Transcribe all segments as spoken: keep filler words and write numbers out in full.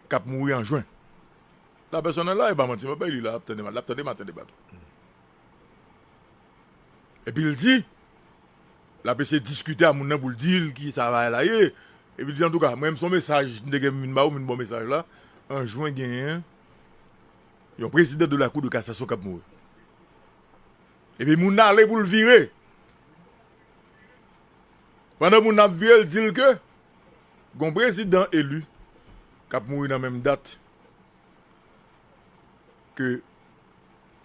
k ap mouri an jen. Lapèsonèl la, e pa manti, m ap bay li la, l ap tande, l ap tande maten deba tou. Epi l di, l ap eseye diskite a moun nan pou l di l ki sa bagay la ye. Epi l di, antouka, mwen menm se yon mesaj, m te gen vin ba ou, m vin ba w mesaj la. An jen genyen yon prezidan de la Cour de cassation k ap mouri. Epi moun nan ale pou l vire. Pandan moun nan ap vire, l di l ke gon prezidan eli k ap mouri nan menm dat ke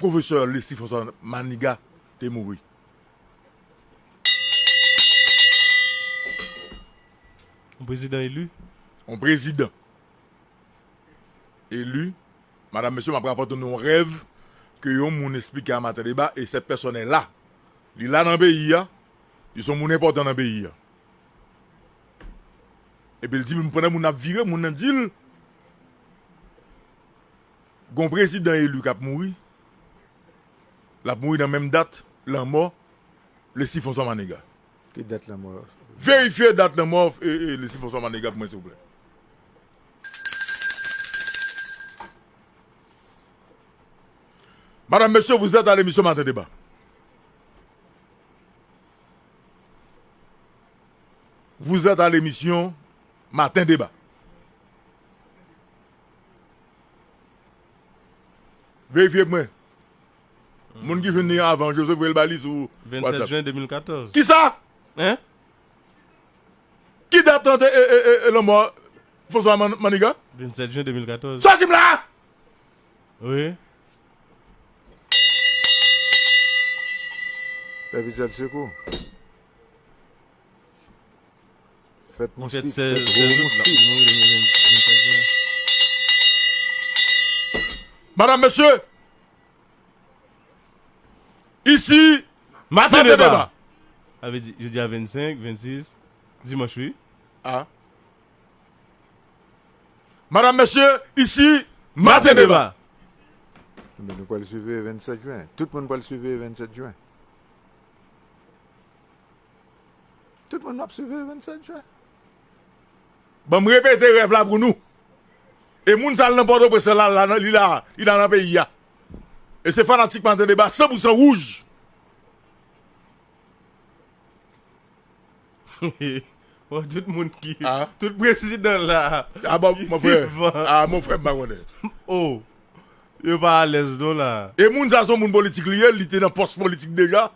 pwofesè Leslie François Manigat te mouri. Yon prezidan eli? Yon prezidan eli. Madanm, mesye, m ap rapòte nou yon rèv ke yon moun esplike a maten deba, e cette personne est là. Li la nan peyi a, li se yon moun enpòtan nan peyi a. Epi l di, m pandan moun ap vire, moun nan di l, gon prezidan eli k ap mouri, l ap mouri nan menm dat lanmò Leslie François Manigat. Ki dat lanmò? Verifye dat lanmò, e, e, Leslie François Manigat pou mwen, silvouplè. Madame, Monsieur, vous êtes à l'émission Matin Débat. Vous êtes à l'émission Matin Débat. Verifye pou mwen. Moun ki jwenn li avan, Joseph voye l ba li sou WhatsApp. Vennsèt jen de mil katòz. Kisa? Hein? Ki dat ant e, e, e, e lanmò François Man- Manigat? Vennsèt jen de mil katòz. Sòti m la! Wi. Pèpetyèl Sekou. Fèt moustik, fèt gwo moustik. Madame, Monsieur, ici, Matin Débat. Sa vle di, jodi a vennsenk, vennsis, dimanch, wi. Ah. Madame, Monsieur, ici, Matin Débat. Ebyen, nou pral swiv vennsèt jen. Tout moun pral swiv vennsèt jen. Tout moun ap swiv vennsèt jen. Ban m repete rèv la pou nou. E moun sa l nan Pòtoprens la, la, li la, li la nan peyi a. E se fanatik Maten Deba san pou san wouj. Bon, tout moun ki, tout prezidan la, ah, bon, mon frè, vivan. Ah, mon frè, m pa konnen. Oh, yo pa alèz non la. E moun sa se yon moun politik li ye, li te nan pòs politik deja.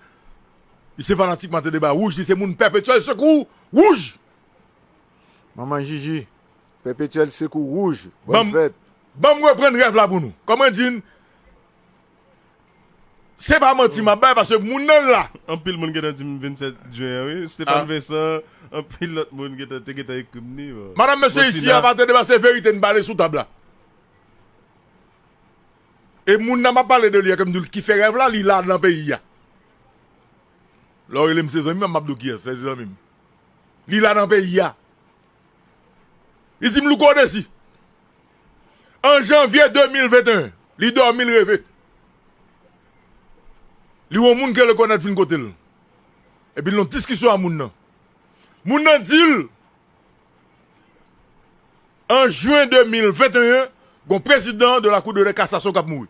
Li se fanatik Maten Deba wouj, li se moun Pèpetyèl Sekou wouj. Manman Jiji, Pèpetyèl Sekou wouj. Bòn fèt. Ban m reprann rèv la pou nou. Kòman di n, se pa manti m ap bay, paske moun nan la. Anpil moun gentan di m vennsèt jen an, wi. Stéphane Vincent, anpil lòt moun gentan, te gentan ekri m ni, bon. Madanm, mesye, isi a, Maten Deba, se verite n pale sou tab la. E moun nan m ap pale de li a, ke m di l ki fè rèv la, li la nan peyi a. Lè w rele m se zanmi m, m ap di w kiyès, se zanmi m. Li la nan peyi a. Li di m Louko Desi. An janvye de mil venteyen, li dòmi, l reve. Li wè yon moun ke l rekonèt vin kote l. Epi l nan diskisyon ak moun nan. Moun nan di l, an jen de mil venteyen, gon prezidan de la Cour de cassation k ap mouri.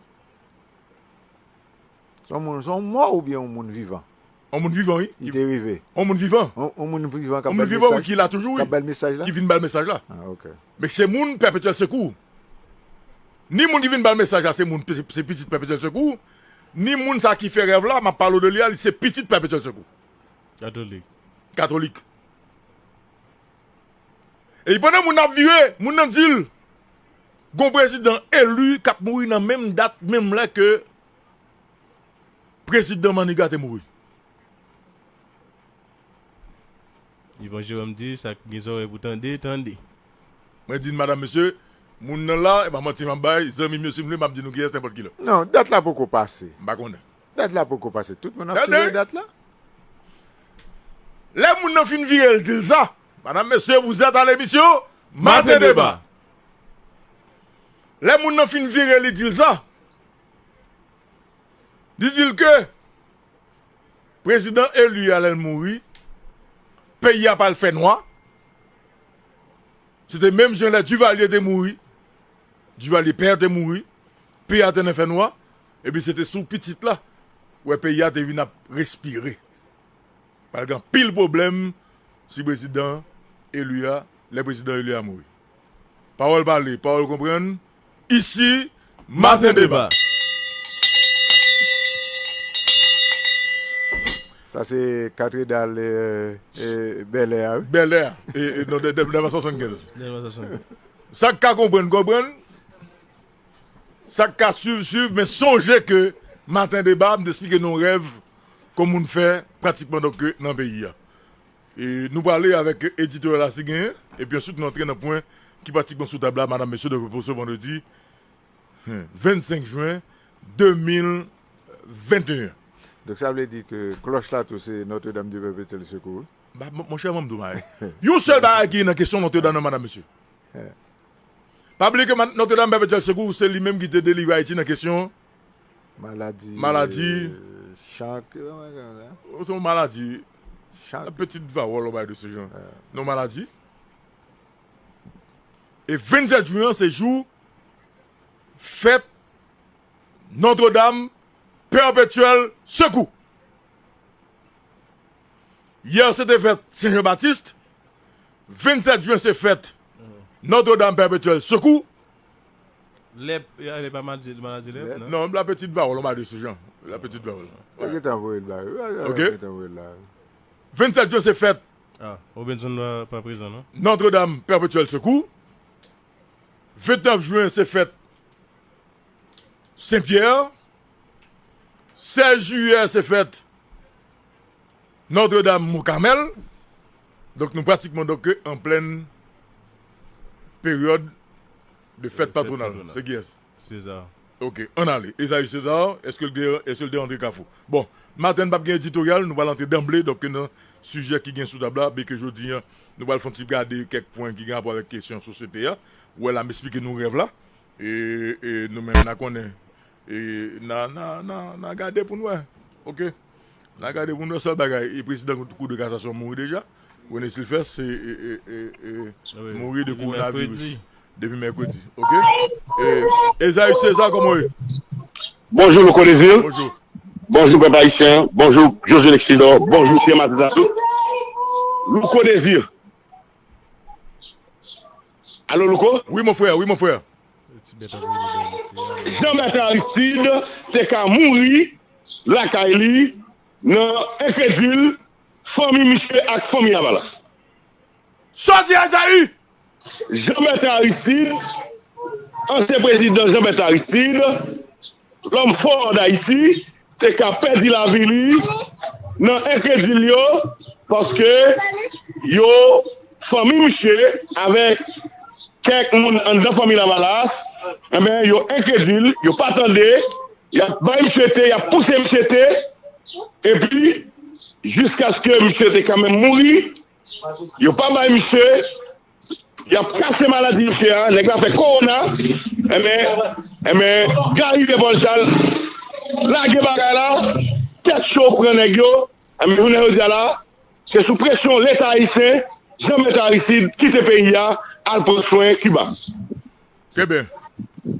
Se yon moun, se yon mò oubyen yon moun vivan? Yon moun vivan, wi. Li te rive. Yon moun vivan. Yon, yon moun vivan k ap bay mesaj. Yon moun vivan, wi, ki la toujou, wi. K ap bay mesaj la? Ki vin bay mesaj la. Ah, ok. Men se moun Pèpetyèl Sekou. Ni moun ki vin bay mesaj la, se moun, se, se pitit Pèpetyèl Sekou. Ni moun sa ki fè rèv la, m ap pale w de li a, li se pitit Pèpetyèl Sekou. Katolik. Katolik. E pandan moun nan ap vire, moun nan di l, gon prezidan eli k ap mouri nan menm dat, menm lè ke prezidan Manigat te mouri. Yvan Jerome di, sa k gen zòrèy pou tande, tande. Mwen di n, madanm, mesye, moun nan la, e pa manti m ap bay, zanmi m yo, si m vle, m ap di nou kiyès nenpòt kilè. Non, dat la poko pase. M pa konnen. Dat la poko pase. Tout moun ap siveye dat la. Lè moun nan fin vire, l di l sa. Madame, Monsieur, vous êtes à l'émission Matin Débat. Lè moun nan fin vire, li di l sa. Li di l ke prezidan eli a, lè l mouri, peyi a pral fè nwa. Se te menm jan lè Duvalier te mouri. Duvalier pè te mouri, peyi a te nan fènwa, epi se te sou pitit la, wè peyi a te vin ap respire. Pral gen anpil pwoblèm si prezidan eli a, lè prezidan eli a mouri. Pawòl pale, pawòl konprann. Isi, Maten Deba. Sa se katredal e, e, Bèlè a, wi. Bèlè a. E, e, non, de, de, Dèlma swasannkenz. Dèlma swasannkenz. Sa k ka konprann, konprann. Sa k ka swiv, swiv, men sonje ke Maten Deba, m te esplike nou rèv ke moun fè pratikman donk nan peyi a. E nou prale avèk editoryal la si genyen, epi answit nou antre nan pwen ki pratikman sou tab la, madam, mesye, donk pou se vandredi, hmm, vennsenk jen de mil venteyen. Donk sa vle di ke klòch la tou se Notre Dame de Perpétuel Secours. Ba, mon, monchè, mwen m di w bagay. Yon sèl bagay ki nan kesyon Notre Dame nan, madam, mesye. Pa bliye ke ma-, Notre Dame Perpétuel Secours, se li menm ki te delivre Ayiti nan kesyon maladi, maladi, e, chan, se yon maladi, chan, yon pitit vawòl, yon bagay de se jan. Non, maladi. E vennsèt jen an, se jou fèt Notre Dame Perpétuel Secours. Yè se te fèt Sen Jan Batis, vennsèt jen se fèt Notre Dame Perpétuel Secours. Lèp, e, e pa maladi, maladi lèp, non? Non, la petite vawòl, on m'a dit ce genre. La petite vawòl. Yo gentan voye l la, wi. Ok. Yo gentan voye l la, wi. Vennsèt jen se fèt. Ah, Robinson pa, pa prezan, non? Notre Dame Perpétuel Secours. Vennèf jen se fèt Sen Pyè. Sèz jiyè se fèt Notre Dame Mont Carmel. Donk nou pratikman donk an plèn peryòd de fèt patwonal. Se kiyès? Seza. Ok, ann ale. Ezayi Seza, èske l de, èske l de André Kafou? Bon, maten n p ap gen editoryal, nou pral antre danble donk nan sijè ki gen sou tab la, byenke jodi a nou pral fè yon ti gade kèk pwen ki gen rapò avèk kesyon sosyete a. Ou wè la, m esplike nou rèv la. E, e nou menm n a konnen. E n a, n a, n a, n a gade pou n wè. Ok? N a gade pou n wè sèl bagay. E prezidan Kou de Kasasyon mouri deja. René Silvestre, e, e, e, e, mouri de kowonaviris. Depi mèkredi. Ok? E, Ezayi Seza, kòman w ye? Bonjou, Louko Désir. Bonjou. Bonjou, pèp ayisyen. Bonjou, Josué Lexidor. Bonjou, Pierre Martin Sassou. Louko Désir. Alo, Louko? Wi, mon frè, wi, mon frè. Jean Bertrand Aristide te ka mouri lakay li nan enkredil fanmi misye ak fanmi Lavalas. Sa w di a, Ezayi? Jean Bertrand Aristide, ansyen prezidan Jean Bertrand Aristide, lòm fò d'Ayiti, te ka pèdi lavi li nan enkredil yo, paske yo, fanmi misye, avèk kèk moun anndan fanmi Lavalas, enben, yo enkredil, yo pa tande, y ap bay misye te, y ap pouse misye te, epi, jiskaske misye te kanmenm mouri, yo pa bay misye, y ap kache maladi misye a, nèg la fè kowona, enben, enben, Gary René Paul Charles lage bagay la, tèt cho pran nèg yo, enben, jounen jodi a la, se sou presyon Leta ayisyen, Jean Bertrand Aristide kite peyi a, al pran swen Kiba. Trè byen.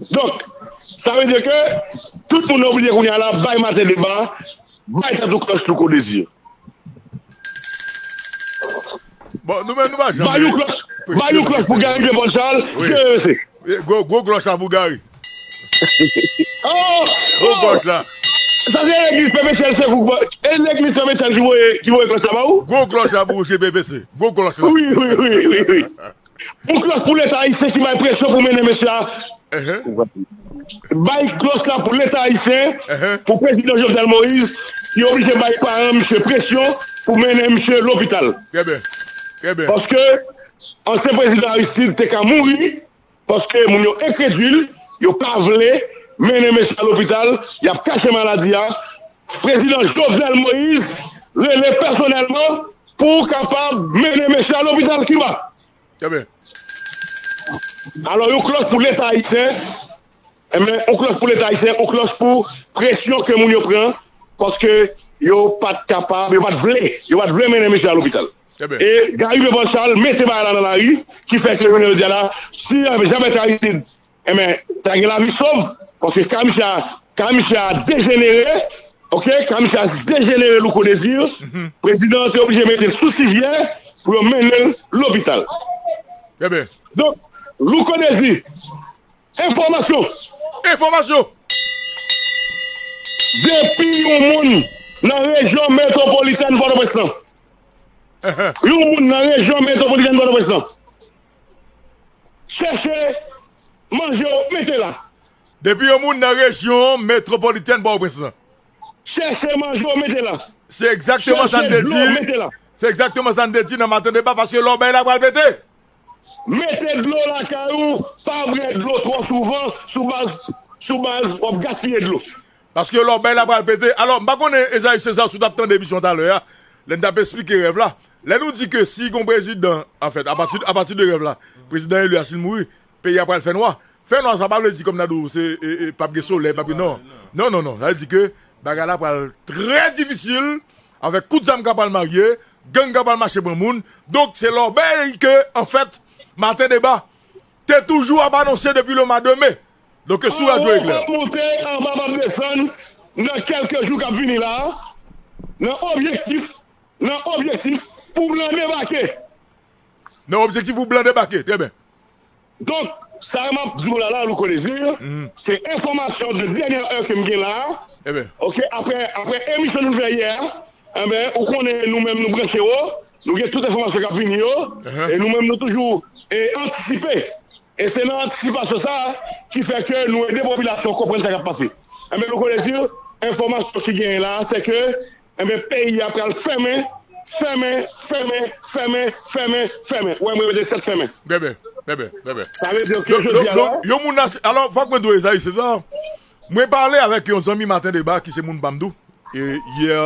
Donk, sa vle di ke tout moun oblije kounye a la bay Maten Deba, bay tèt ou klòch Louko Désir. Bon, nou menm nou pa janm. Ba yon klòch, ba yon klòch pou Gary René Paul Charles, G V V C. Gwo, gwo klòch la pou Gary. Oh! Gwo klòch la. Sa se legliz Pè Michel Sekou, e legliz Pè Michel ki voye, ki voye klòch la ba ou? Gwo klòch la pou G V V C. Gwo klòch la. Wi, wi, wi, wi, wi. Yon klòch pou Leta ayisyen ki bay presyon pou mennen mesye a. Bay klòch la pou Leta ayisyen, pou prezidan Jovenel Moïse, ki oblije bay paran misye presyon pou mennen misye lopital. Trè byen. Trè byen. Paske ansyen prezidan Aristide te ka mouri, paske moun yo enkredil, yo pa vle mennen mesye a lopital, y ap kache maladi a. Prezidan Jovenel Moïse rele pèsonèlman pou kapab mennen mesye a lopital Kiba. Trè byen. Alò, yon klòch pou Leta ayisyen. Enben, yon klòch pou Leta ayisyen, yon klòch pou presyon ke moun yo pran, paske yo pa t kapab, yo pa t vle, yo pa t vle mennen mesye a lopital. Trè byen. E Gary René Paul Charles mete bagay la nan lari, ki fè ke jounen jodi a la, si Jean Bertrand Aristide Enben, ta gen lavi sòv, paske ka misye a, ka misye a dejenere, oke, ka misye a dejenere Louko Désir, prezidan an te oblije mete l sou sivyè pou yo mennen l lopital. Trè byen. Donk, Louko Désir, enfòmasyon. Enfòmasyon. Depi yon moun nan rejyon metwopolitèn Pòtoprens lan, yon moun nan rejyon metwopolitèn Pòtoprens lan chèche manje w, mete la. Depi yon moun nan rejyon metwopolitèn Pòtoprens lan chèche manje w, mete la. Se egzakteman sa n te di. Se egzakteman sa n te di nan Maten Deba, paske lòbèy la pral pete. Mete dlo lakay ou, pa bwè dlo twò souvan sou baz, sou baz w ap gaspiye dlo. Paske lòbèy la pral pete. Alò, m pa konnen, Esaïe César, si w t ap tande emisyon talè a, lè n t ap esplike rèv la. Lè nou di ke si gon prezidan, anfèt, apati, apati de rèv la, prezidan eli a, si l mouri, peyi a pral fè nwa. Fè nwa, sa pa vle di kòm nan di w se, e, e, p ap gen solèy, p ap gen, non. Non, non, non. Sa vle di ke bagay la pral trè difisil, avèk kout zam k ap pral marye, gang k ap pral mache pran moun. Donk, se lòbèy ke, anfèt, Maten Deba te toujou ap anonse depi le mwa de me. Donk, sou radyo Eklè. Anwo p ap monte, anba p ap desann nan kèlke jou k ap vini la, nan objektif, nan objektif pou blan debake. Nan objektif pou blan debake, trè byen. Donk, sa m ap di w la, la, Louko Désir, se enfòmasyon de dènyè è ke m gen la. Oke, apre, apre emisyon nou fè yè a, enben, ou konnen nou menm nou branche wo, nou gen tout enfòmasyon k ap vini yo, e nou menm nou toujou, e, antisipe. E se nan antisipasyon sa a ki fè ke nou ede popilasyon konprann sa k ap pase. Enben, Louko Désir, enfòmasyon ki genyen la a, se ke, enben, peyi a pral fèmen, fèmen, fèmen, fèmen, fèmen, fèmen. Ou wè, m repete sèt fèmen. Bebe, bebe, bebe. Sa vle di ke jodi a la, yon moun nan, alò, fòk mwen di w, Esaïe César, mwen pale avèk yon zanmi Maten Deba ki se moun pa m tou. E yè,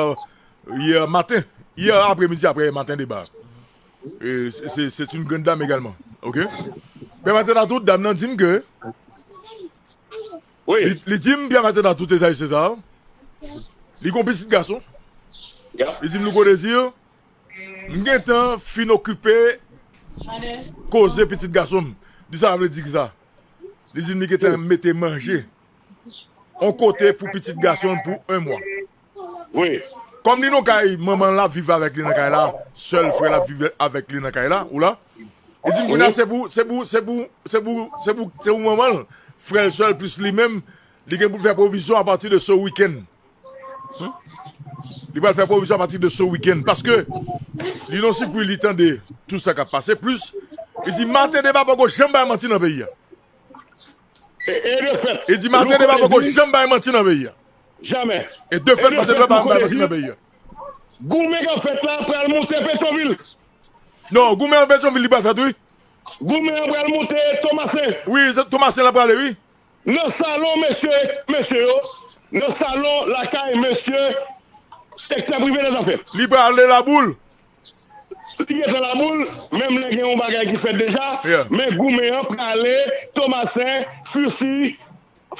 yè maten, yè apremidi apre Maten Deba. E se, se, c'est une grande dame également. Oke? Pè Maten Deba, tout dam nan di m ke, wi, li, li di m, Pè Maten Deba, tout Esaïe César, li gon pitit gason. Li di m, Louko Désir, m gentan fin okipe koze pitit gason m. Di sa vle di ki sa? Li di m li gentan mete manje yon kote pou pitit gason l pou yon mwa. Wi. Kòm li nan kay manman l ap viv avèk li nan kay la, sèl frè l ap viv avèk li nan kay la, ou la. Li di m kounye a se pou, se pou, se pou, se pou, se pou, se pou manman l, frè l sèl plis li menm, li gen pou l fè pwovizyon apati de ce week-end. Li pral fè pwovizyon apati de ce week-end. Paske li nan sikwi, li tande tout sa k ap pase, plis, li di Maten Deba poko janm bay manti nan peyi a. E, e de fèt, li di Maten Deba poko janm bay manti nan peyi a. Jamè. E de fèt, Maten Deba pa bay manti nan peyi a. Goumen k ap fèt la pral monte Petyonvil. Non, goumen an Petyonvil li pral fèt, wi. Goumen an pral monte Tomasen. Wi, Tomasen la prale, wi. Nan salon mesye, mesye yo, nan salon lakay mesye sektè prive dèzafè. Li prale Laboul. Li gentan Laboul, menm lè gen yon bagay ki fèt deja, men goumen an prale Tomasen, Fisi,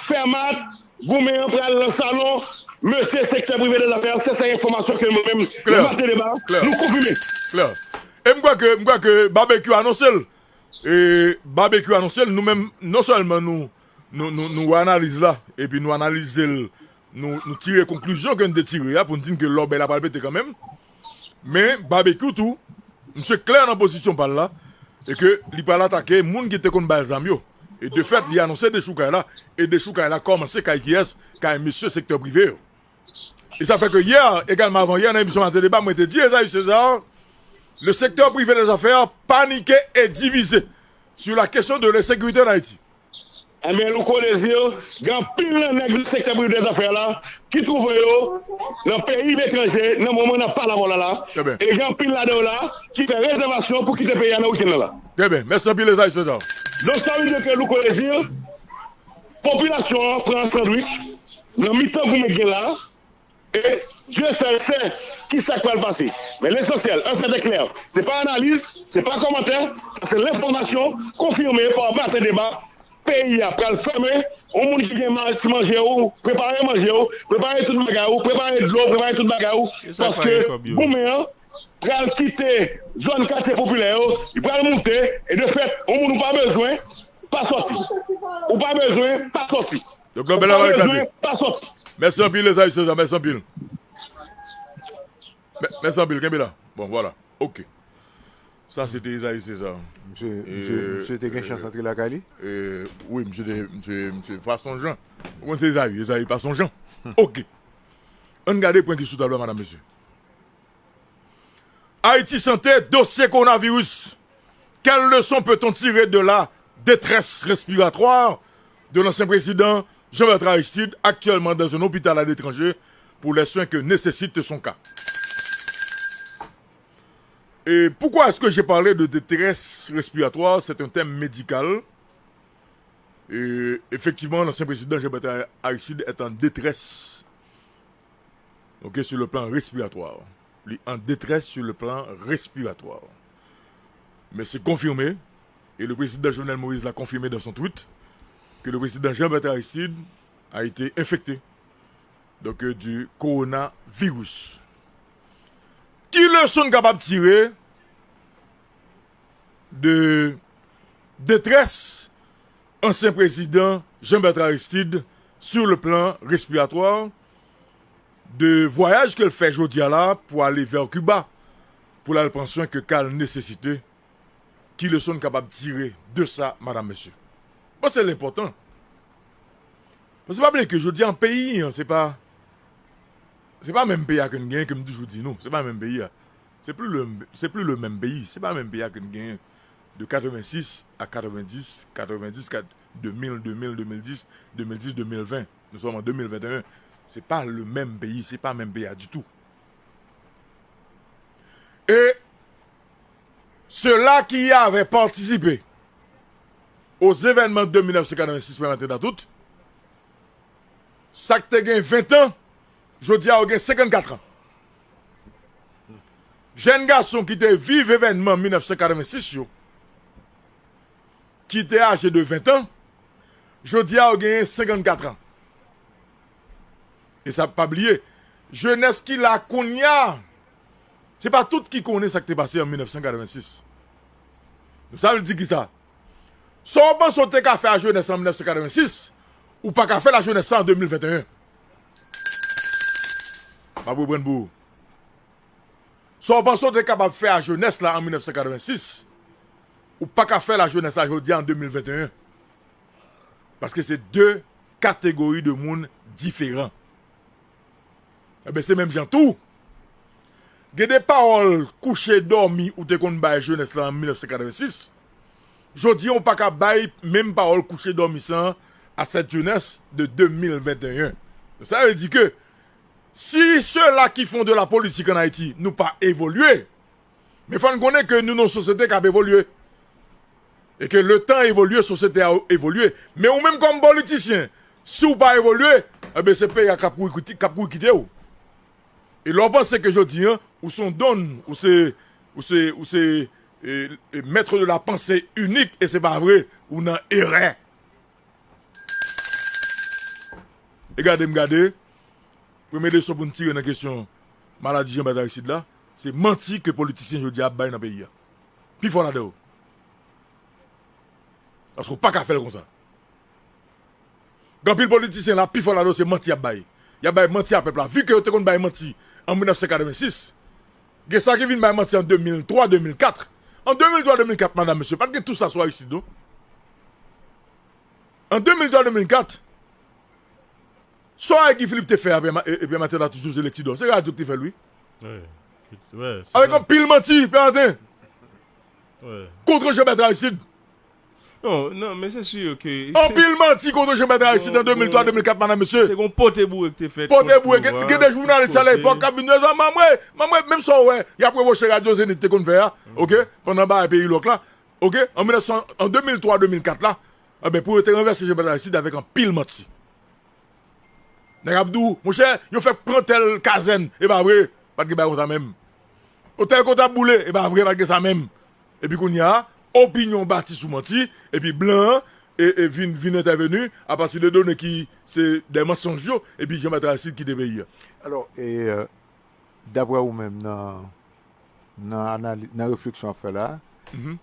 Fèmat, goumen an pral nan salon mesye sektè prive dèzafè. Se sa enfòmasyon ke mwen menm, nan Maten Deba, nou konfime. Klè. E m kwè ke, m kwè ke Babekyou anonse l. E Babekyou anonse l, nou menm, non sèlman nou, nou, nou, nou wè analiz la, epi nou analize l, nou, nou tire konklizyon ke n te tire a pou n di n ke lòbèy la pral pete kanmenm. Men Babekyou tou, misye klè nan pozisyon pa l la, e ke li pral atake moun ki te konn ba l zam yo. E de fèt, li anonse dechoukay la, e dechoukay la kòmanse kay kiyès? Kay mesye sektè prive yo. E sa fè ke yè, egalman avan yè, nan emisyon Maten Deba, mwen te di Esaïe César, le secteur privé des affaires paniqué et divisé sur la question de l'insécurité en Haïti. Enben, Louko Désir, gen anpil nan nèg nan sektè prive dèzafè la ki twouve yo nan peyi letranje nan moman n ap pale avè w la la. E gen anpil ladan yo la ki fè rezèvasyon pou kite peyi a nan wikenn nan la. Trè byen. Mèsi anpil, Esaïe César. Donk, sa vle di ke Louko Désir, popilasyon an pran sandwich nan mitan goumen k gen la. E Dieu seul sait ki sa k pral pase. Men lesansyèl, un fait est clair, se pa analiz, se pa kòmantè, sa se lenfòmasyon konfime pa Maten Deba. Peyi a pral fèmen. Yon moun ki gen ma-, ti manje ou, prepare manje ou, prepare tout bagay ou, prepare dlo, prepare tout bagay ou. Paske goumen an pral kite zòn katye popilè yo, li pral moute, e de fèt, yon moun ou pa bezwen, pa sòti. Ou pa bezwen, pa sòti. Donk, nan bèl avèk bezwen, pa sòti. Mèsi anpil, Esaü César, mèsi anpil. Mè- Mèsi anpil, kenbe la. Bon, vwala. Ok. Sa, se te Esaü César. Misye, misye, misye te gen chans antre lakay li? E, wi, misye te, misye, misye pa sonjan. Ou konn se Esaü, Esaü pa sonjan. Ok. Ann gade pwen ki sou tab la, madam, mesye. Haïti Santé, dossier coronavirus. Quelle leçon peut-on tirer de la détresse respiratoire de l'ancien président Jean-Bertrand Aristide, actuellement dans un hôpital à l'étranger pour les soins que nécessite son cas? Et pourquoi est-ce que j'ai parlé de détresse respiratoire? C'est un thème médical. Et effectivement, l'ancien président Jean-Bertrand Aristide est en détresse, ok, sur le plan respiratoire. Li an detrès sur le plan respiratoire. Mais c'est confirmé, et le président Jovenel Moïse l'a confirmé dans son tweet, que le président Jean-Bertrand Aristide a été infecté, donc, euh, du coronavirus. Ki leson n kapab tire de detrès ansyen prezidan Jean-Bertrand Aristide sur le plan respiratoire, de vwayaj ke l fè jodi a la pou ale vè Kiba, pou l al pran swen ke ka l nesesite? Ki leson n kapab tire de sa, madam, mesye? Bon, se enpòtan. Paske pa bliye ke jodi a, peyi an, se pa, se pa menm peyi a ke n genyen, ke m toujou di nou, se pa menm peyi a. C'est plus le, c'est plus le même pays, se pa menm peyi a ke n genyen de quatre-vingt-six à quatre-vingt-dix, quatre-vingt-dix, kat-, deux mille, deux mille, deux mille dix, deux mille dix, deux mille vingt. Nous sommes en deux mille vingt et un. C'est pas le même pays, c'est pas menm peyi a du tout. Et ceux-là qui avaient participé aux événements de mil nèf san katrevensis, pèmèt nou tout, sa k te gen ven tan, jodi a yo gen senkannkat an. Jèn gason ki te viv evènman mil nèf san katrevensis yo, ki te aje de ven tan, jodi a yo genyen senkannkat an. E sa, pa bliye, jenès ki la kounye a, se pa tout ki konnen sa k te pase an mil nèf san katrevensis. Sa vle di kisa? Sa w panse w te ka fè a jenès an mil nèf san katrevensis, ou pa ka fè l a jenès sa an de mil venteyen. M ap reprann pou ou. Sa w panse w te kapab fè a jenès la an mil nèf san katrevensis, ou pa ka fè l a jenès la jodi a an de mil venteyen. Paske se de kategori de moun diferan. Enben, se menm jan tou. Gen de pawòl kouche dòmi ou te konn bay jenès la an mil nèf san katrevensis. Jodi a, ou pa ka bay menm pawòl kouche dòmi sa a cette jeunesse de deux mille vingt et un. Sa vle di ke si ceux-là qui font de la politique en Haïti nou pa evolye, men fò n konnen ke nou nan yon sosyete k ap evolye. E ke le tan evolye, sosyete a evolye. Men ou menm kòm politisyen, si w pa evolye, enben se peyi a k ap kouri kite, k ap kouri kite w. E lè w panse ke jodi a, ou se yon don, ou se, ou se, ou se, e, e, maître de la pensée unique, e se pa vre, ou nan erè. E gade m gade, premye leson pou n tire nan kesyon maladi Jean Bertrand Aristide la, se manti ke politisyen jodi a ap bay nan peyi a. Pi fò ladan yo. Paske w pa ka fè l konsa. Gen anpil politisyen la, pi fò ladan yo se manti y ap bay. Y ap bay manti a pèp la. Vi ke yo te konn bay manti an mil nèf san katrevensis, gen sa ki vin bay manti an de mil twa, de mil kat. An de mil twa, de mil kat, madam, mesye, pa t gen tou sa sou Aristide, non. An de mil twa, de mil kat, sa Guy Philippe te fè a, Pè Ma-, e, e, Pè Maten la toujou se leksidò. Se radyo ki te fè l, wi. Wi. Wi, se vre. Avèk anpil manti, Pè Maten. Wi. Kont Jean Bertrand Aristide. Non, non, men se si ke anpil manti kont Jean Bertrand Aristide an de mil twa, de mil kat, madam, mesye. Se gon pote boure ki te fèt. Pote boure, gen, gen de jounalis a lepòk k ap vin di, manmwe, manmwe, menm sa w wè, y ap rewoche radyo Zenith te konn fè a, ok, pandan bagay peyi lòk la, ok, an mil nèf san, an de mil twa, de mil kat la, enben, pou yo te ranvèse Jean Bertrand Aristide avèk anpil manti. Nèg ap di w, monchè, yo fèk pran tèl kazèn. E pa vre, pa t gen bagay konsa menm. Otèl Kotab boule, e pa vre, pa t gen sa menm. Epi kounye a, opinyon bati sou manti, epi blan an, e, e vin, vin entèveni apati de done ki se de mansonj yo, epi Jean Bertrand Aristide kite peyi a. Alò, e, euh, daprè ou menm, nan, nan anali-, nan refleksyon w ap fè la, mhm,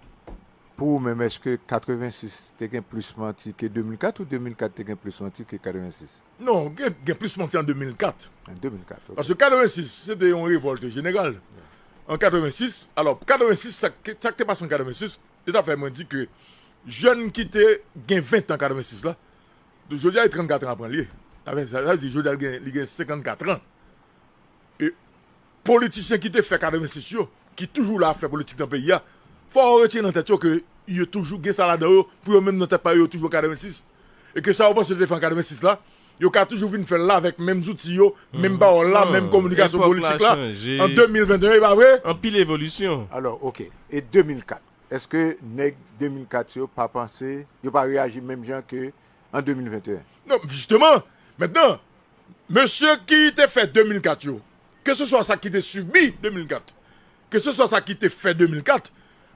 Pou ou menm, èske katrevensis te gen plis manti ke de mil kat ou de mil kat te gen plis manti ke katrevensis? Non, gen, gen plis manti an de mil kat. An de mil kat, ok. Paske katrevensis, se te yon revòlt jeneral. An katrevensis, alò, katrevensis, sa k sa k te pase an katrevensis, se sa k fè mwen di ke jèn ki te gen ven tan katrevensis la, jodi a li trannkat an aprann li ye. Sa vle, sa vle di jodi a li gen, li gen senkannkat an. E politisyen ki te fè katrevensis yo, ki toujou la ap fè politik nan peyi a, fò yo retire nan tèt yo ke yo toujou gen sa ladan yo, pou yo menm nan tèt pa yo, yo toujou katrevensis. E ke sa yo panse yo te fè an katrevensis la, yo ka toujou vin fè l la avèk menm zouti yo, menm pawòl la, menm kominikasyon politik la. An de mil venteyen, e pa vre? Anpil evolisyon. Alò, oke. E de mil kat? Èske nèg de mil kat yo pa panse, yo pa reyaji menm jan ke an de mil venteyen? Non, jisteman. Mentnan, mesye ki te fè de mil kat yo, keseswa sa ki te sibi de mil kat, keseswa sa ki te fè de mil kat,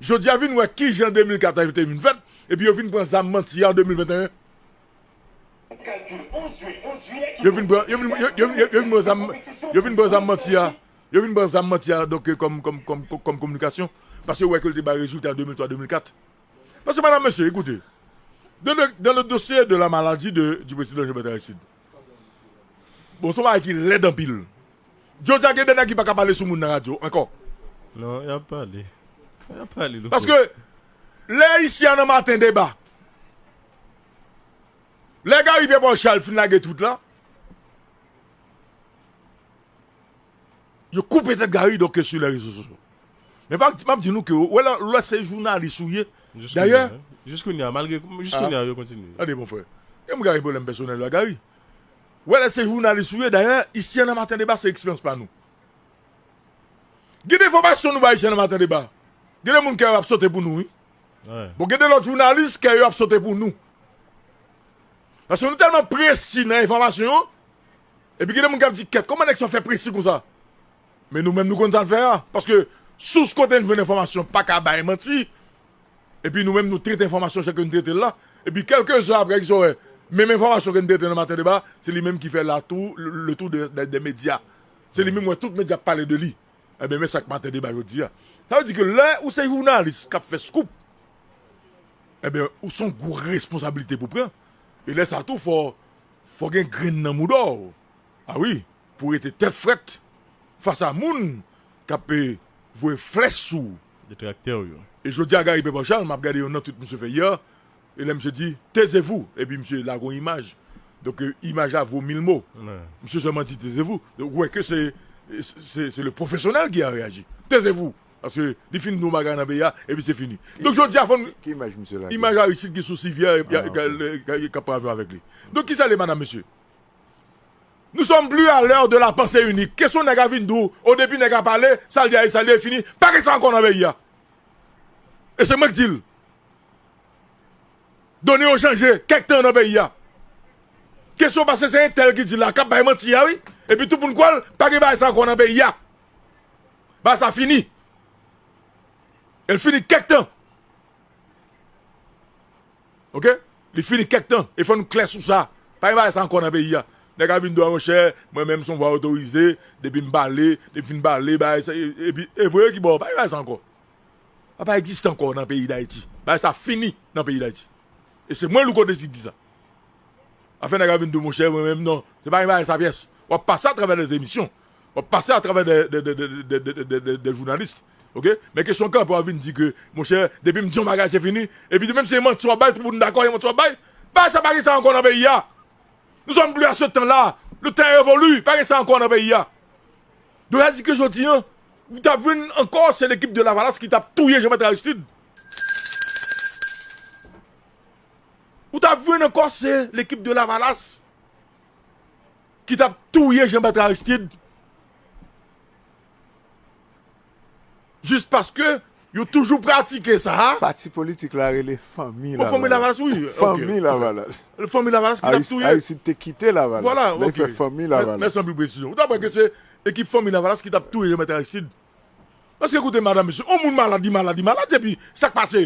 jodi a vin wè kijan de mil kat la te vin fèt, epi yo vin pran zam manti a an de mil venteyen. Yo vin pran, yo vin, yo, yo, yo, yo vin pran zam, yo vin pran zam manti a. Yo vin pran zam manti a, donk, kòm, kòm, kòm, kòm kominikasyon. Paske yo wè ke l te bay rezilta de mil twa, de mil kat. Paske, madam, mesye, ekoute. Dans le, dans le dossier de la maladie de, du président Jean-Bertrand Aristide. Bon, se yon bagay ki lèd anpil. Jodi a gen de nèg ki pa ka pale sou moun nan radyo ankò. Non, y ap pale. Y ap pale, louko. Paske, lè isi a nan maten deba, lè Gary Pierre Paul Charles fin lage twit la, yo koupe tèt Gary, donk, sou lè rezo sosyo. Men pa, m ap di nou ke, wè lè, lè se jounalis ou ye, dayè. Jis kounye a, malgre, jis kounye a, yo kontinye. Tande, mon frè. Gen moun ki gen pwoblèm pèsonèl la, Gary. Wè lè se jounalis ou ye, dayè, isi a nan maten deba, se eksperyans pa nou. Gen de enfòmasyon nou bay isi a nan maten deba. Gen de moun kè yo ap sote pou nou, wi. Bon, gen de lòt jounalis kè yo ap sote pou nou. Paske nou tèlman presi nan enfòmasyon an, epi gen de moun k ap di, kèt, kòman nèg sa fè presi konsa? Men nou menm nou konn sa n fè a. Paske sous kote n jwenn enfòmasyon pa ka bay manti. Epi nou menm nou trete enfòmasyon jan ke n trete l la. Epi kèlke zè apre, kisa w wè, menm enfòmasyon ke n trete nan maten deba, se li menm ki fè latou, le, le tour de, de, de medya. Se li menm wè tout medya ap pale de li. Ebyen, men sa k maten deba jodi a. Sa vle di ke lè ou se jounalis k ap fè scoop, ebyen, ou se yon gwo responsablite pou pran. E lè sa tou, fò, fò gen grenn nan mouda w. A wi, pou rete tèt frèt fas a moun k ap, eh, voye flèch sou ou. Detraktè w yo. E jodi a, Gary Pepachal, m ap gade yon nan twit misye fè yè, e lè misye di, taisez-vous, epi misye lage yon imaj. Donk, eh, imaj la vo mil mo. Misye sèlman di, taisez-vous. Donk, ou wè ke se, se, se le pwofesyonèl ki a reyaji. Taisez-vous. Paske li fin di yon bagay nan peyi a, epi se fini. Donk, jodi a, fò n. Ki imaj misye lage? Imaj Aristide ki sou sivyè, k ap pran avyon avèk li. Donk, kisa l ye, madam, mesye? Nous sommes plus à l'heure de la pensée unique. Kesyon nèg a vin di w, o, depi nèg a pale, sa l di a, sa l di a, fini. Pa gen sa ankò nan peyi a. E se mwen k di l. Done yo chanje, kèk tan nan peyi a. Kesyon pase se entèl ki di la, k ap bay manti a, wi. Epi tout moun kwè l, pa gen bagay sa ankò nan peyi a. Bagay sa fini. E l fini kèk tan. Oke? Li fini kèk tan. E fò nou klè sou sa. Pa gen bagay sa ankò nan peyi a. Nèg ap vin di w, monchè, mwen menm se yon vwa otorize, depi m pale, depi m fin pale, bagay sa, e, epi, e voye ki bò, pa gen bagay sa ankò. Sa pa egziste ankò nan peyi Dayiti. Bagay sa fini nan peyi Dayiti. E se mwen, Louko Désir, ki di sa. Afè nèg ap vin di w, monchè, mwen menm, non. Se pa gen bagay sa pyès. W ap pase atravè dè emisyon. W ap pase atravè dè, dè, dè jounalis. Oke? Men kesyon kanpe w ap vin di ke, monchè, depi m di yon bagay, se fini. Epi menm si se manti w ap bay, pou nou dakò, se manti w ap bay. Bagay sa pa gen sa ankò nan peyi a. Nous sommes plus à ce temps-là. Le temps est révolu. Pa gen sa ankò nan peyi a. Donk, sa di ke jodi a, ou t ap jwenn ankò, se lekip de Lavalas ki t ap touye Jean Bertrand Aristide. Ou t ap jwenn ankò, se lekip de Lavalas ki t ap touye Jean Bertrand Aristide. Jis paske yo toujou pratike sa a. Pati politik la rele Fanmi Lavalas. Fanmi Lavalas, wi. Fanmi Lavalas. Fanmi Lavalas ki t ap touye. Aristide te kite Lavalas. Vwala, oke. Lè y fè Fanmi Lavalas. Mèsi anpil presiyon. Ou ta kwè ke se ekip Fanmi Lavalas ki t ap touye Jean Bertrand Aristide? Paske, koute, madam, mesye, yon moun malad, li malad, li malad, epi sa k pase?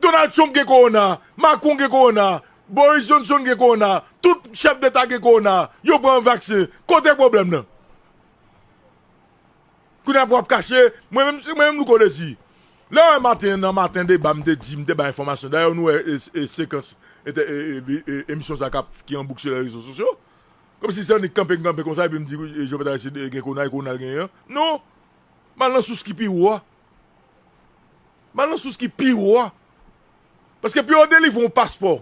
Donald Trump gen kowona, Macron gen kowona, Boris Johnson gen kowona, tout chèf deta gen kowona, yo pran vaksen. Kote pwoblèm nan? Kounye a pou w ap kache, mwen menm, mwen menm Louko Désir. Lè maten, nan maten deba, m te di, m te bay enfòmasyon. Dayè, nou wè e, e, sekans e, e, e, e, emisyon sa k ap, ki an bouk sou lè rezo sosyo. Kòmsi se annik kanpe, kanpe konsa, epi m di, e, Jean Bertrand Aristide, e, gen kowona, e kowona l genyen an. Non! M al nan sous ki pi wo a. M al nan sous ki pi wo a. Paske pou yo delivre yon paspò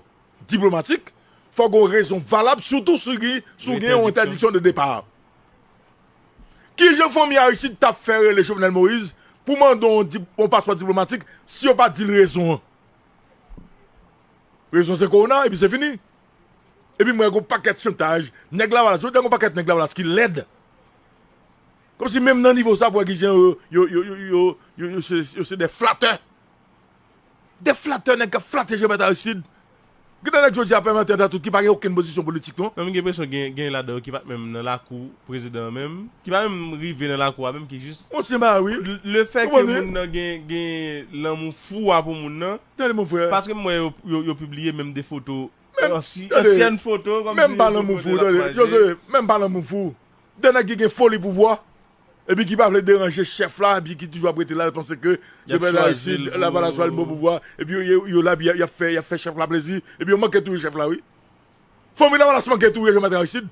diplomatik, fòk gen yon rezon valab, sitou si w gen, si w gen yon entèdiksyon de depa. Ki jan fanmi Aristide t ap fè rele Jovenel Moïse pou mande yon, di- yon paspò diplomatik si yo pa di l rezon an? Rezon se kowona, epi se fini. Epi m wè gon pakèt chantaj, nèg Lavalas, jodi a gon pakèt nèg Lavalas ki lèd. Kòmsi menm nan nivo sa pou wè ki jan yo, yo, yo, yo, yo, yo, yo se, yo se de flatè. De flatè, nèg k ap flate Jean Bertrand Aristide. Gen de nèg jodi a pèmèt a tout ki pa gen okenn pozisyon politik non. Menm gen enpresyon gen, gen ladan yo ki pa t menm nan lakou prezidan an menm, ki pa menm rive nan lakou a menm, ki jis Yon senba wi. L- Lefètke moun nan gen, gen lanmou fou a pou moun nan. Tande mon frè. Paske m wè yo, yo, yo pibliye menm de foto, Menm, ansi- tande, ansyèn foto, kòmsi menm pa lanmou fou, tande. Jose, menm pa lanmou fou. De nèg ki gen foli pouvwa, epi ki pa vle deranje chèf la, epi ki toujou ap rete la, yo panse ke Jean Bertrand Aristide, Lavalas pral bon pouvwa, epi yo, yo, yo la, epi y ap fè, y ap fè chèf la plezi, epi yo manke touye chèf la, wi. Fanmi Lavalas manke touye Jean Bertrand Aristide.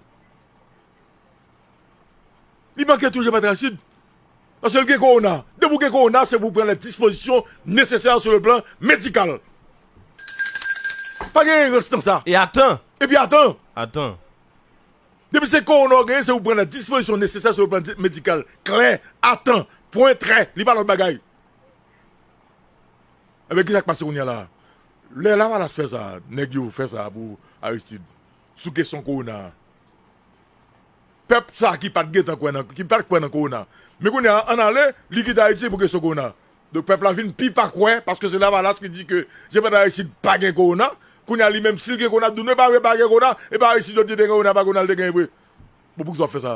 Li manke touye Jean Bertrand Aristide. Paske l gen kowona. Depi w gen kowona, se pou w pran les dispositions nécessaires sur le plan médical. Pa gen erans nan sa. E atan. Epi atan. Atan. Depi se kowona w genyen, se pou w pran les dispositions nécessaires sur le plan di- médical. Klè, atan, pwen, trè. Li pa lòt bagay. Ebyen, kisa k pase kounye a la? Lè Lavalas fè sa, nèg yo fè sa pou Aristide, sou kesyon kowona a. Pèp sa ki pa t gentan kwè nan, ki pa t kwè nan kowona. Men kounye a, ann ale, li kite Ayiti pou kesyon kowona. Donk, pèp la vin pi pa kwè, paske se Lavalas ki di ke Jean Bertrand Aristide pa gen kowona. Kounye a, li menm, si l gen kowona, ap di w, non, e pa vre, pa gen kowona, e pa Aristide yo di te gen kowona, pa kowona l te genyen vre. Bon, poukisa w ap fè sa?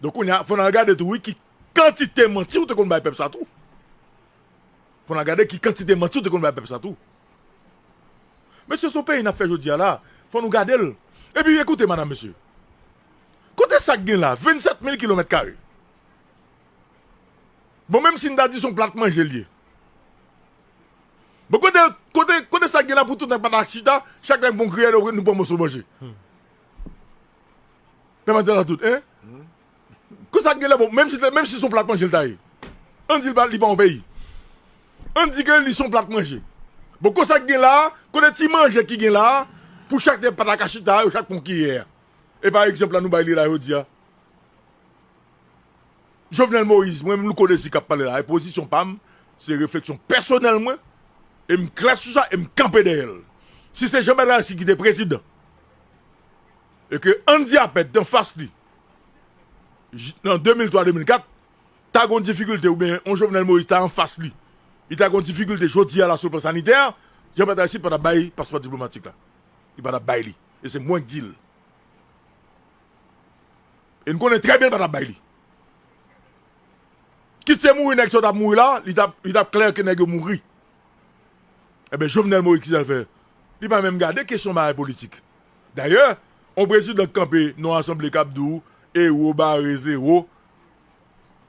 Donk, kounye a, fò n al gade tou, wi, ki kantite manti ou te konn bay pèp sa tou. Fò n al gade ki kantite manti ou te konn bay pèp sa tou. Mesye, se yon peyi n ap fè jodi a la, fò nou gade l. Epi, ekoute, madam, mesye. Kote sa k gen la, vennsèt mil kilomèt kare? Bon, menm si n ta di se yon plat manje l ye. Bon, kote, kote, kote sa k gen la pou tout nèg pa ta chita, chak nèg pran yon kiyè, nou, nou pran moso manje? Pèmèt nan tout, en? Kote sa k gen la, bon, menm si, menm si se yon plat manje l ta ye. Ann di l pa, li pa yon peyi. Ann di ke li se yon plat manje. Bon, kote sa k gen la, kote ti manje ki gen la, pou chak nèg pa ta ka chita, yo chak pran yon kiyè. E pa egzanp la nou bay li la jodi a. Jovenel Moïse, mwen menm Louko Désir k ap pale la, e pozisyon pa m, se refleksyon pèsonèl mwen, e m klè sou sa, e m kanpe dèyè l. Si se Jean Bertrand Aristide ki te prezidan, e ke Andy Apert t anfas li, j- nan de mil twa de mil kat, ta gon difikilte, oubyen yon Jovenel Moïse ta anfas li, li ta gon difikilte jodi a la sou le plan sanitè, Jean Bertrand Aristide pa t ap bay paspò diplomatik la. Li pa t ap bay li. E se mwen k di l. E n konnen trè byen l pa t ap bay li. Kit se mouri nèg sa yo t ap mouri la, li t ap, li t ap klè ke nèg yo mouri. Ebyen, Jovenel Moïse, kisa l fè? Li pa menm gade kesyon bagay politik. Dayè, yon prezidan k kanpe nan yon asanble k ap di w, ewo bare zewo.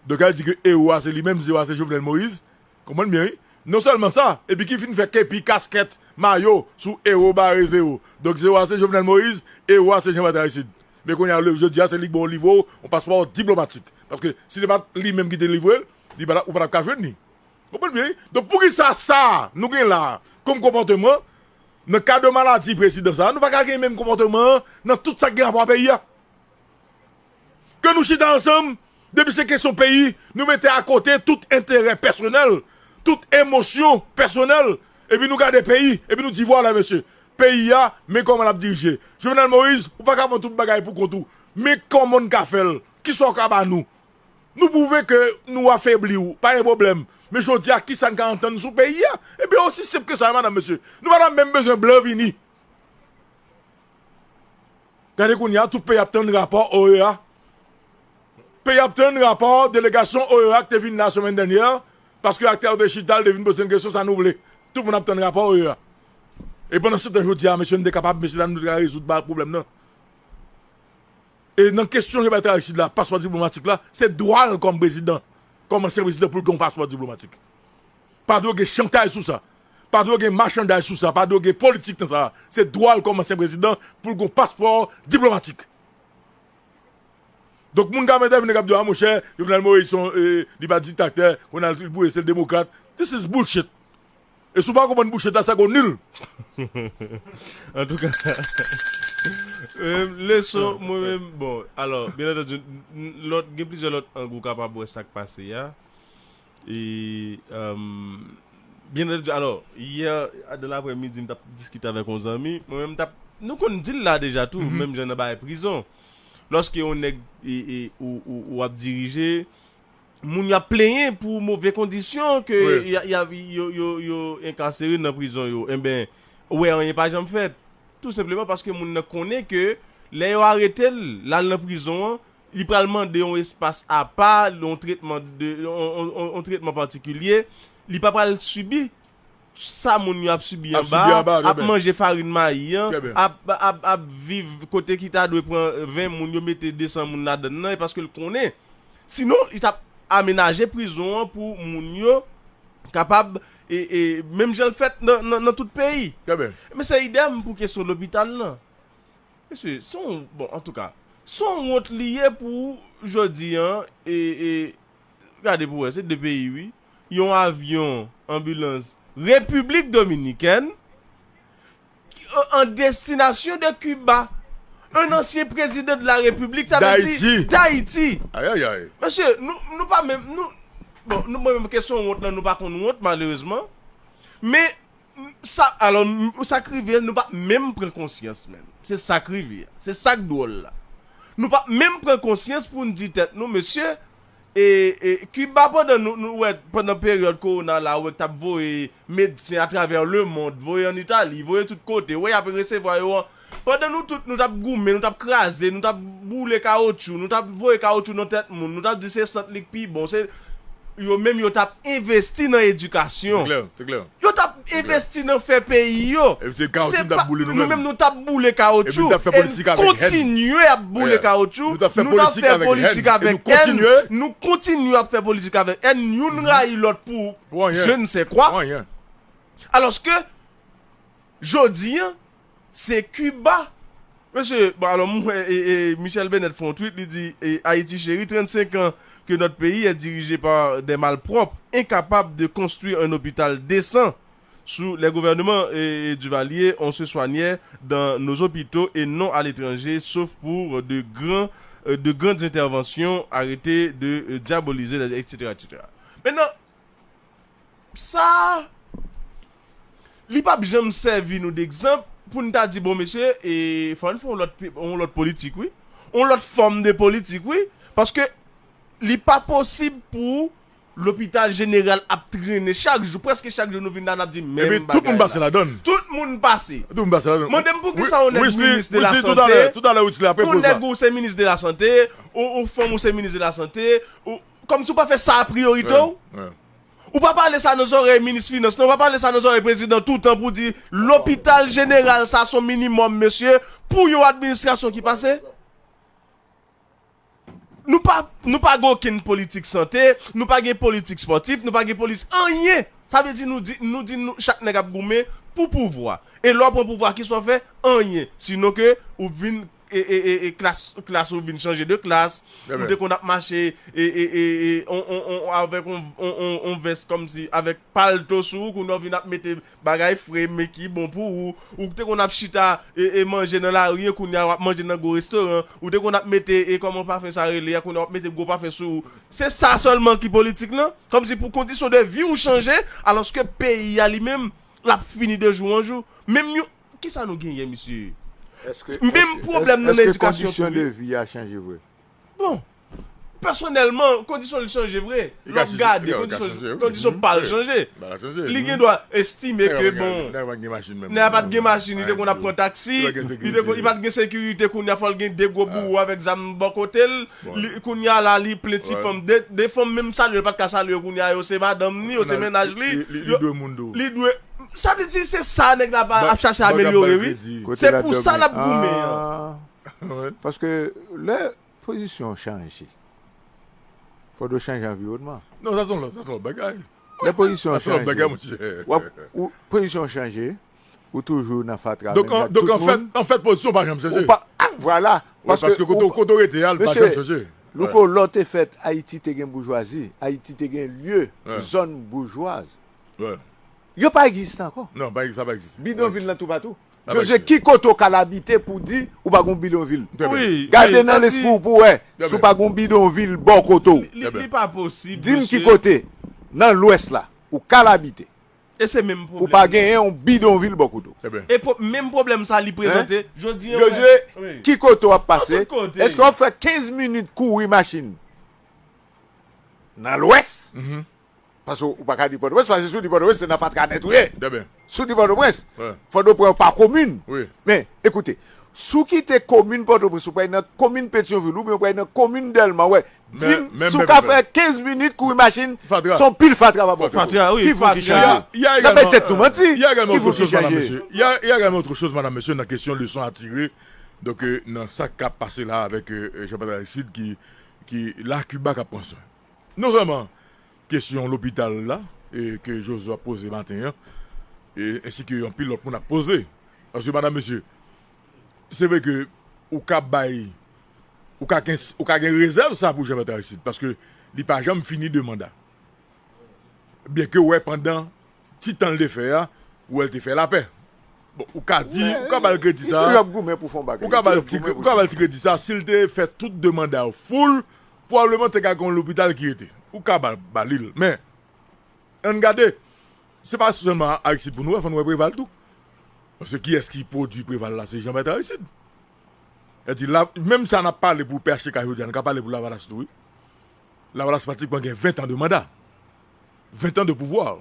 Donk, sa vle di ke ewo a se li menm, zewo a se Jovenel Moïse. Konprann byen, wi. Non sèlman sa, epi ki fin fè kepi, kaskèt, mayo sou ewo bare zewo. Donk, zewo a se Jovenel Moïse, ewo a se Jean Bertrand Aristide. Men kounye a, jodi a, se li k ba w, livre w yon paspò diplomatik. Paske si se pa t li menm ki te livre l, li pa t, ou pa t ap ka jwenn li. Konprann byen, wi? Donk, poukisa sa nou gen la a kòm konpòteman, nan ka de maladi prezidan sa a, nou pa ka gen menm konpòteman an nan tout sa k gen rapò a peyi a? Ke nou chita ansanm, depi se kesyon peyi, nou mete akote tout enterè pèsonèl, tout emosyon pèsonèl, epi nou gade peyi, epi nou di, vwala, mesye, peyi a, men kòman l ap dirije. Jovenel Moïse, ou pa ka pran tout bagay pou kont ou. Men kòman n ka fè l? Kisa w ka ba nou? Nou pwouve ke nou afebli w, pa gen pwoblèm. Men jodi a, kisa n ka antann sou peyi a? Ebyen, osi senp ke sa, madam, mesye. Nou pa ta menm bezwen blan vini. Gade kounye a, tout peyi ap tann rapò O E A. Peyi ap tann rapò delegasyon O E A ki te vin la semèn dènyè, paske aktè yo te chita, yo te vin poze n kesyon, sa nou vle. Tout moun ap tann rapò O E A. E pandan se tan, jodi a, mesye, nou te kapab, mesye, la, nou te ka rezoud ba pwoblèm nan. E nan kesyon Jean Bertrand Aristide la, paspò diplomatik la, se dwa l kòm prezidan. kòm ansyen prezidan pou l gen yon paspò diplomatik. Pa dwe gen chantay sou sa. Pa dwe gen machanday sou sa. Pa dwe gen politik nan sa. Se dwa l kòm ansyen prezidan pou l gen yon paspò diplomatik. Donk, moun k ap entèvini k ap di, "A, monchè, Jovenel Moïse, se yon, e, li pa diktatè, kounye a li pou se demokrat." This is bullshit. E si w pa konprann bullshit la, sa k ou nil. Antouka, leson, mwen menm, bon, alò, byen antandi, lòt, gen plizyè lòt ang ou kapab wè sa k pase a. E, byen antandi, alò, yè, dan laprè midi, m t ap diskite avèk yon zanmi, mwen menm, m t ap, nou konn di l la deja tou, menm jan nan bagay prizon. Lòske yon nèg, e, e, ou, ou, ou ap dirije, moun y ap plenyen pou move kondisyon ke y a- y a- yo, yo, yo enkasere nan prizon yo, enben, ou wè anyen pa janm fèt. Tou senpleman paske moun nan konnen ke lè yo arete l, l al nan prizon an, li pral mande yon espas apa, yon tretman de, yon, yon, yon, yon tretman patikilye, li pa pral sibi sa moun yo ap sibi anba, ap manje farin mayi an, ap, ap, ap viv kote ki ta dwe pran ven moun, yo mete de san moun ladan l nan, e paske l konnen. Sinon, li t ap amenaje prizon an pou moun yo kapab, e, e, menm jan l fèt nan, nan, nan tout peyi. Men se idèm pou kesyon lopital lan. Mesye, se yon, bon, antouka, se yon wont li ye pou jodi an, e, e, gade pou wè, se de peyi, wi. Yon avyon, anbilans, Repiblik Dominikèn, an, an destinasyon de Kiba. Un ancien président de la République, sa vle di Dayiti. Ayayay. Mesye, nou, nou pa menm, nou, bon, nou, mwen menm kesyon wont lan, nou pa konn wont, malerezman. Men, sa, alò, m- sa k rive, nou pa menm pran konsyans menm. Se sa k rive a. Se sa k dwòl la. Nou pa menm pran konsyans pou n di tèt nou, mesye, e, e, Kiba pandan nou, nou wè, pandan peryòd kowona la, ou wè k t ap voye medsen atravè lemonn, voye ann Itali, voye tout kote, wè y ap resevwa yo an. Pandan nou tout, nou t ap goumen, nou t ap kraze, nou t ap boule kawotchou, nou t ap voye kawotchou nan tèt moun, nou t ap di se sant li k pi bon, se, yo menm yo t ap envesti nan edikasyon. Yo t ap envesti nan fè peyi yo. Se pa, nou menm nou t ap boule kawotchou. E n kontinye ap boule kawotchou. Nou t ap fè politik avèk èn. Nou kontinye ap fè politik avèk èn. Youn rayi lòt pou je ne sais quoi. Alòske, jodi an, se Kiba. Mesye, bon, alò, m wè, e, e, Michel Bennett fè yon tweet, li di, e, Haïti chérie, trente-cinq ans que notre pays est dirigé par des malpropres, incapables de construire un hôpital décent. Sous les gouvernements, e, e, Duvalier, on se soignait dans nos hôpitaux et non à l'étranger, sauf pour de grands, euh, de grandes interventions. Arrêtez de, euh, diaboliser, et cetera, et cetera. Maintenant, sa, li p ap janm sèvi nou degzanp pou n ta di, bon, mesye, e, fò n fè yon lòt, yon lòt politik, wi. Yon lòt fòm de politik, wi. Paske li pa posib pou lopital jeneral ap trennen chak jou, prèske chak jou nou vin la, n ap di menm bagay la. Epi tout moun pase ladan l. Tout moun pase. Tout moun pase ladan l. Mande m poukisa yon nèg minis de la sante, yon nèg ou se minis de la sante, ou, ou fanm ou se minis de la sante, ou, kòmsi ou pa fè sa priyorite w. Ou pa pale sa nan zòrèy minis finans lan, ou pa pale sa nan zòrèy prezidan toutan pou di lopital jeneral sa se yon minimòm, mesye, pou yon administrasyon ki pase. Nou pa, nou pa gen okenn politik sante, nou pa gen politik spòtif, nou pa gen politik anyen. Sa vle di nou di, nou di nou, chak nèg ap goumen pou pouvwa. E lè w pran pouvwa, kisa w fè? Anyen. Sinon ke ou vin, e, e, e, e klas, klas ou vin chanje de klas. Ou te konn ap mache, e, e, e, e, on, on, on, avèk on, on, on, on vès kòmsi, avèk palto sou ou, kounye a w vin ap mete bagay fre, men ki bon pou ou. Ou te konn ap chita e, e manje nan lari, kounye a w ap manje nan gwo restoran. Ou te konn ap mete, e kòman pafen sa rele a, kounye a w ap mete gwo pafen sou ou. Se sa sèlman ki politik lan? Kòmsi pou kondisyon de vi w chanje, alòske peyi a li menm, l ap fini de jou an jou. Menm yon, kisa nou genyen, mesye? Menm pwoblèm nan edikasyon tou, wi. Bon, pèsonèlman, kondisyon l chanje vre. Lè w ap gade, kondisyon pa l chanje. Li gen dwa estime ke, bon, nèg la pa t gen machin, li te konn ap pran taksi, li te konn, li pa t gen sekirite, kounye a fò l gen de gwo bouwo avèk zam bò kote l. Kounye a la, li plen ti fanm, de, de fanm menm salye l pa t ka salye, kounye a yo se madanm li, yo se mennaj li. Li dwe moun tou. Li dwe, sa vle di se sa nèg la ap chache amelyore, wi. Se pou sa l ap goumen an. Paske lè pozisyon chanje, Fòk ou chanje anviwònman. Non, sa se yon lòt, sa se yon lòt bagay. Lè pozisyon Sa se yon lòt bagay, chanje, monchè. w ap- ou- pozisyon chanje, ou toujou nan fatra Donk, menm an, jan ak donk tout an fèt, moun. An fèt, pozisyon pa janm chanje. Ou pa, ah, vwala. Wi, paske kote ou- kote ou rete a, l pa janm chanje. Louko, lò te fèt, Ayiti te gen boujwazi, Ayiti te gen lye, Wi. Zòn boujwaz. Wi. Yo pa egziste ankò. Non, pa, sa pa egziste. Bidonvil nan toupatou. Sa pa Jozye, egziste. Ki kote w ka abite pou di ou pa gen bidonvil? Trè byen. Wi, Gade wi, nan sa lespri di- w pou wè Trè si w byen. Pa gen bidonvil bò kote w. Li, li pa posib. Di m ki mesye. Kote nan lwès la ou ka abite E se menm pwoblèm. Ou pa genyen yon bidonvil bò kote w. Trè byen. E po, menm pwoblèm sa li prezante. Jodi an. Jozye, Wi. Ki kote w ap pase? An tout kote. Èske w ap fè kenz minit kouri machin nan lwès? Mhm. Paske ou pa ka di Pòtoprens, paske si w di Pòtoprens, se nan fatra nèt ou ye. Trè byen. Si w di Pòtoprens, Wi. Fòdopren pa komin. Wi. Men, ekoute, si w kite komin Pòtoprens, ou pral nan komin Petyonvil, oubyen ou pral nan komin Dèlma, wè, di Men- m men- si w men- ka men- fè kenz minit kouri machin, Fatra. Se yon pil fatra pa bò kote. Fatra, wi, Ki fou ki fatra. chanje? Il y a N ap bay également- tèt nou manti. Il y a également Ki fou autre ki chose, madame, chanje? Monsieur. Il y a, il y a également autre chose, madame, monsieur, dans la question leçon à tirer. Donc, euh, dans ça qui a passé là avec euh, Jean-Bertrand Aristide qui, qui là, Cuba qui a pris soin. Non seulement question l'hôpital là, et que Josué a posé matin, hein, et, ainsi que un pilote qu'on a posé. Parce que, madame, monsieur, se vre ke ou ka bay, ou ka gen, ou ka gen rezèv sa pou Jean-Bertrand Aristide, paske li pa janm fini de manda. Byen ke wè pandan ti tan l te fè a, ou wè l te fè lapè. Bon, ou ka di, ou ka ba l kredi sa. Li toujou ap goumen pou fè yon bagay. Ou ka ba l ti, ou ka ba l ti kredi sa, si l te fè tout de manda yo full, pwobableman te ka gen yon lopital ki rete. Ou ka ba, ba li l. Men, ann gade, se pa sèlman Aristide pou nou wè, fò nou wè Preval tou. Paske kiyès ki pwodui Preval la, se Jean Bertrand Aristide. Sa di la, menm sa n ap pale pou P H T K jodi a, nou ka pale pou Lavalas tou, wi. Lavalas pratikman gen ven tan de manda. Ven tan de pouvwa.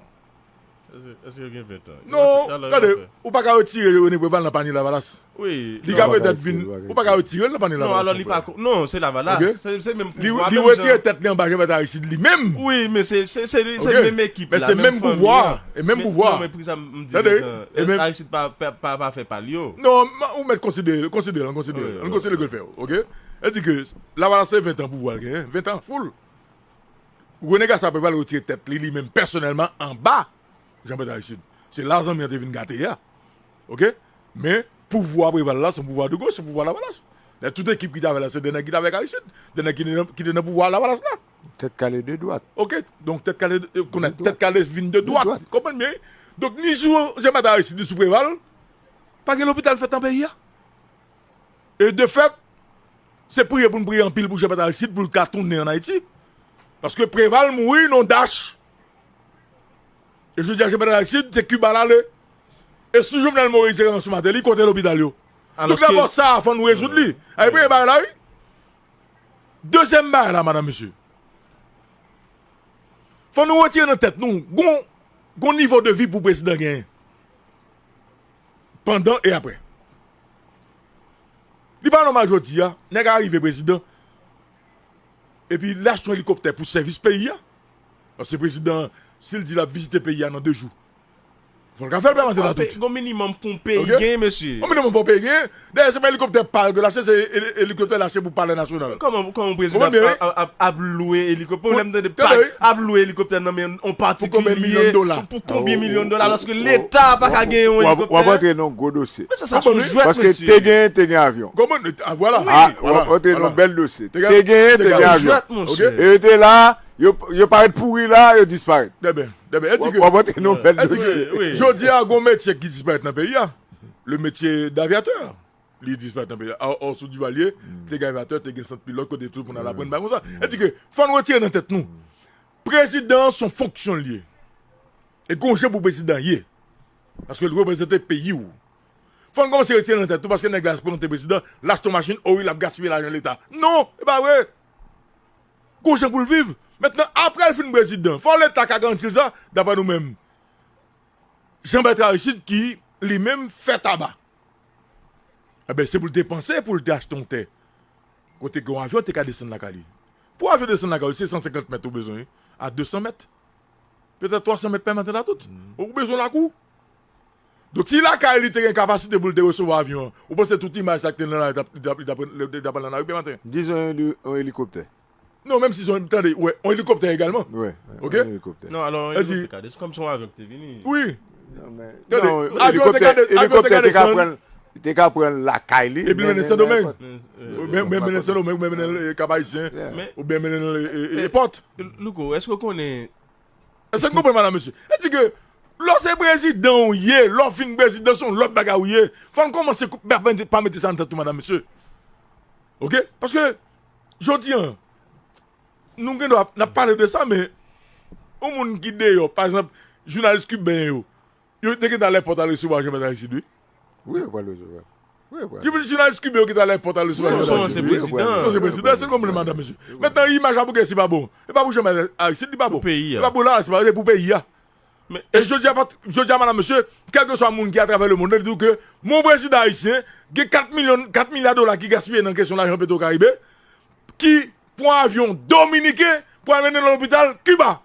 Èske, èske yo gen ven tan? Non, gade, ou pa ka retire René Preval nan panye Lavalas. Wi. Li ka petèt vin, ou pa ka retire l nan panye Lavalas. Non, alò li pa. Non, se Lavalas. Se menm pouvwa. Li retire tèt li anba Jean Bertrand Aristide li menm. Wi, men se se se se menm ekip la. Men se menm pouvwa. E menm pouvwa. Non, men prisa m di. Tande, e menm Aristide pa pa pa fè pa l yo. Non, ou mèt konsidere, konsidere, konsidere, konsidere ke l fè yo, oke? E di ke Lavalas se ven tan pouvwa l genyen, ven tan full. René Garcia Preval retire tèt li, li menm pèsonèlman anba Jean Bertrand Aristide. Se la zanmi an te vin gate a. Oke? Men pouvwa Preval la, se yon pouvwa de goch, se pouvwa Lavalas. Lè tout ekip ki t avè l la, se de nèg ki t avèk Aristide, de nèg ki te nan, ki te nan pouvwa Lavalas la. Tèt kale de dwat. Oke? Donk tèt kale, konnen tèt kale vin de dwat. Konprann byen? Donk ni sou Jean Bertrand Aristide, ni sou Preval, pa gen lopital fèt nan peyi a. E de fèt, se priye pou n priye anpil pou Jean Bertrand Aristide pou l ka tounen ann Ayiti. Paske Preval mouri nan dach. E jodi a Jean Bertrand Aristide, se Kiba l ale. E si Jovenel Moïse te rann sou maten li, kote lopital yo? Donk dabò sa, fò nou rezoud li. Ay premye bagay la, wi. Dezyèm bagay la, madanm, mesye. Fò nou retire nan tèt nou, gon, gon nivo de vi pou prezidan genyen. Pandan e apre. Li pa nòmal jodi a, nèg a rive prezidan, epi l achte yon elikoptè pou sèvis peyi a. Paske prezidan, si l di l ap vizite peyi a nan de jou, fò l ka fè l pèmante la tout. Gon minimòm pou yon peyi genyen, mesye. Gon minimòm pou yon peyi genyen. Dayè, se pa elikoptè pa l ke l achte, se elikoptè l achte pou Palè Nasyonal. Kòman yon prezidan ap lwe elikoptè? Lè m tande pa ap lwe elikoptè nan men yon patikilye pou konbyen milyon dola, alòske Leta pa ka genyen yon elikoptè? W ap antre nan yon gwo dosye. Paske te genyen, te gen avyon. Vwala. W ap antre nan yon bèl dosye. Te genyen, te gen avyon. E yo te la, yo parèt pouri la, yo disparèt. W ap antre nan yon bèl dosye. Jodi a, gon metye ki disparèt nan peyi a. Le metye d avyatè. Li disparèt nan peyi a. Or, sou Duvalier, te gen avyatè, te gen sant pilòt, kote tout moun al aprann bagay konsa. E di ke, fò n retire nan tèt nou. Prezidan se yon fonksyon l ye. E gon jan pou prezidan ye. Paske l reprezante peyi w. Fò n kòmanse retire nan tèt nou, paske nèg la se prezante prezidan, l achte yon machin, o wi, l ap gaspiye lajan Leta. Non, e pa vre. Gon jan pou l viv. Mentnan, apre l fin prezidan, fò Leta ka garanti l sa, daprè nou menm. Jean Bertrand Aristide ki, li menm, fè taba. Enben, se pou l te panse pou l te achte yon tè. Kote gen yon avyon te ka desann lakay li. Pou avyon desann lakay ou, se san senkant mèt ou bezwen, wi. A de san mèt. Petèt twa san mèt pèmante la tout. Ou bezwen lakou. Donk, si lakay li te gen kapasite pou l te resevwa avyon an, ou panse tout imaj sa ki te nan lari, li t ap, li t ap, li t ap, li t ap pran nan lari pèmante? Dizon yon, yon elikoptè. Non, menm si se yon, tande, wè, yon elikoptè egalman. Wè, wè, ok? Yon elikoptè. Non, alò, yon elikoptè ka desann, kòm se yon avyon ki te vini. Wi. Non, men, tande, non, avyon te ka desann. Elikoptè te ka pran, te ka pran lakay li. Epi mennen Sendomeng. Ou byen mennen Sendomeng, ou byen mennen Kap Ayisyen, ou byen mennen l epòt. Louko, èske w konnen Èske n konprann, madanm, mesye? E di ke, lè w se prezidan ou ye, lè w fin prezidan, se yon lòt bagay ou ye. Fò n kòmanse pa mete sa nan tèt nou, madanm, mesye. Ok? Paske, jodi a, nou gen dwa, n ap pale de sa, men, yon moun ki deyò, pa egzanp, jounalis kiben yo, yo te gentan al èpòt al resevwa Jean Bertrand Aristide, wi. Wi, yo pral resevwa. Wi, yo pral. Jounalis kiben yo ki t al èpòt al resevwa Jean Bertrand Aristide. Se yon ansyen prezidan. Se yon ansyen prezidan, se yon konpleman, madanm, mesye. Mentnan, imaj la pou kiyès li pa bon? E pa pou Jean Bertrand Aristide li pa bon. Pou peyi a. E pa pou la, se pa pou peyi a. E jodi a, jodi a, madanm, mesye, kèlkeswa moun ki atravè lemonn, li di w ke yon prezidan ayisyen gen kat milyon, kat milya dola ki gaspiye nan kesyon lajan Petro Caribe, ki pran avyon dominiken pou al mennen l lopital Kiba.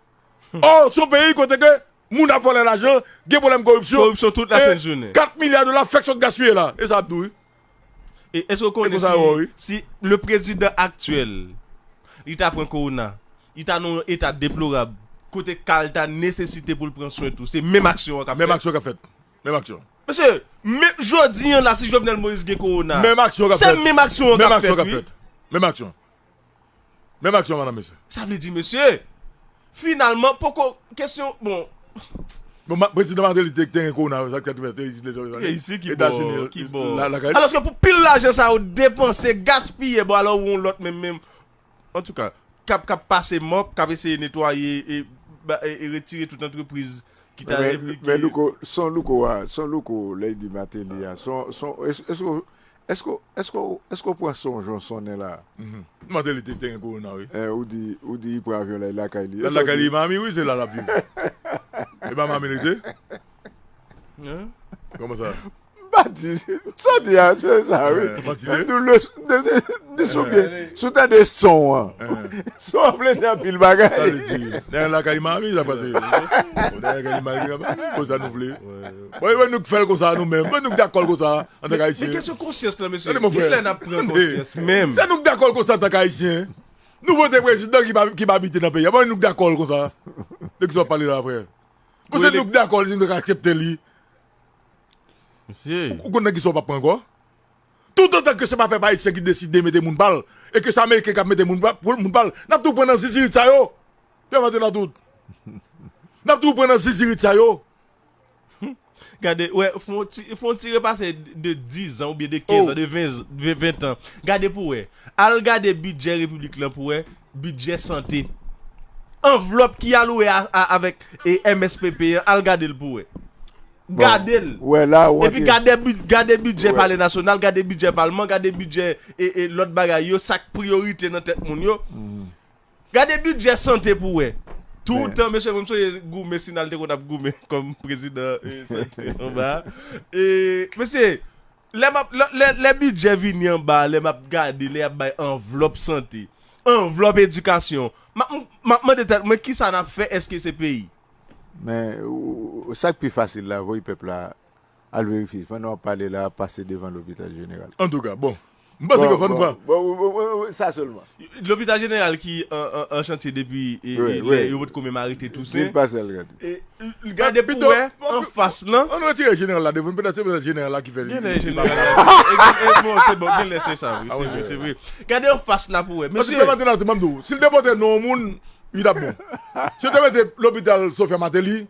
Ò, se yon peyi kote ke moun ap vòlè lajan, gen pwoblèm koripsyon. Koripsyon tout la sent jounen. Kat milya dola fèk sot gaspiye la. E sa ap di w, wi. E èske w konnen si, si le prezidan aktyèl, li ta pran kowona, li ta nan yon eta deplorab, kote ka l ta nesesite pou l pran swen tou, se menm aksyon an k ap fèt? Menm aksyon k ap fèt. Menm aksyon. Mesye, menm jodi a la, si Jovenel Moïse gen kowona, menm aksyon k ap fèt. Se menm aksyon an k ap fèt, wi. Menm aksyon. Menm aksyon, madanm, mesye. Sa vle di, mesye, finalman, poko kesyon, bon. Bon, prezidan Martelly te gen kowona, sa k te fè, te isit, Etazini, lakay li. Alòske pou pil lajan sa yo depanse, gaspiye, bon, alò, ou yon lòt menm, menm. Antouka, k ap, k ap pase mòp, k ap eseye netwaye e, e retire tout antrepriz ki ta repli. Men Louko, son Louko a, son Louko, lè l di Martelly a, son, son, èske Èske, èske, èske w pran sonj yon sonnen la? Martelly te gen kowona, wi. Ou di, ou di li pran avyon la, li lakay li. Li lakay li, Miami, wi, se la l ap viv. E pa Miami li te? Kòman sa? M pa di, sa w di a, se sa, wi. Nou, nou, nou, nou, nou, si w tande son an. Son an vle di anpil bagay. Sa vle di, dèyè lakay Miami, sa pase. Dèyè lakay Miami, sa pase. Konsa nou vle. Bon, e nou k fè l konsa, nou menm. Bon, nou k dakò l konsa. Antank Ayisyen. Men kesyon konsyans lan, mesye. Tande, mon frè. Kilè n ap pran konsyans menm? Se nou k dakò l konsa antank Ayisyen. Nou vote prezidan ki pa, ki pa abite nan peyi a. Bon, nou k dakò l konsa. De kisa w ap pale la, frè? Bon, se nou k dakò l, nou k aksepte li. Mesye. Ou, ou konn nan kisa w p ap pran ankò? Toutotan ke se pa pèp ayisyen ki deside mete moun pa l, e ke se Ameriken k ap mete moun pa, pou moun pa l, n ap toujou pran nan zizirit sa yo. Pè Maten nan tout. N ap toujou pran nan zizirit sa yo. Gade, wè, fè yon ti, fè yon ti repase de diz an oubyen de kenz an, de ven, de ven tan. Gade pou wè. Al gade bidjè repiblik lan pou wè, bidjè sante. Anvlòp ki alwe a, a, avèk e, M S P P an, al gade l pou wè. Gade l. Epi gade, gade bidjè Palè Nasyonal, gade bidjè Palman, gade bidjè e, e, lòt bagay yo, sa k priyorite nan tèt moun yo. Gade bidjè sante pou wè. Toutan, mesye, mwen m sonje goumen, Sinal te konn ap goumen kòm prezidan e, sante anba. E, mesye, lè, m ap, lè, lè, lè bidjè vini anba, lè m ap gade, lè y ap bay anvlòp sante, anvlòp edikasyon, m ap, m ap mande tèt mwen, kisa n ap fè, èske se peyi? Men, ou, ou, sa k pi fasil la, voye pèp la al verifye. Pandan w ap pale la, pase devan lopital jeneral. Antouka, bon. M panse ke fò nou pran. Bon, bon, bon, bon, sa sèlman. Lopital jeneral ki an, an, an chantye depi e, e, lè yo potko menm arete Toussaint. Di l pase al gade. E, l gade pou wè, anfas lan. Ann retire jeneral la devan, petèt se petèt jeneral la ki fè li. Genlè jeneral la. E, e, bon, se bon, genlè se sa, wi, se vre, se vre. Gade anfas la pou wè. Mesye. Paske pèp Maten nan tout, m ap di w, si l te pote non yon moun, li t ap bon. Si yo te mete lopital Sofia Martelly,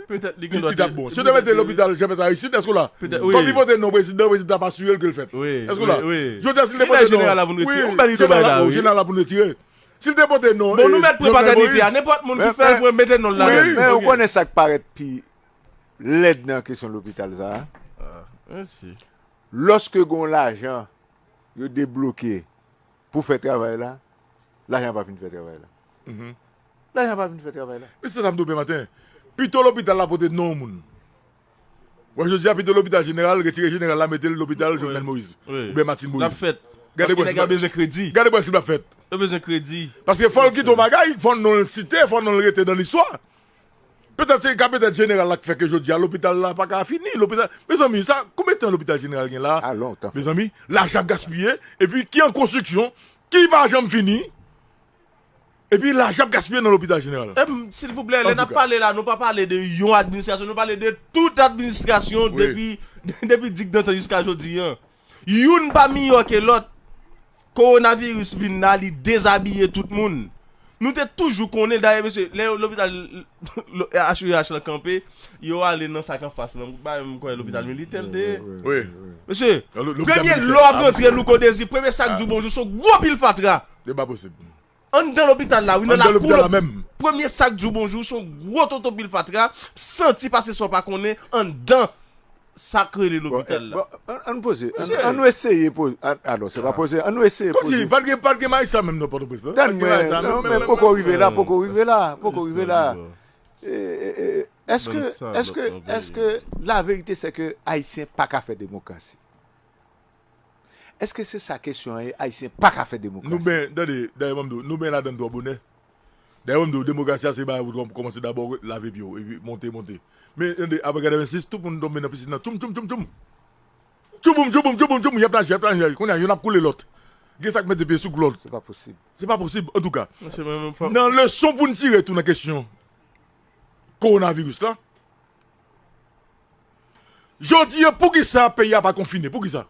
petèt li gen dwa te bon. Si yo te mete lopital Jean Bertrand Aristide, èske w la? Petèt, wi. Kòm li pote non prezidan, prezidan ap asire l ke l fèt. Wi, wi, wi. Èske w la? Jodi a, si l te pote non, jeneral la pou n retire. Wi, jeneral la pou n retire. Si l te pote non, bon, nou mèt pran patènite a, nenpòt moun ki fè l, mete non l ladan l. Men ou konnen sa k parèt pi lèd nan kesyon lopital sa a? Lòske gen yon lajan yo debloke pou fè travay la, lajan pa vin fè travay la. Lajan pa vin fè travay la. Men se sa m di w, Pè Maten. Pito lopital la pote non moun. Wè, jodi a, pito lopital jeneral, retire jeneral la, mete l lopital Jovenel Moïse. Oubyen Martine Moïse. L ap fèt. Paske nèg la bezwen kredi. Gade pou wè si l ap fèt. Yo bezwen kredi. Paske fò l kite yon bagay, fò non l site, fò non l rete nan listwa. Petèt se ka petèt jeneral la k fè ke jodi a lopital la pa ka fini. Lopital, mezanmi, sa, konbyen tan lopital jeneral gen la? A, lontan. Mezanmi, lajan ap gaspiye, epi ki an konstriksyon, ki pa janm fini. Epi lajan ap gaspiye nan lopital jeneral. Em, silvouplè, lè n ap pale la, nou pa pale de yon administrasyon, nou pale de tout administrasyon depi, depi digdantan jiska jodi a. Youn pa miyò ke lòt. Kowonaviris vin la, li dezabiye tout moun. Nou te toujou konnen, dayè, mesye, lè lopital H U H lan kanpe, yo ale nan sa k anfas lan. Ba, m kwè lopital militè l te ye. Mesye, premye lè w ap rantre Louko Dezi, premye sa k di w bonjou, se yon gwo pil fatra. Se pa posib. Anndan lopital la, wi, nan lakou lopital la menm. Premye sa k di w bonjou, se yon gwo toto pil fatra, santi pase sa w pa konnen, anndan sa k rele lopital la. Bon, ann poze, ann, ann nou eseye poze, alò, se pa poze, ann nou eseye poze. Kòmsi, pa t gen, pa t gen majistra menm nan Pòtoprens, non? Tann mwen, non, men poko rive la, poko rive la, poko rive la. Èske, èske, èske la vérité c'est que Ayisyen pa ka fè demokrasi? Èske se sa kesyon an ye? Ayisyen pa ka fè demokrasi. Nou ben, tande, dayè, ban m di w, nou ben ladann twò bonè. Dayè, ban m di w, demokrasi a se bagay pou kòmanse dabò, lave pye w, epi monte, monte. Men, tande, apre katrevensis, tout moun tonbe nan pisin nan, tchoum, tchoum, tchoum, tchoum. Tchouboum, tchouboum, tchouboum, tchouboum, y ap naje, y ap naje. Kounye a, youn ap koule lòt. Gen sa k mete pye sou lòt. Se pa posib. Se pa posib, antouka. Nan leson pou n tire tou nan kesyon kowonaviris la, jodi a, poukisa peyi a pa konfine? Poukisa?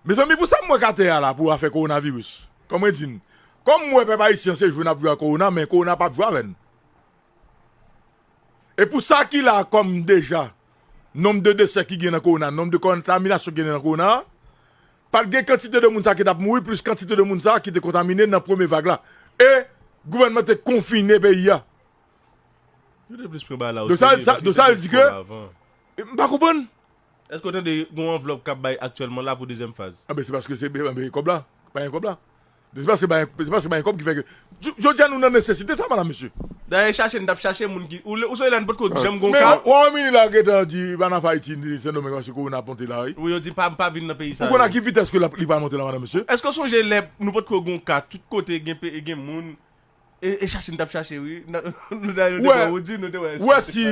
Mezanmi, pou sa m wè k atè a la pou afè kowonaviris. Kòm mwen di n, kòm m wè pèp ayisyen se jwe n ap jwe ak kowona, men kowona p ap jwe avè n. E pou sa ki la kòm deja, nonb de desè ki gen nan kowona, nonb de kontaminasyon ki gen nan kowona, pa t gen kantite de moun sa ki t ap mouri plis kantite de moun sa ki te kontamine nan premye vag la. E gouvènman te konfine peyi a. Yo te plis pran bagay la oserye, yo te plis pran avan. M pa konprann. Èske w tande gen yon anvlòp k ap bay aktyèlman la pou dezyèm faz? Anben, se paske se, anben, kòb la. Pa gen kòb la. Se paske bay, se paske bay kòb ki fè ke, j-, jodi a nou nan nesesite sa, madam, mesye. Dayè, chache, n t ap chache moun ki, ou, ou sonje lè n potko janm gon ka. Men, w, w, Mini la gentan di, pa nan Ayiti, Sendomeng, paske kowona ap monte la, wi. Wi, yo di pa, pa vin nan peyi sa yo. Ou konn a ki vitès ke l ap, li pral monte la, madam, mesye? Èske w sonje lè nou potko gon ka, tout kote gen pe-, gen moun, E, e chache n t ap chache, wi. Nou, nou, nou te wè Woody, nou te wè Wè si,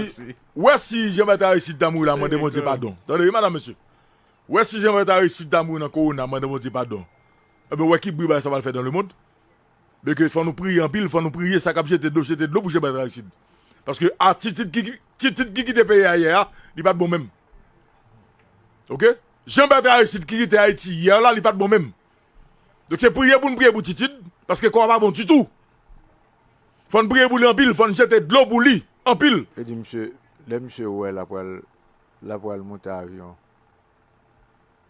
wè si Jean Bertrand Aristide ta mouri la, mande Bondye padon. Tande, wi, madam, mesye. Wè si Jean Bertrand Aristide ta mouri nan kowona, mande Bondye padon. Ebyen, wè ki bri bagay sa pral fè dans le monde. Paske fò nou priye anpil, fò nou priye sa k ap jete dlo, jete dlo pou Jean Bertrand Aristide. Paske a Titid ki, Titid ki kite peyi a yè a, li pa t bon menm. Oke? Jean Bertrand Aristide ki kite Ayiti yè la, li pa t bon menm. Donk se priye pou n priye pou Titid, paske kò a pa bon ditou. Fò n priye pou li anpil, fò n jete dlo pou li anpil. E di misye, lè misye wè l ap pral, l ap pral monte avyon,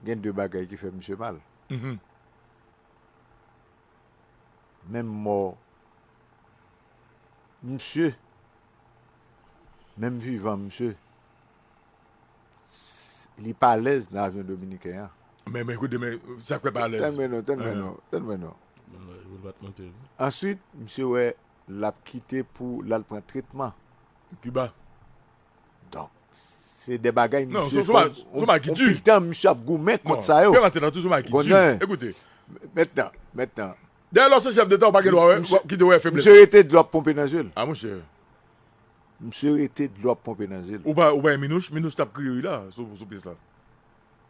gen de bagay ki fè misye mal. Mhm. Menm mò misye, menm vivan misye, s-, li pa alèz nan avyon dominiken an. Men, men, koute, men, sa k fè pa alèz? Tann mwen non, tann mwen non, tann mwen non. Answit, misye wè l ap kite pou l al pran tretman. Kiba. Donk, se de bagay misye fè yon pil tan misye ap goumen kont sa yo. Ou konnen? Ekoute. Mentnan, mentnan. Dayè, lè w se chèf deta, ou pa gen dwa wè, kite w wè feblès. Misye rete dlo ap ponpe nan je l. A, monchè. Misye rete dlo ap ponpe nan je l. Ou pa, ou pa wè Minouch, Minouch t ap kriye wi la, sou, sou pis la.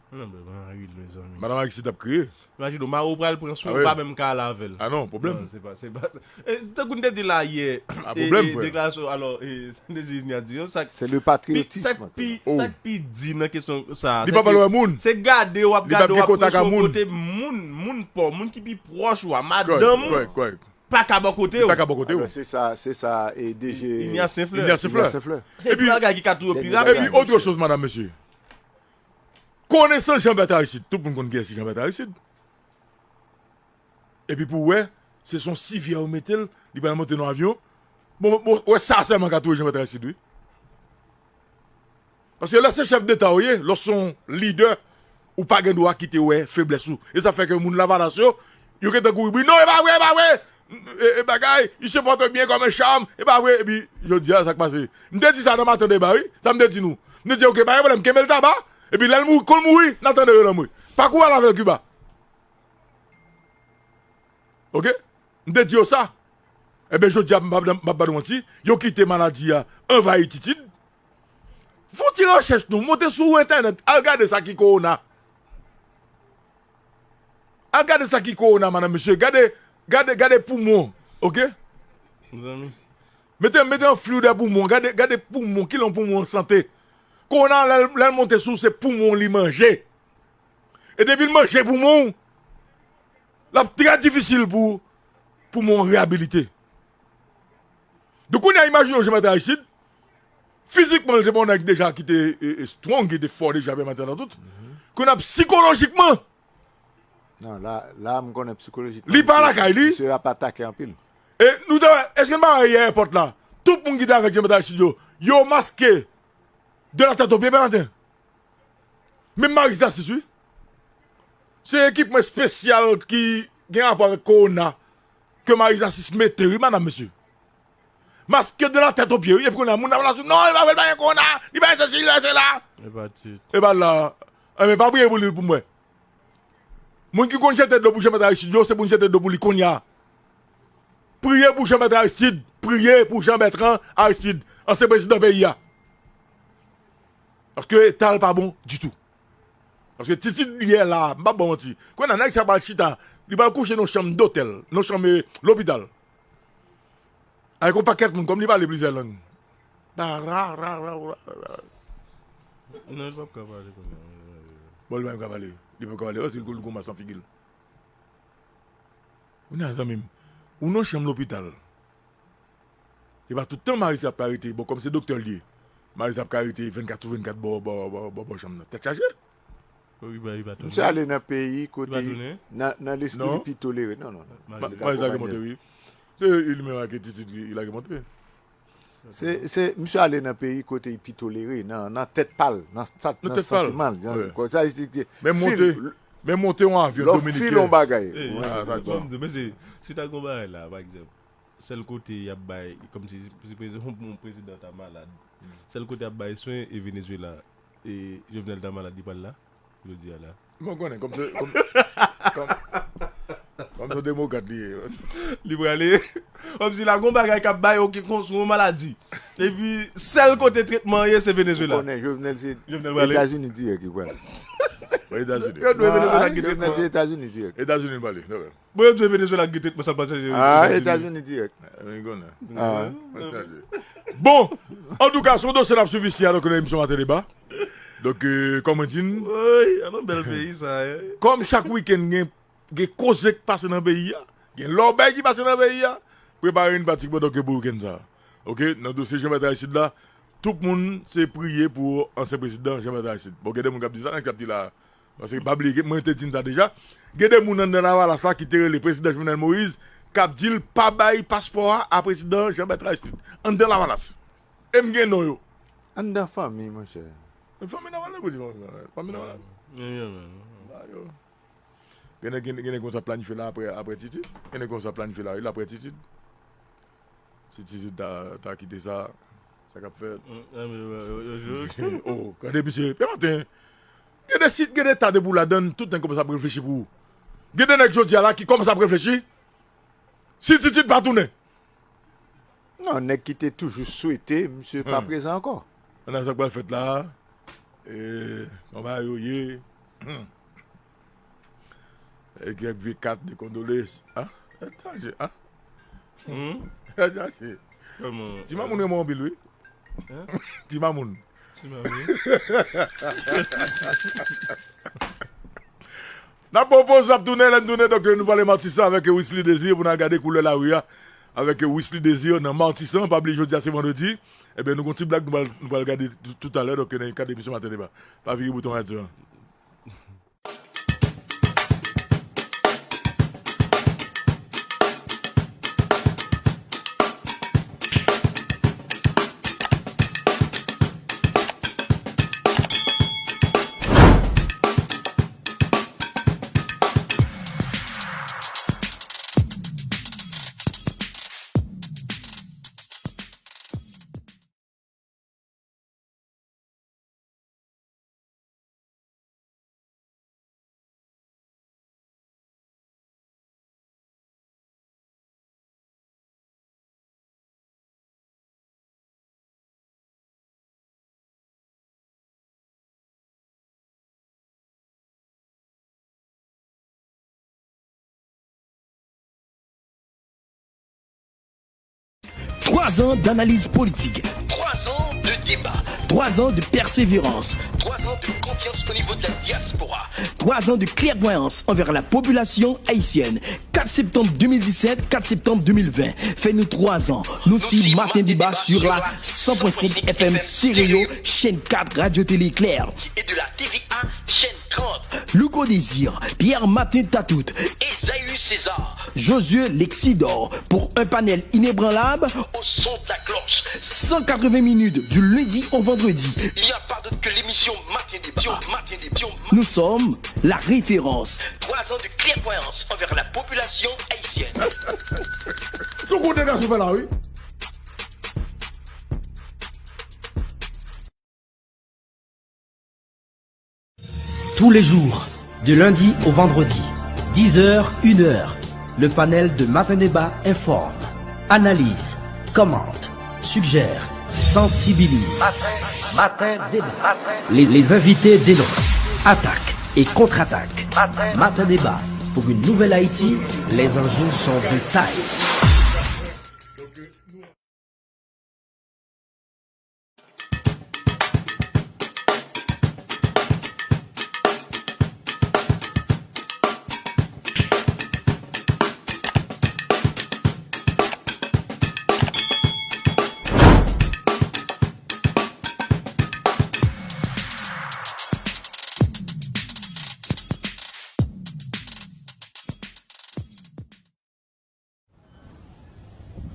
Non, men, Madan Aristide, mezanmi. Madan Aristide t ap kriye. Imajine w, mari w pral pran swen, ou pa menm ka al avè l. A non, pwoblèm. Non, se pa, se pa, e, tankou n te di la yè, e, deklarasyon, alò, e, Désir Isnia di yo, sa k, se le patriyotism, sa k pi, sa k pi di nan kesyon sa a, li pa pral wè moun. Se gade w ap gade w ap pran swen kote moun, moun pa w, moun ki pi pwòch ou a, madanm ou, pa ka bò kote w. Pa ka bò kote w. Alò, se sa, se sa, e, DG Ignace Senflè. Ignace Senflè. Se de bagay ki ka touye w pi rapid. Epi, otre choz, madam, mesye. Konesans Jean Bertrand Aristide, tout moun konn kiyès ki Jean Bertrand Aristide. Epi pou w wè, se son sivè yo mete l, li pral monte nan avyon. Bon, bon, wè sa sèlman ka touye Jean Bertrand Aristide, wi. Paske lè se chèf deta w ye, lè w se yon lidè, ou pa gen dwa kite wè feblès ou. E sa fè ke moun Lavalas yo, yo gentan kouri bri. Non, e pa vre, e pa vre! E, e bagay, il se porte bien comme un charme, e pa vre. Epi, jodi a, sa k pase? M te di sa nan maten deba, wi. Sa m te di nou? M te di, oke, pa gen pwoblèm, kenbe l taba. Epi lè l mouri, kon l mouri, n a tande yo nan mwen. Pa kouri al avè l Kiba. Oke? M te di yo sa. Ebyen, jodi a, m p ap, m p ap ba nou manti, yo kite maladi a anvayi Titid. Fè yon ti rechèch non, monte sou entènèt, al gade sa ki kowona. Al gade sa ki kowona, madam, mesye. Gade, gade, gade poumon. Ok? Zanmi. Mete, mete yon fluid de poumon. Gade, gade poumon, ki lè yon poumon an sante. Kowona, lè, lè l monte sou, se poumon li manje. E depi l manje poumon, l ap trè difisil pou, pou poumon reyabilite. Donk, kounye a, imajine w Jean Bertrand Aristide, fizikman, l se pa yon nèg deja ki te e, e strong, ki te fò deja, pèmaten nan tout. Kounye a, sikolojikman, non, la, la, m konnen psikolojikman, li pa misye, lakay li. Misye ap atake anpil. E nou te wè, èske n pa wè yè èpòt la? Tout moun ki te avèk Jean Bertrand Aristide yo, yo maske de la tèt o pye, pèmaten. Menm Maryse Narcisse, wi. Se ekipman espesyal ki gen rapò avèk kowona ke Maryse Narcisse mete, wi, madanm, mesye. Maske de la tèt o pye, wi. Epi kounye a, moun ap la sou, non, li pa vle, li pa gen kowona, li pa gen sesi, li pa gen sela. Epatit. Epa la. Enben, pa priye pou li pou mwen. Moun ki konn jete dlo pou Jean Bertrand Aristide yo, se pou n jete dlo pou li kounye a. Priye pou Jean Bertrand Aristide. Priye pou Jean Bertrand Aristide, ansyen prezidan peyi a. Paske eta l pa bon ditou. Paske Titid li ye la, m p ap ba w manti. Kounye a, nèg sa pral chita, li pral kouche nan chanm dotèl, nan chanm, eh, lopital. Avèk yon pakèt moun, kòm li pale plizyè lang. Ra, ra, ra, ra, ra, ra. Non, li p ap ka pale kounye a. Bon, li pa menm ka pale. Li pa ka pale. Paske l gon mas nan figi l. Kounye a, zanmi m, ou nan chanm lopital. Se pa tout tan Maryse ap ka rete, bon, kòm se doktè l ye, Maryse ap ka rete vennkat sou vennkat bò, bò, bò, bò, bò chanm nan. Tèt chaje. Wi, ba, li pa tounen. Misye ale nan peyi kote, nan, nan lespri li pi tolere. Non, non, non. Ma-, Maryse lage monte, wi. Se li menm ak Titid, li lage monte. Se, se, misye ale nan peyi kote li pi tolere, nan, nan tèt pa l, nan sa, nan santiman l. Jan, sa, li te, men monte, men monte yon avyon dominiken. Lè w fil yon bagay. Eh, ah, sa, bon, mesye, si ta gon bagay la, pa egzanp, sèl kote y ap bay, kòmsi, si prezidan, yon prezidan ta malad, sèl kote y ap bay swen, e Venezuela. E Jovenel ta malad, li pral la, jodi a la. Mwen konnen, kòm se, kòm, kòm, kòm se demokrat li ye. Li prale, kòmsi la gon bagay k ap bay, oke, kon sou yon maladi. Epi, sèl kote tretman an ye, se Venezuela. Ou konnen, Jovenel se Etazini dirèk li pral. Etazini. Yo dwe Venezuela gen tretman. Jovenel se Etazini dirèk. Etazini l prale. Bon, yo di Venezuela gen tretman sa pral chache. Ah, Etazini dirèk. Ah. Bon, antouka, se yon dosye n ap swiv isi a, donk, nan emisyon Maten Deba. Donk, euh, kòm mwen di n, woy, an yon bèl peyi sa, eh. Kòm chak wikenn gen, gen koze k pase nan peyi a, gen lòbèy ki pase nan peyi a, prepare n pratikman donk pou wikenn sa. Oke, nan dosye Jean Bertrand Aristide la, tout moun se priye pou ansyen prezidan Jean Bertrand Aristide. Bon, gen de moun k ap di sa, nèg k ap di la, paske pa bliye, mwen te di n sa deja. Gen de moun anndan Lavalas la ki te rele prezidan Jovenel Moïse, k ap di l pa bay paspò a a prezidan Jean Bertrand Aristide. Anndan Lavalas. E m gen non yo. Anndan fanmi, monchè. Fanmi nan valè, pou di fanmi nan valè. Fanmi nan valè. Ba yo. Gen nèg, gen, gen nèg konsa planifye la apre, apre Titid. Gen nèg konsa planifye la, wi, apre Titid. Si Titid ta, ta kite sa, sa k ap fèt? Mm, eh, men, yo, yo, yo jwe. Oh, gade misye, pè maten. Gen de sit, gen de ta de bouladann, tout nèg kòmanse ap reflechi pou ou. Gen de nèg jodi a la ki kòmanse ap reflechi. Si Titid pa tounen. Non, nèg ki te toujou swete misye pa prezan ankò. Anndan sa k pral fèt la. E, kòman yo ye? E kèk vye kat de kondoleyans. Ah, e chaje, ah. Hmm? E chaje. Kòman? Ti Mamoun renmen w anpil, wi. Hein? Ti Mamoun. Ti Mamoun. N ap pran yon poz, n ap tounen, lè n tounen, donk, nou pale Matisan avèk Wisly Désir pou n al gade koulè lari a avèk Wisly Désir nan Matisan. Pa bliye, jodi a se vandredi. Ebyen, nou gon ti blag, nou pral, nou pral gade tou-, toutalè, donk, nan kad emisyon Maten Deba. Pa vire bouton radyo a. Twa zan d'analiz politik. Twa zan de deba. Twa zan de pèseverans. Twa zan de konfyans o nivo de la dyaspora. Twa zan de klèvwayans anvè la popilasyon ayisyèn. Kat septanm de mil disèt, kat septanm de mil ven. Fè nou twa zan. Nou se Maten Deba sou la san pwen senk F M Stereo, chèn kat Radyo Tele Eklè. Et de la T V A, chaîne trente. Louko Désir, Pierre Martin Tatout, Esaü César, Josué Lexidor, pour un panel inébranlable au son de la cloche. Cent quatre-vingts minutes du lundi au vendredi. Il n'y a pas d'autre que l'émission Maten Deba. Maten Deba. Nous sommes la référence. Twa zan de klèvwayans anvè la popilasyon ayisyèn. Sou kote gason fè la, wi. Tous les jours, de lundi au vendredi, dix heures, une heure, le panel de Maten Deba informe, analyse, commente, suggère, sensibilise. Maten, Maten Deba. Les, les invités dénoncent, attaquent et contre-attaquent. Maten Deba, pour une nouvelle Haïti, les enjeux sont de taille.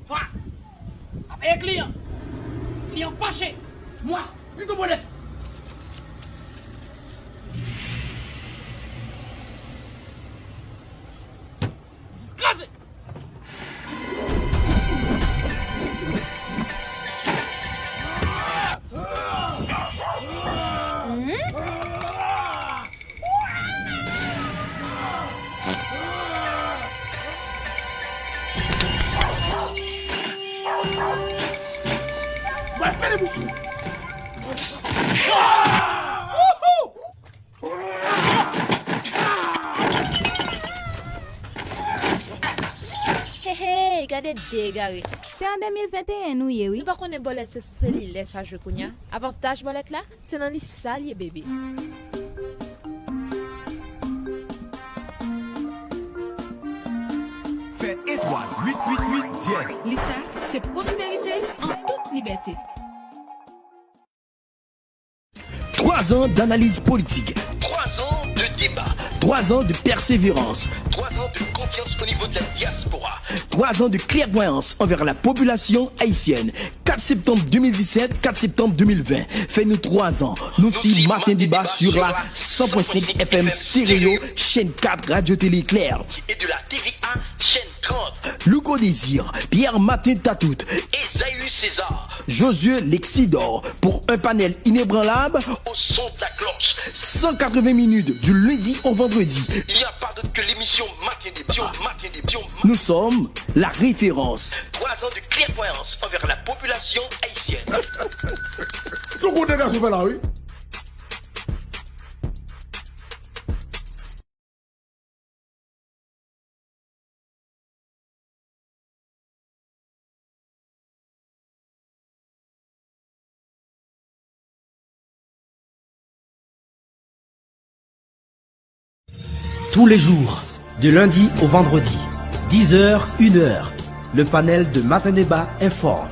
Fwa! Pa peye kliyan! Kliyan fache! Mwa! Pito bolèt! Zis kraze! Mwen fè li bouch ou. Hey, hey, gade de egare. Se an de mil venteyen nou ye, wi. Nou pa konnen bòlèt se sou selilè sa jwe kounya. Avantaj bòlèt la, se nan li sa l ye, bebe. Fè etwal uit uit uit dyèz. Li sa, se pwosperite an tout libète. Twa zan d'analiz politik. Twa zan de deba. Twa zan de pèseverans. Twa zan de konfyans o nivo de la dyaspora. Twa zan de klèvwayans anvè la popilasyon ayisyèn. Kat septanm de mil disèt, kat septanm de mil ven. Fè nou twa zan. Nou se Maten Deba sou la san pwen senk F M Stereo, chèn kat Radyo Tele Eklè. Et de la T V A, chaîne trente. Louko Désir, Pierre Martin Tatout, Esaü César, Josué Lexidor, pour un panel inébranlable au son de la cloche. Cent quatre-vingts minutes du lundi au vendredi. Il n'y a pas d'autre que l'émission Maten Deba. Maten Deba. Nous sommes la référence. Twa zan de klèvwayans anvè la popilasyon ayisyèn. Sou kote gason fè la, wi. Tous les jours, de lundi au vendredi, dix heures, une heure, le panel de Matin Débat informe,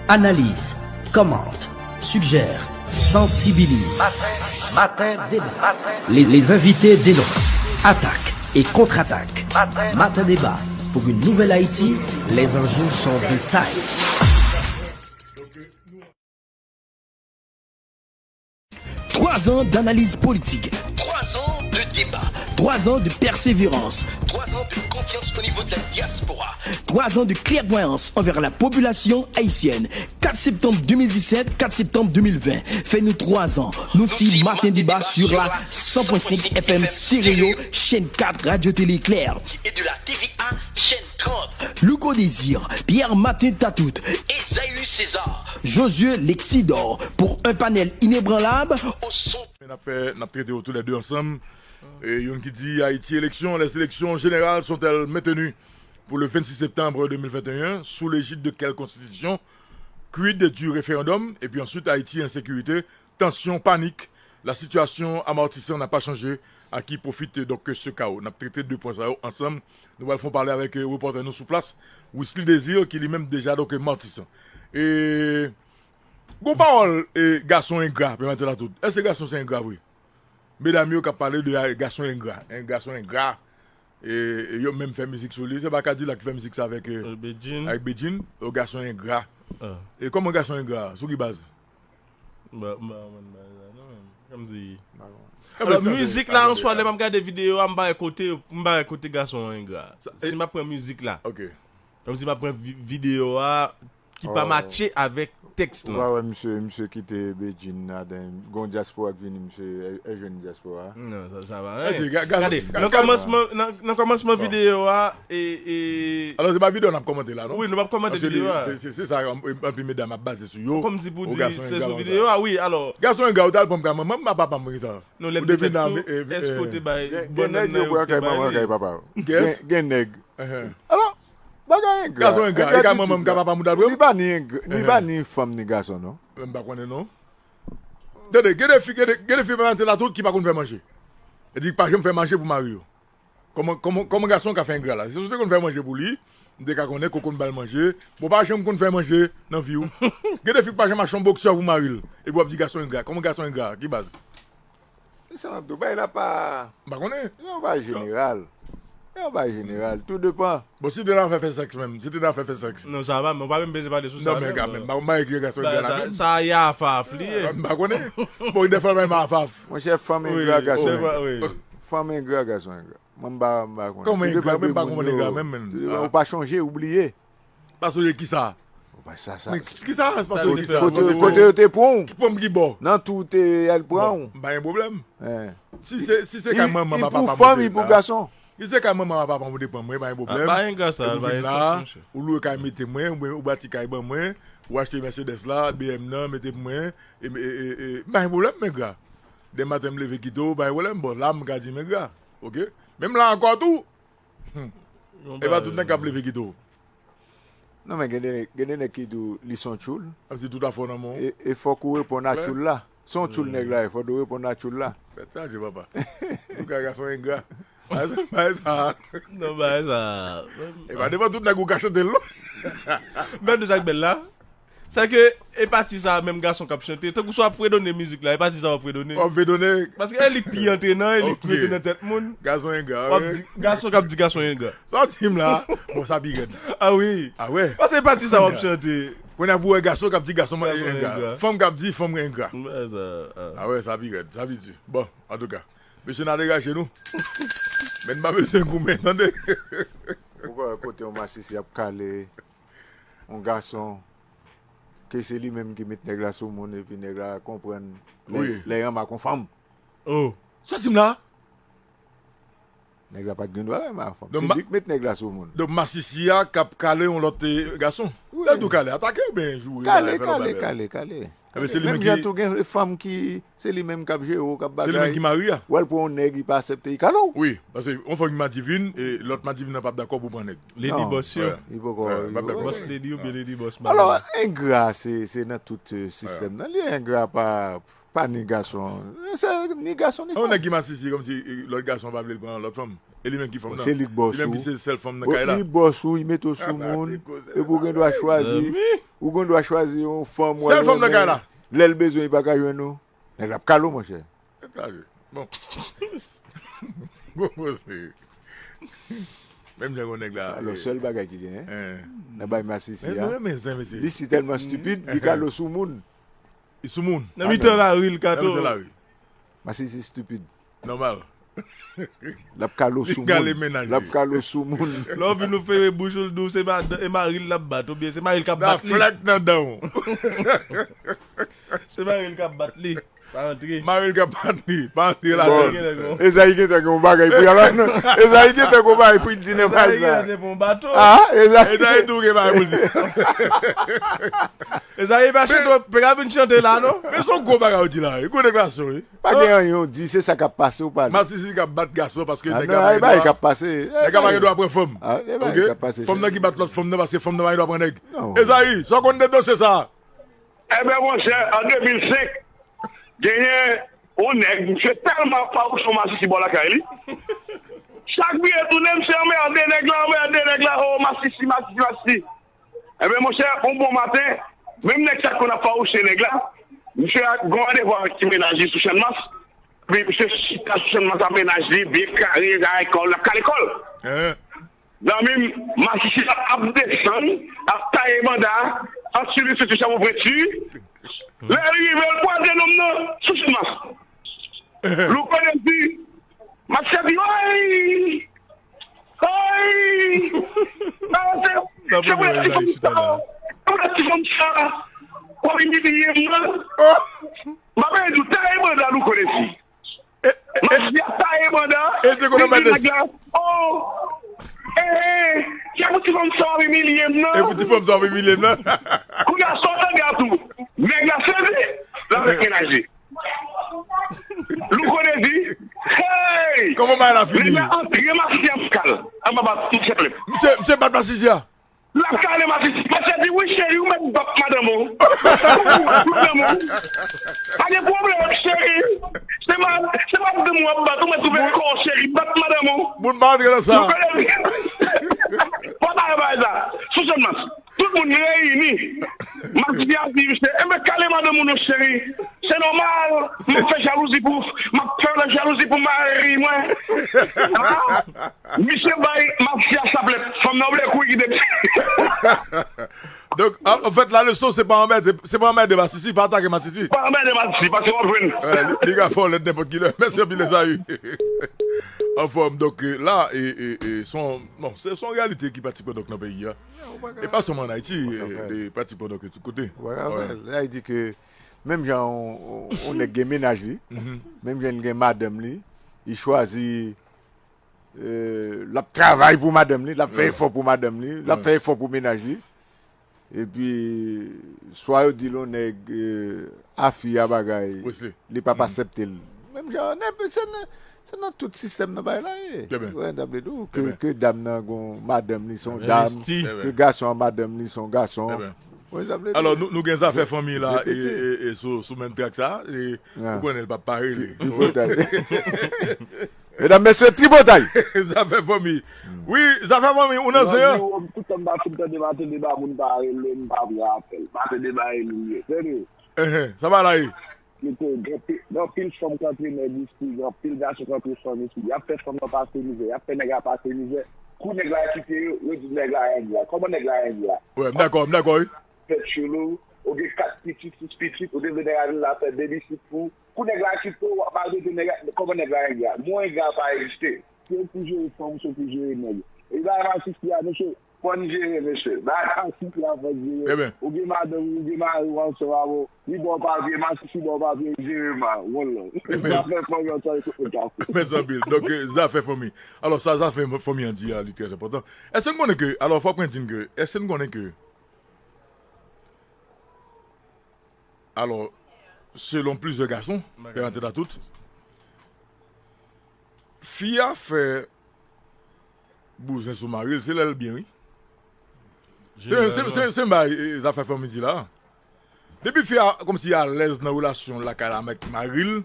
analyse, commente, suggère, sensibilise. Matin, Matin Débat. Les, les invités dénoncent, attaquent et contre-attaquent. Matin Débat. Pour une nouvelle Haïti, les enjeux sont de taille. Twa zan d'analiz politik. Twa zan de deba. Twa zan de pèseverans. Twa zan de konfyans o nivo de la dyaspora. Twa zan de klèvwayans anvè la popilasyon ayisyèn. Kat septanm de mil disèt, kat septanm de mil ven. Fè nou twa zan. Nou se Maten Deba sou la san pwen senk F M Stereo, chèn kat Radyo Tele Eklè. Et de la T V A, chaîne trente. Louko Désir, Pierre Martin Tatout, Esaü César, Josué Lexidor, pour un panel inébranlable au son. N ap fè, n ap trete yo toulède ansanm. E youn ki di, Ayiti, élection, les élections générales sont-elles maintenues? pour le vingt-six septembre deux mille vingt et un, sous l'égide de quelle constitution? Quid du référendum? Et puis ensuite, Haïti, insécurité, tension, panique. La situation à Martissant n'a pas changé. À qui profite donc ce chaos? N ap trete de pwen sa yo ansanm. Nou pral fè yon pale avèk, euh, repòtè nou sou plas, Wisly Désir, ki li menm deja donc Martissant. E gon pawòl, e gason engra, pèmèt la tout. Èske gason se engra vre? Medam yo k ap pale de, a, gason engra. En gason engra. E, e yo menm fè mizik sou li. Se pa Kadilak ki fè mizik sa avèk, e, Bedjine. Avèk Bedjine. Yo gason engra. E kòman gason engra? Sou ki baz? Mwen pa konprann bagay la non, men. Kòmsi. Alò, mizik la an swa, lè m ap gade videyo a, m pa wè kote, m pa wè kote gason an engra. Si m ap pran mizik la. Kòmsi m ap pran vi- videyo a ki pa matche avèk tèks lan. Ou pa wè misye, misye kite Bedjine ladan. Gon dyaspora k vini, misye e jwenn dyaspora. Non, sa, sa pa anyen. Gade, nan kòmansman, nan, nan kòmansman videyo a, e, e... Alò, se pa videyo n ap kòmante la, non? Wi, nou p ap kòmante videyo a. Se, se, se sa, anpil medam ap baze sou yo. Kòmsi pou di, se sou videyo a, wi, alò. Gason engra, ou t al pran m ka manman m, a papa m, ki sa? Non, lè m te fèt tou, èske ou te bay bannann nan yo te bay li? Gen nèg. Alò, bagay engra. Gason engra, e ka manman m, ka papa m ou t al pran? Li pa ni engra, li pa ni fanm ni gason, non. M pa konnen, non. Tande, gen de fi, gen de, gen de fi pa nan tèt la tout ki pa konn fè manje. E di pa janm fè manje pou mari yo. Kòman, kòman, kòman gason ka fè engra la? Si w te konn fè manje pou li, m te ka konnen ke w konn ba l manje. Bon, pa janm konn fè manje nan vi w. Gen de fi ki pa janm achte yon boksè pou mari l. Epi w ap di gason engra. Kòman gason engra? Ki baz? Se sa m ap di w. Bagay la pa... M pa konnen. Se yon bagay jeneral. Se yon bagay jeneral. Tou depan. Bon, si te nan afè fè sèks menm, si te nan afè fè sèks. Non, sa va, men w pa menm bezwen pale sou sa menm. Non, men, men, m pa, m pa ekri gason engra la menm. Sa, sa y a afaf li ye. M pa konnen. Bon, dèfwa menm afaf. Monchè, fanm engra, gason engra. Fanm engra, gason engra. Mwen, m pa, m pa konnen. Kòman engra? Mwen pa konprann engra menm, menm. Ou pa chonje, ou bliye. Pa sonje kisa? Ou pa sa, sa. Men ki, kisa? Pa sonje kisa? Kote, kote yo te pran w? Ki pran m ki bò? Nan tou te al pran w? Bon, m pa gen pwoblèm. Si se, si se kay manman m ak papa m pou fanmi, pou gason. Si se kay manman m ak papa m pou te pran mwen, pa gen pwoblèm. Epi w vin la, ou lwe kay mete mwen, ou, ou bati kay ban mwen, ou achte Mercedes la, B M nan, mete pou mwen, e, e, e, e, pa gen pwoblèm, men engra. Demen maten m leve kite w, pa gen pwoblèm, bon, la m ka di m engra. Oke? Menm la ankò tou, e pa tout nèg k ap leve kite w. Non, men gen de, gen de nèg ki di w li se yon tchoul. Ap di tout afè w nan men w. E, e fòk ou reponn a tchoul la. Se yon tchoul nèg la ye, fòk ou reponn a tchoul la. Fè traje, papa. Antouka, gason engra. Bagay sa, bagay sa. Non, bagay sa. E pa devan tout nèg ou ka chante l, non. Men de sa k bèl la. Sa ke e pati sa menm gason k ap chante. Tankou si w ap fredone mizik la, e pati sa w ap fredone. W ap fredone. Paske e li k pi antrenan, e li k mete nan tèt moun. Gason engra, wi. W ap di, gason k ap di gason engra. Sa w di m la, bon, sa pi rèd. A wi. A wè. Paske e pati sa w ap chante. Kounye a pou wè gason k ap di gason engra. Fanm k ap di fanm engra. A wè, sa pi rèd, sa pi di. Bon, antouka. Mesye, n a degaje nou. Men n pa bezwen goumen, tande. Ou pa wè kote yon masisi ap kale yon gason, ke se li menm ki met nèg la sou moun, epi nèg la konprann lè, lè y anmak yon fanm. Oh. Sa w di m la? Nèg la pa t gen dwa renmen fanm. Se li k met nèg la sou moun. Donk, masisi a k ap kale yon lòt, eh, gason. Wi. Lè w di w kale, atake oubyen joure? Kale, kale, kale, kale. Ebyen, se li menm ki... Menm jan tou gen fanm ki, se li menm k ap jere w, k ap bagay. Se li menm ki mari a. W al pran yon nèg, li pa aksepte, li kale w. Wi, paske yon fanm ki madivin, e lòt madivin nan p ap dakò pou pran nèg. Lady boss yo. Li poko... Boss lady oubyen lady boss madam. Alò, engra, se, se nan tout, eh, sistèm nan. Li engra pa, pa ni gason. Se ni gason, ni fanm. Yon nèg ki masisi, kòmsi, eh, lòt gason pa vle l pran lòt fanm. E li menm ki fanm nan. Se li k bòs ou. Li menm ki se sèl fanm nan kay la. Li bòs ou, li mete w sou moun. Epi w gen dwa chwazi. Ou gen dwa chwazi yon fanm ou al renmen. Sèl fanm nan kay la. Lè l bezwen, li pa ka jwenn ou. Nèg la ap kale w, monchè. Bon. Bon, bon, se... Menm jan gon nèg la. Alò, sèl bagay ki genyen, nan bay masisi a, li si tèlman stipid, li kale w sou moun. Li sou moun. Nan mitan lari, l kale w. Nan mitan lari. Masisi stipid. Nòmal. L ap kale w sou moun. L ap kale w sou moun. Lè w vin ouvri bouch ou, l di w se ma-, e mari l l ap bat, oubyen se mari l k ap bat li. Flèk nan dan w. Se mari l k ap bat li. Pa antre. Mari l k ap bat li, pa antre ladan. Ezayi gentan gen yon bagay pou y al wè non. Ezayi gentan gen yon bagay pou l di nan paj sa. Ezayi gentan gen yon bato. Ah, Ezayi. Ezayi tou gen bagay pou l di. Ezayi pa chante, pa ka vin chante la non. Men se yon gwo bagay ou di la wi. Gwo deklarasyon wi. Pa gen anyen ou di, se sa k ap pase ou pale. Masisi k ap bat gason paske nèg la pa gen dwa. Nèg la pa gen dwa pran fanm. Fanm nan ki bat lòt fanm nan paske fanm nan pa gen dwa pran nèg. Ezayi, sa w konn de dosye sa? Enben monchè, an de mil senk, genyen yon nèg, misye tèlman fawouche yon masisi bò lakay li. Chak vire tounen, misye anmède nèg la, anmède nèg la, oh, masisi, masisi, masisi. Enben monchè, yon bon maten, menm nèg sa konn ap fawouche nèg la, misye gon randevou avèk ti mennaj li sou Channmas. Epi misye chita sou Channmas ak mennaj li, byen kare, kay kò l, l ap kale kò l. Zanmi m, masisi la ap desann, ap taye banda, anti li soti chapo prenti. Lè l rive, l kwaze nonm nan sou Channmas. Louko Dezi, masisi a di, oy! Oy! Ah, se, se pou ti fanm sa, se pou ti fanm sa, w ap imilye m nan. M ap di w, taye banda Louko Dezi. Masisi a taye banda, li di nèg la, oh, eh, eh, se pou ti fanm sa w ap imilye m nan. E pou ti fanm sa w ap imilye m nan. Kounye a sa w tande a tou. Nèg la sezi, l avèk mennaj li. Louko Dezi, hey! Kòman bagay la fini? Nèg la antre masisi a kal. Anba bat, misye plèp. Misye, misye bat masisi a. L ap kale masisi. Masisi a di, wi cheri, ou mèt bat madanm ou. Ou mèt bat madanm ou. Pa gen pwoblèm, cheri. Se ma-, se madanm ou ap bat, ou mèt ouvè kò w, cheri, bat madanm ou. Moun pa antre nan sa. Louko Dezi, pa ta bay sa. Sou Channmas. Tout moun reyini. Masisi a di, misye, enben kale madanm ou non, cheri. Se nòmal, m ap fè jalouzi pou, m ap fè jalouzi pou mari mwen. Ah, misye bay masisi a chaplèt, fanm nan oblije kouri kite. Donk, an, anfèt, la leson, se pa anmède, se pa anmède masisi, pa atake masisi. Pa anmède masisi, paske w ap jwenn. Li, li ka fè w lèd nenpòt ki lè. Mèsi anpil, Ezayi. Anfòm, donk, la, e, e, e, se yon, bon, se, se yon reyalite ki pratikman, donk, nan peyi a. E pa sèlman an Ayiti, e, pratikman, donk, tout kote. Sa vle di ke menm jan yon, yon nèg gen mennaj li, menm jan l gen madanm li, li chwazi, e, l ap travay pou madanm li, l ap fè efò pou madanm li, l ap fè efò pou mennaj li. Epi, swa yo di l yon nèg, e, a fi a bagay, li p ap aksepte l. Menm jan, se nan, se nan tout sistèm nan bagay la ye. Ou konprann sa m vle di w, ke, ke dam nan gon madanm li se yon dam, ke gason an madanm li se yon gason. Ou konprann sa m vle di w? Alò, nou, nou gen zafè fanmi la, e, e, e, sou, sou menm trak sa, e, ou konnen l p ap pa rele. Tripotay. Medam, mesye, tripotay! Zafè fanmi. Wi, zafè fanmi, ou nan zen an? Tout tan m pa fin tande maten deba, moun pa rele m, pa pran apèl. Maten deba e li ye. Tande. Sa pa la ye. Pito, gen pi-, gen anpil fanm k antre nèg isi, gen anpil gason k antre fanm isi. Y ap fè fanm nan pase mizè, y ap fè nèg la pase mizè. Kou nèg la kite yo, yo di nèg la engra. Kòman nèg la engra? Wi, m dakò, m dakò, wi. Fè tchoulou, ou gen kat pitit, sis pitit, ou te vle nèg la vin la fè babysit pou ou. Kou nèg la kite w, w ap maltrete nèg la, kòman nèg la engra? Mo engra pa egziste. Se ou ki pou jere fanm, se ou ki pou jere nèg. E bagay masisi a, mesye, fò n jere, mesye. Bagay masisi a, fò n jere. Ou gen madanm ou, ou gen mari w ansanm avè w. Li ba w papye, masisi ba w papye, jere ma, one love. Zafè fanmi an, sa e tout moun ka fè. Mèsi anpil. Donk, e, zafè fanmi. Alò, sa, zafè fanmi an di a, li trè enpòtan. Èske n konnen ke, alò, fòk mwen di n ke, èske n konnen ke, alò, selon plizyè gason, pèmèt a tout, fi a fè bouzen sou mari l, se lè l byen, wi. Se, se, se, se, se, e, zafè fanmi di la. Depi fi a, kòmsi alèz nan relasyon lakay la avèk mari l,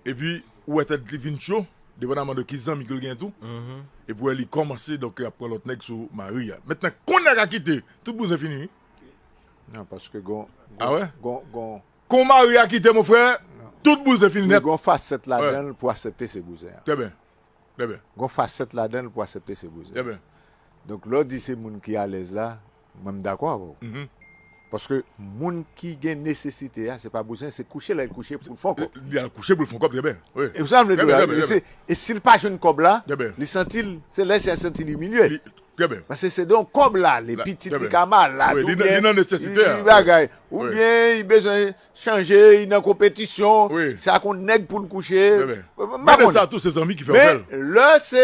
epi ou wè tèt li vin cho, depandaman de ki zanmi ke l gen tou, epi ou wè li kòmanse, donk, ap pran lòt nèg sou mari a. Mentnan, kon nèg la kite, tout bouzen fini, wi. Non, paske gon, gon, gon, gon. Kon mari a kite, mon frè, tout bouzen fini nèt. Gon fasèt ladan l pou aksepte se bouzen an. Trè byen. Trè byen. Gon fasèt ladan l pou aksepte se bouzen. Trè byen. Donk, lè w di se moun ki alèz la, mwen m dakò avè w. Paske moun ki gen nesesite a, se pa bouzen, se kouche lè l kouche pou l fè yon kòb. Li al kouche pou l fè yon kòb, trè byen. Wi. E sa m vle di w la, e si l pa jwenn kòb la, li santi l, se lè sa l santi l imilye. Trè byen. Paske se de yon kòb l ale, pitit li ka malad, oubyen li bagay, oubyen li bezwen chanje, li nan konpetisyon, se ak yon nèg pou l kouche. M pa konnen. Men lè se,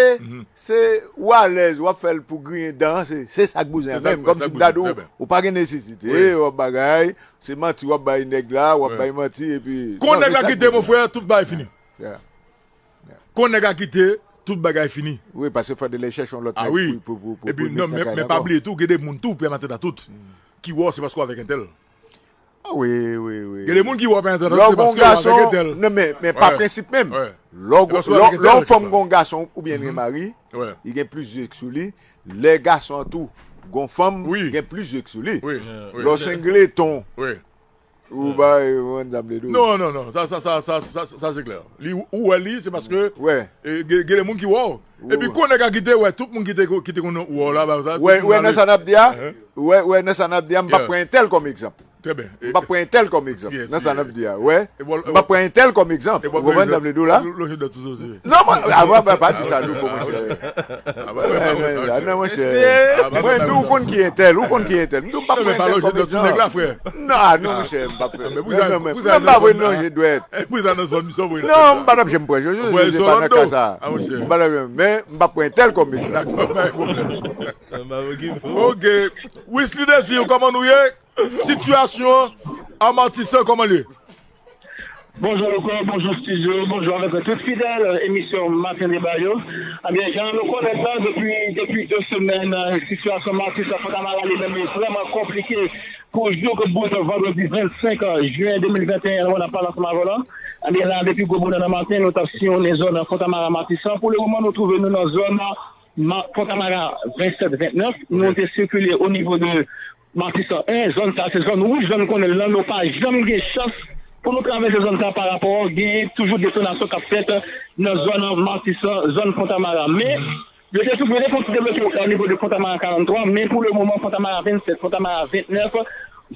se ou alèz, w ap fè l pou griyen dan, se, se sa k bouzen an menm. Kòmsi m ta di w, ou pa gen nesesite, w ap bagay, se manti w ap bay nèg la, w ap bay manti, epi... Kon nèg la kite, mon frè, tout bagay fini. Kon nèg la kite, tout bagay fini. Wi, paske fò de lè chèche yon lòt nèg pou, pou, pou, pou met nèg la ankò. Epi non, men, men pa bliye tou, gen de moun tou, pèmatant a tout, ki wè w se paske w avèk entèl. Ah wi, wi, wi. Gen de moun ki wè w pèmatant a tout, se paske w avèk entèl. Non, men, men pa prensip menm. Lè w, lè w, lè yon fanm gen yon gason oubyen li gen mari, li gen plis zye k sou li. Lè gason an tou gen yon fanm, gen plis zye k sou li. Lè w se yon gleton, ou bay, ou konprann sa m vle di w. Non, non, non, sa, sa, sa, sa, sa, sa, sa se klè. Li, ou wè li, se paske, e, gen, gen de moun ki wè w. Epi kon nèg la kite, wè, tout moun ki te, ki te konn wè w la, ba sa, tout moun ale. Wè, wè, nan sa n ap di a, wè, wè, nan sa n ap di a, m p ap pran entèl kòm egzanp. Trè byen. M p ap pran entèl kòm egzanp. Nan sa n ap di a, wè. M p ap pran entèl kòm egzanp. Ou konprann sa m vle di w la? Lonje dwèt sou sosi. Non, mwen, ah, mwen, mwen pa di sa, Louko, monchè. Ah, non, monchè. Mwen di w konn ki entèl, ou konn ki entèl. M di w m p ap pran entèl kòm egzanp. Non, ah, non, monchè, m p ap fè. Non, non, men, m pa vle lonje dwèt. Non, m pa t ap janm pran Jojo, Jojo pa nan ka sa. M pa t ap janm, men m p ap pran entèl kòm egzanp. Ok. Wisly Désir, kòman nou ye? Sitiyasyon an a Matisan, kòman l ye? Bonjou Louko, bonjou estidyo, bonjou avèk tout fidèl emisyon Maten Deba yo. Ebyen, jan nou konnen sa, depi, depi de semèn, sitiyasyon Matisan, Fontamara li menm li vrèman konplike pou jouk bout vandredi vennsenk jen de mil venteyen an, lè n ap pale ansanm avè w la. Ebyen la, depi gwo bonè nan maten, nou t ap siyonnen zòn Fontamara Matisan. Pou le moman, nou twouve nou nan zòn Ma-, Fontamara vennsèt ventnèf, nou te sikile o nivo de Matisan en, zòn sa se zòn wouj, zòn konnen l lan, nou pa janm gen chans pou nou travèse zòn sa parapò gen toujou detonasyon k ap fèt nan zòn Matisan, zòn Fontamara. Men, yo te twouve yo te fè yon ti debloke o nivo de Fontamara karanntwa, men pou le moman, Fontamara vennsèt, Fontamara ventnèf,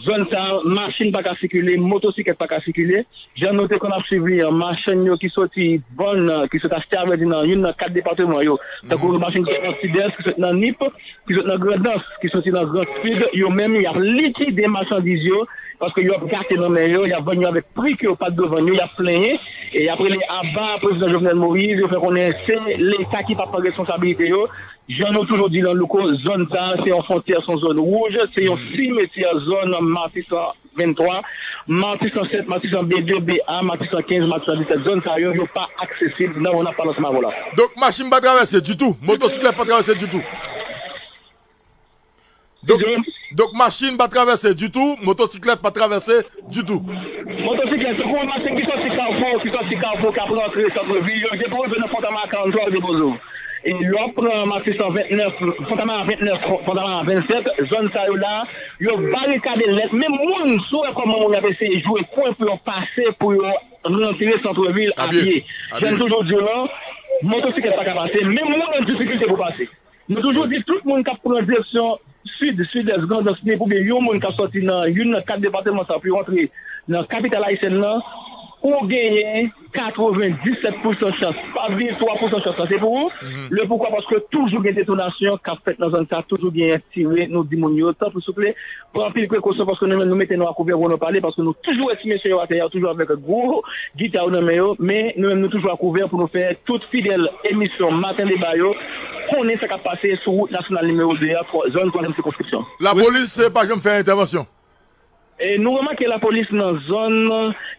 zòn sa, machin pa ka sikile, motosiklèt pa ka sikile. Jan nou te konn ap swiv li an, machann yo ki soti vann, ki sot achte avèdi nan youn nan kat depatman yo, tankou machann ki sot nan Sidès, ki sot nan Nip, ki sot nan Grandans, ki soti nan Grand Sid, yo menm, y ap likide machandiz yo, paske yo ap gate nan men yo, y ap vann yo avèk pri ke yo pa t dwe vann yo, y ap plenyen, e y ap rele aba prezidan Jovenel Moïse, yo fè konnen se Leta ki pa pran responsabilite yo. Jan nou toujou di l an Louko, zòn sa a, se yon fwontyè, se yon zòn wouj, se yon simetyè zòn Matisan venntwa, Matisan sèt, Matisan B de, B A, Matisan kenz, Matisan disèt, zòn sa yo, yo pa aksesib nan moman n ap pale ansanm avè w la. Donk, machin pa travèse ditou, motosiklèt pa travèse ditou. Donk, donk, machin pa travèse ditou, motosiklèt pa travèse ditou. Motosiklèt, tankou yon machin ki soti Kafou, ki soti Kafou, k ap rantre sant vil, yo gen pou rive nan Fontamara karanntwa, yo depoze w. E lè w ap pran Matisan ventnèf, Fontamara ventnèf, Fontamara vennsèt, zòn sa yo la, yo barikade nèt. Menm moun, si w wè kòman moun yo ap eseye jwe kwen pou yo pase, pou yo rantre sant vil a pye. Jan m toujou di w lan, motosiklèt pa ka pase, menm moun an difikilte pou pase. Nou toujou di tout moun k ap pran direksyon sid, sidès, Grandans, Nip, oubyen yon moun k ap sòti nan youn nan kat depatman sa pou yo antre nan kapital ayisyèn nan, ou genyen katrevenndisèt pousan chans, pa vin twa pousan chans lan se pou ou. Le poukwa? Paske toujou gen detonasyon k ap fèt nan zòn sa, toujou gen tire, nou di moun yo, tanpri souple, pran anpil prekosyon paske nou menm nou mete nou a kouvè pou nou pale, paske nou toujou wè ti mesye yo atè a, toujou avèk gwo gita yo nan men yo, men nou menm nou toujou a kouvè pou nou fè tout fidèl emisyon Maten Deba yo konnen sa k ap pase sou wout nasyonal nimewo de a, twa, zòn twazyèm sikonskripsyon. Lapolis, eh, pa janm fè entèvansyon. E nou remake lapolis nan zòn,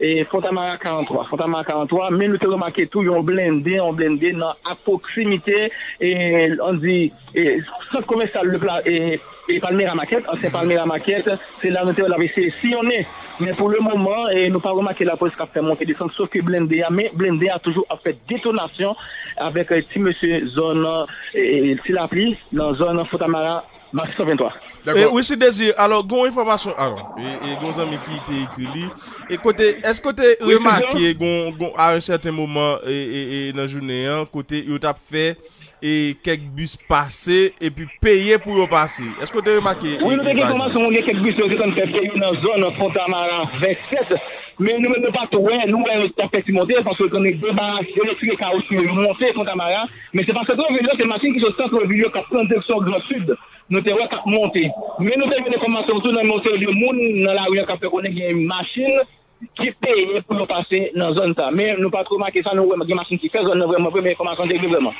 eh, Fontamara karanntwa, Fontamara karanntwa, men nou te remake tou yon blende, yon blende nan a pwoksimite, eh, ann di, eh, sant komèsyal le Pla-, eh, eh, Palmera Market, ansyen Palmera Market, se la nou te wè l ap eseye siyonnen. Men pou le moman, eh, nou pa remake lapolis k ap fè monte desann, sof ke blende a, men blende a toujou ap fè detonasyon avèk, eh, ti mesye zòn, eh, Ti Lapli, nan zòn Fontamara, Matisan venntwa. Dakò. E, Wisly Désir, alò, gon enfòmasyon, alò, e, e gon zanmi ki te ekri li. E kote, èske w te remake gon, gon, a yon sèten moman, e, e, e nan jounen an, kote yo t ap fè, e, kèk bis pase, epi peye pou yo pase? Èske w te remake? Wi, nou te gen enfòmasyon, gen kèk bis yo te konn fè peye nan zòn Fontamara vennsèt. Men nou menm nou pa t wè, nou wè yo t ap fè ti monte, paske yo te debarase, retire kawo sou yo, yo monte Fontamara. Men se pa santvil yo, se machin ki sot santvil yo k ap pran direksyon Gran Sid. Nou te wè k ap monte. Men nou te jwenn enfòmasyon tou nan yon seri de moun nan lari an k ap fè konnen gen machin ki peye pou yo pase nan zòn sa. Men nou pa t remake sa, nou wè gen machin ki fè zòn nan vrèman vre, men enfòmasyon te vre vrèman.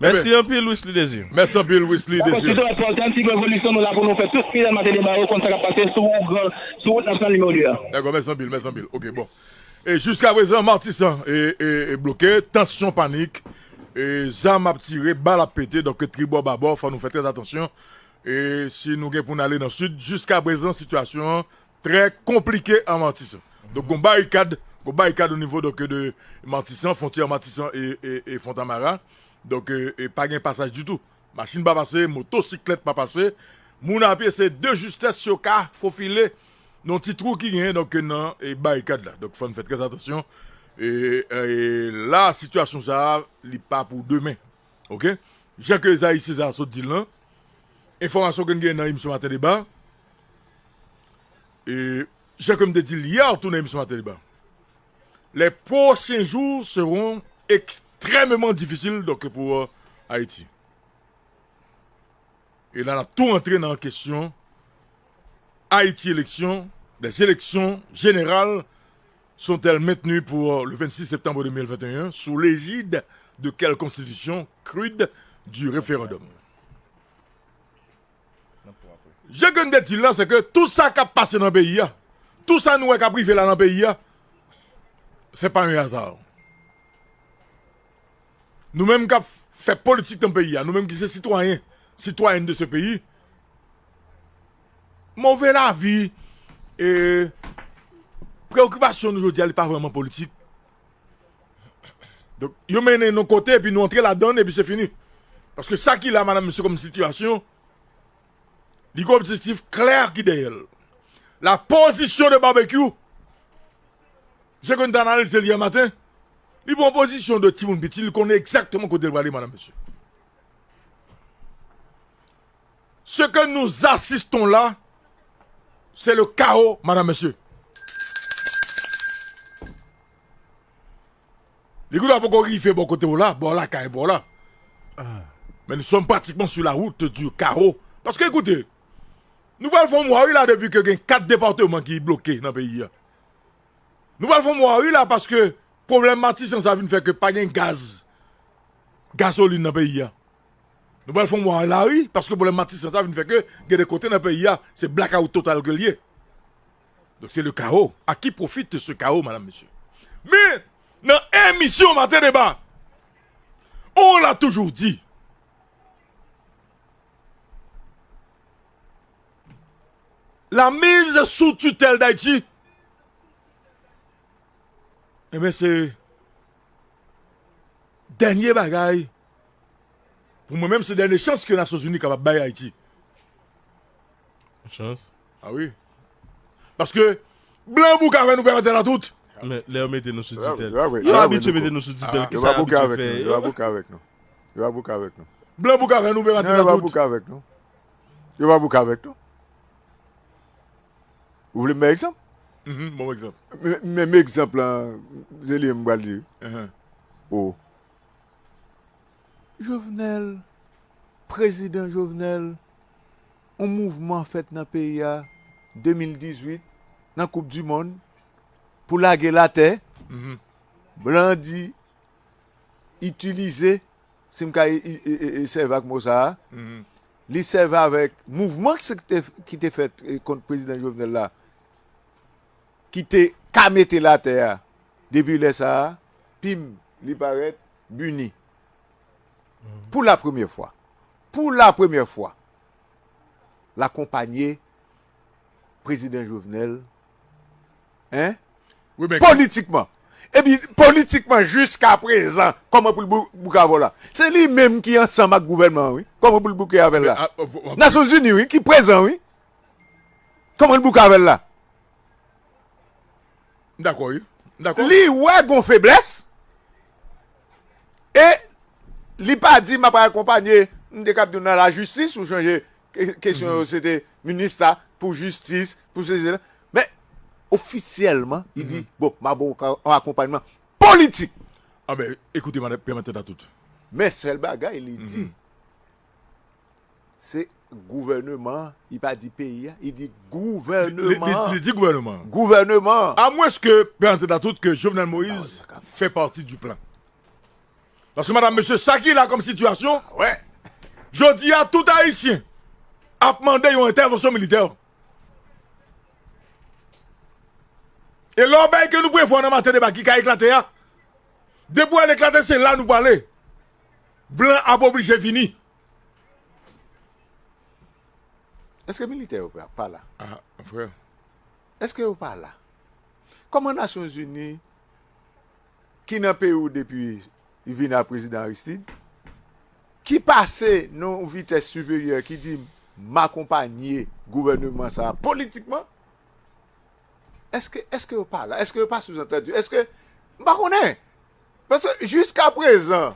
Mèsi anpil, Wisly Désir. Mèsi anpil, Wisly Dakò, Désir. Sou Reportè, Anti Revolisyon, nou la pou nou fè tout fidèl maten deba yo, konn sa k ap pase sou gran, sou wout nasyonal nimewo de a. Dakò, mèsi anpil, mèsi anpil. Ok, bon. E jiska prezan, Matisan e, e, e bloke, tansyon, panik, e zam ap tire, bal ap pete, donk tribò babò, fò nou fè trè atansyon. E si nou gen pou n ale nan sid, jiska prezan, sitiyasyon an trè konplike an Matisan. Donk, gon barikad, gon barikad o nivo donk de Matisan, fwontyè Matisan e, e, e Fontamara. Donk, e, e pa gen pasaj ditou. Machin pa pase, motosiklèt pa pase. Moun apye se de justès yo ka fofile nan ti twou ki genyen donk nan e, barikad la. Donk, fò n fè trè atansyon. E, e la, sitiyasyon sa a, li pa pou demen. Ok? Jan ke Zayis Seza sot di l lan, enfòmasyon ke n gen nan emisyon Maten Deba, e jan ke m te di l yè tou nan emisyon Maten Deba, les prochains jours seront extrêmement difficiles donc pour euh, Haïti. E la n ap tou antre nan kesyon Haïti élection, les élections générales sont-elles maintenues pour le vingt-six septembre deux mille vingt et un sous l'égide de quelle constitution, quid du référendum? Jan ke n te di l lan, se ke tout sa k ap pase nan peyi a, tout sa nou wè k ap rive la nan peyi a, se pa yon aza. Nou menm k ap fè politik nan peyi a, nou menm ki se sitwayen, sitwayèn de se peyi, move lavi, e preokipasyon nou jodi a, li pa vrèman politik. Donk, yo mennen n yon kote, epi nou antre ladan l, epi se fini. Paske sa ki la, madanm, mesye, kòm sitiyasyon, li gen objektif klè ki dèyè l. La pozisyon de Barbecue, jan ke n te analize l yè maten, li pran pozisyon de timoun piti, li konnen egzakteman kote l prale, madanm, mesye. Ce que nous assistons là, c'est le chaos, madanm, mesye. Li kou la poko rive bò kote w la, bò lakay bò la. Men nou sòm pratikman sou la wout di kawo. Paske, ekoute, nou pral fè yon mwa wi la depi ke gen kat depatman ki bloke nan peyi a. Nou pral fè yon mwa wi la paske pwoblèm Matisan sa vin fè ke pa gen gaz, gazolin nan peyi a. Nou pral fè yon mwa la wi, paske pwoblèm Matisan sa vin fè ke gen de kote nan peyi a, se blakawout total ke l ye. Donk se le kawo. A ki pwofit se kawo, madanm, mesye? Men, nan emisyon Maten Deba, on l'a toujours dit, la mise sous tutelle d'Haïti, enben, se dènye bagay, pou mwen menm, se dènye chans ke Nasyonzini kapab bay Ayiti. Chans. A wi. Paske blan bouk avè nou pèmèt la tout. Men lè yo mete nou sou Yo pa- titèl. yo pa- yo Yo pa- abitye mete nou sou titèl. Yo Kisa pa bouke abitye avèk fè nou. Yo pa bouke avèk nou. Yo pa bouke avèk nou. Blan bouk avè nou pèmèt Non, yo la pa tout. bouke avèk nou. Yo pa bouke avèk nou. Ou vle m bay egzanp? Mhm, bon egzanp. Men- Menm egzanp lan, se li m pral di. Mhm. O. Jovenel, prezidan Jovenel, yon mouvman fèt nan peyi a de mil dizuit nan Koup di Mond pou lage latè. Mhm. Blan di itilize, si m ka i- i- i- i- sèvi ak mo sa a, Mhm. li sèvi avèk mouvman ki te, ki te fèt eh, kont prezidan Jovenel la, ki te ka mete l atè a. Depi lè sa a, pim, li parèt bini. Pou la premyè fwa, pou la premyè fwa, l akonpanye prezidan Jovenel, en, Wi, men politikman. Epi politikman, jiska prezan, kòman pou l bou- bouke avè w la? Se li menm ki ansanm ak gouvènman an, wi. Kòman pou l bouke avè l la? a- a- a- Nasyonzini, wi, ki prezan, wi. Kòman l bouke avè l la? M dakò, wi. M dakò. Li wè gon feblès. E li pa di m ap akonpanye, m te kab di w nan lajistis, ou chanje ke- kesyon yo, se te minis sa pou jistis, pou sesi la. Men ofisyèlman, li di, bon, m ap ba w yon akonpayman politik. Ah ben, écoutez, madame, permettez à tout. Men sèl bagay li di, se gouvènman, li pa di peyi a, li di gouvènman. Li, li, li di gouvènman. Gouvènman. À moins que, permettez à tout, que Jovenel Moïse fait partie du plan. Paske, madam, mesye, sa ki la kòm sitiyasyon, jodi a, tout Ayisyen ap mande yon entèvansyon militè. E lè w bay ke nou prevwa nan maten deba ki ka eklate a, depi w al eklate, se la nou prale. Blan ap oblije vini. Èske militè yo pa, pa la? Ah, frè. Èske yo pa la? Kòman Nasyonzini, ki nan peyi w depi li vin a prezidan Aristide, ki pase nan yon vitès siperyè, ki di, "M akonpanye gouvènman sa a politikman"? Èske, èske yo pa la? Èske yo pa souzantandi? Èske, m pa konnen. Paske jiskaprezan,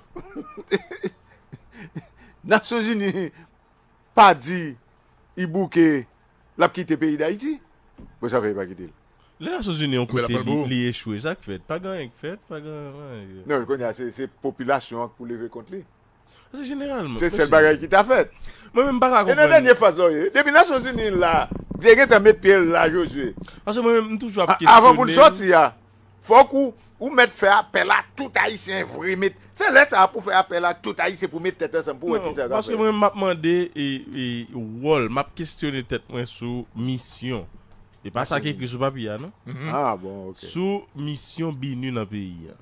Nasyonzini pa di li bouke, l ap kite peyi Dayiti. Bon, sa fè li pa kite l. Lè Nasyonzini yon kote li, li echwe, sa k fèt? Pa gen anyen k fèt, pa gen anyen. Non, kounye a, se, se popilasyon an k pou leve kont li. Paske jeneralman, se sèl bagay ki ta fèt. Mwen menm, m pa ka konprann. E nan dènye faz la w ye. Depi Nasyonzini la, li te gentan met pye l la, Josué. Paske mwen menm, m toujou ap kestyone. Avan pou l sòti a, fòk ou, ou mèt fè apèl a tout Ayisyen vre, met, se lè sa a pou fè apèl a tout Ayisyen pou met tèt ansanm pou wè kisa yo ka fè. Non, paske mwen, m ap mande, e, e, wòl, m ap kestyone tèt mwen sou misyon. E pa sa ki ekri sou papye a, non. Ah, bon, ok. Sou misyon BINUH nan peyi a.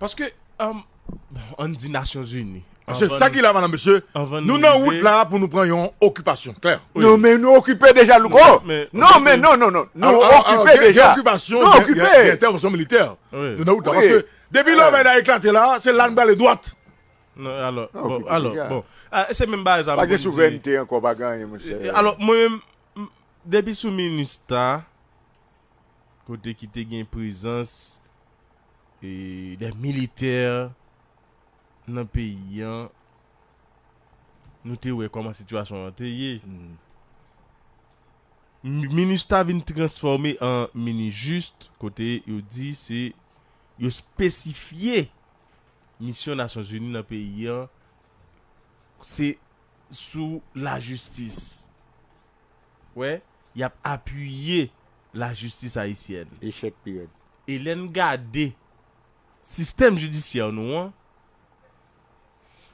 Paske, um, bon, ann di Nasyonzini. Paske sa ki la, madam, mesye, nou nan wout la pou nou pran yon okipasyon, klè. Non, men nou okipe deja, Louko. Non, men non, non, non. Nou okipe deja. Gen okipasyon, gen entèvansyon militè. Nou nan wout la. Paske depi lè bagay la eklate la, se la n prale dwat. Non, alò, bon, alò, bon. Ah, se menm bagay sa m konn di. Pa gen souvrènte ankò, pa gen anyen, monchè. Alò, mwen menm, m, depi sou MINUSTAH, kote ki te gen prezans, e, dè militè nan peyi an, nou te wè kòman sitiyasyon an te ye. M, MINUSTAH vin transfòme an MINUJUST, kote yo di se, yo espesifye misyon Nasyonzini nan peyi an, se sou lajistis. Wè, y ap apiye lajistis ayisyèn. Echèk pi rèd. E lè n gade sistèm jidisyè nou an,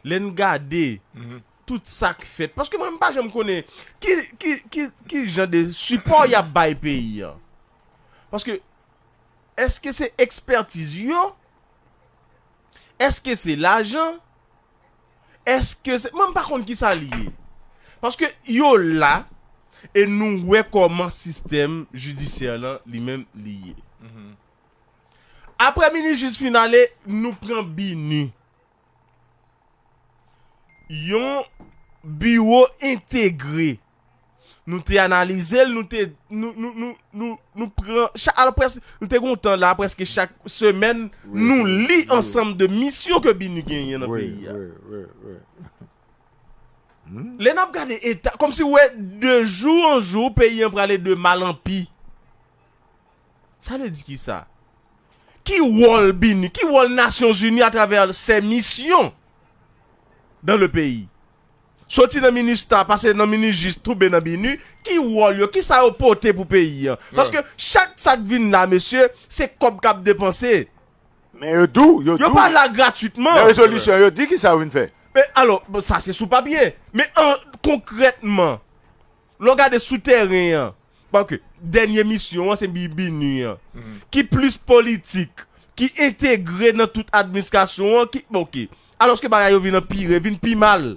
lè n gade tout sa k fèt, paske mwen, m pa janm konnen ki, ki, ki, ki jan de sipò y ap bay peyi an. Paske, èske se ekspètiz yo? Èske se lajan? Èske se, mwen, m pa konn kisa li ye. Paske yo la, e nou wè kòman sistèm jidisyè lan, li menm, li ye. Apre MINUJUST fin ale, nou pran BINUH. Yon biwo entegre. Nou te analize l, nou te, nou, nou, nou, nou, nou pran, cha-, alò, prèske, nou te gen yon tan la, prèske chak semèn, nou li ansanm de misyon ke BINUH genyen nan peyi a. Lè n ap gade eta, kòmsi w wè de jou an jou, peyi an prale de mal an pi. Sa vle di kisa? Ki wòl BINUH? Ki wòl Nasyonzini atravè ses missions dans le pays? Soti nan MINUSTAH, pase nan MINUJUST, tonbe nan BINUH, ki wòl yo? Kisa yo pote pou peyi an? Paske chak sa k vin la, mesye, se kòb k ap depanse. Men yo di w, yo di w. Yo pa la gratwitman. Nan rezolisyon, yo di kisa yo vin fè. Men alò, bon, sa se sou papye. Men an, konkrètman, lè w gade sou tèren an, paske dènye misyon an se bi-, BINUH an, ki plis politik, ki entegre nan tout administrasyon an, ki, bon, ok. Alòske bagay yo vin anpire, vin pi mal.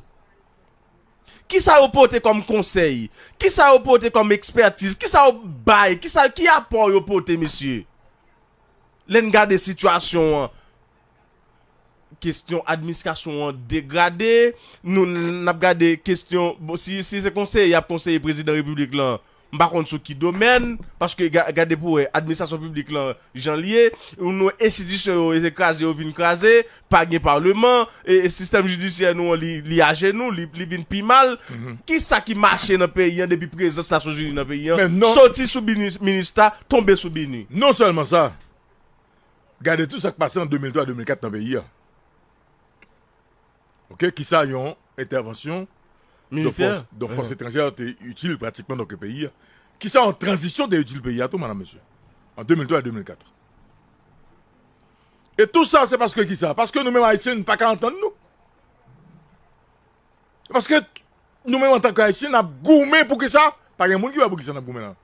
Kisa yo pote kòm konsèy? Kisa yo pote kòm ekspètiz? Kisa yo bay? Kisa, ki apò yo pote, mesye? Lè n gade sitiyasyon an, kestyon administrasyon an degrade, nou, n ap gade kestyon, bon, si, si se konseye, y ap konseye prezidan repiblik lan, M pa konn sou ki domèn, paske ga- gade pou wè, administrasyon piblik lan, jan l ye, nou enstitisyon yo te kraze, yo vin kraze, pa gen palman, e, e sistèm jidisyè nou an, li, li ajenou, li, li vin pi mal. Kisa ki mache nan peyi an depi prezans Nasyonzini nan peyi an? Soti sou minis, minista, tonbe sou bini. Non sèlman sa, gade tou sa k pase an de mil twa, de mil kat nan peyi a. Ok, kisa yon entèvansyon de fòs, de fòs etranjè te itil pratikman nan peyi a? Kisa yon tranzisyon te itil peyi a tou, madam, mesye? An de mil twa e de mil kat. E tou sa, se paske kisa? Paske nou menm Ayisyen, nou pa ka antann nou. Paske nou menm antanke Ayisyen, n ap goumen pou kisa? Pa gen moun ki wè pou kisa n ap goumen la.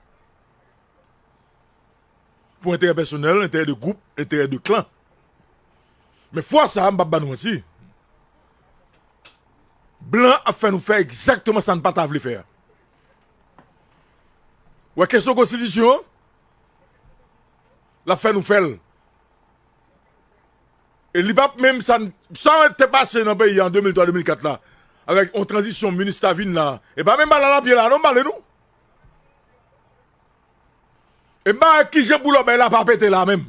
Pou enterè pèsonèl, enterè de gwoup, enterè de klan. Men fwa sa a, m p ap ba nou manti. Blan ap fè nou fè egzakteman sa n pa ta vle fè a. Wè kesyon konstitisyon an, l ap fè nou fè l. E li p ap menm sa n, sa te pase nan peyi a an de mil twa, de mil kat la, avèk yon tranzisyon minista vin la. E pa menm bagay la l ap ye la non, m pale nou. E m pa wè kijan pou lòbèy la pa pete la menm.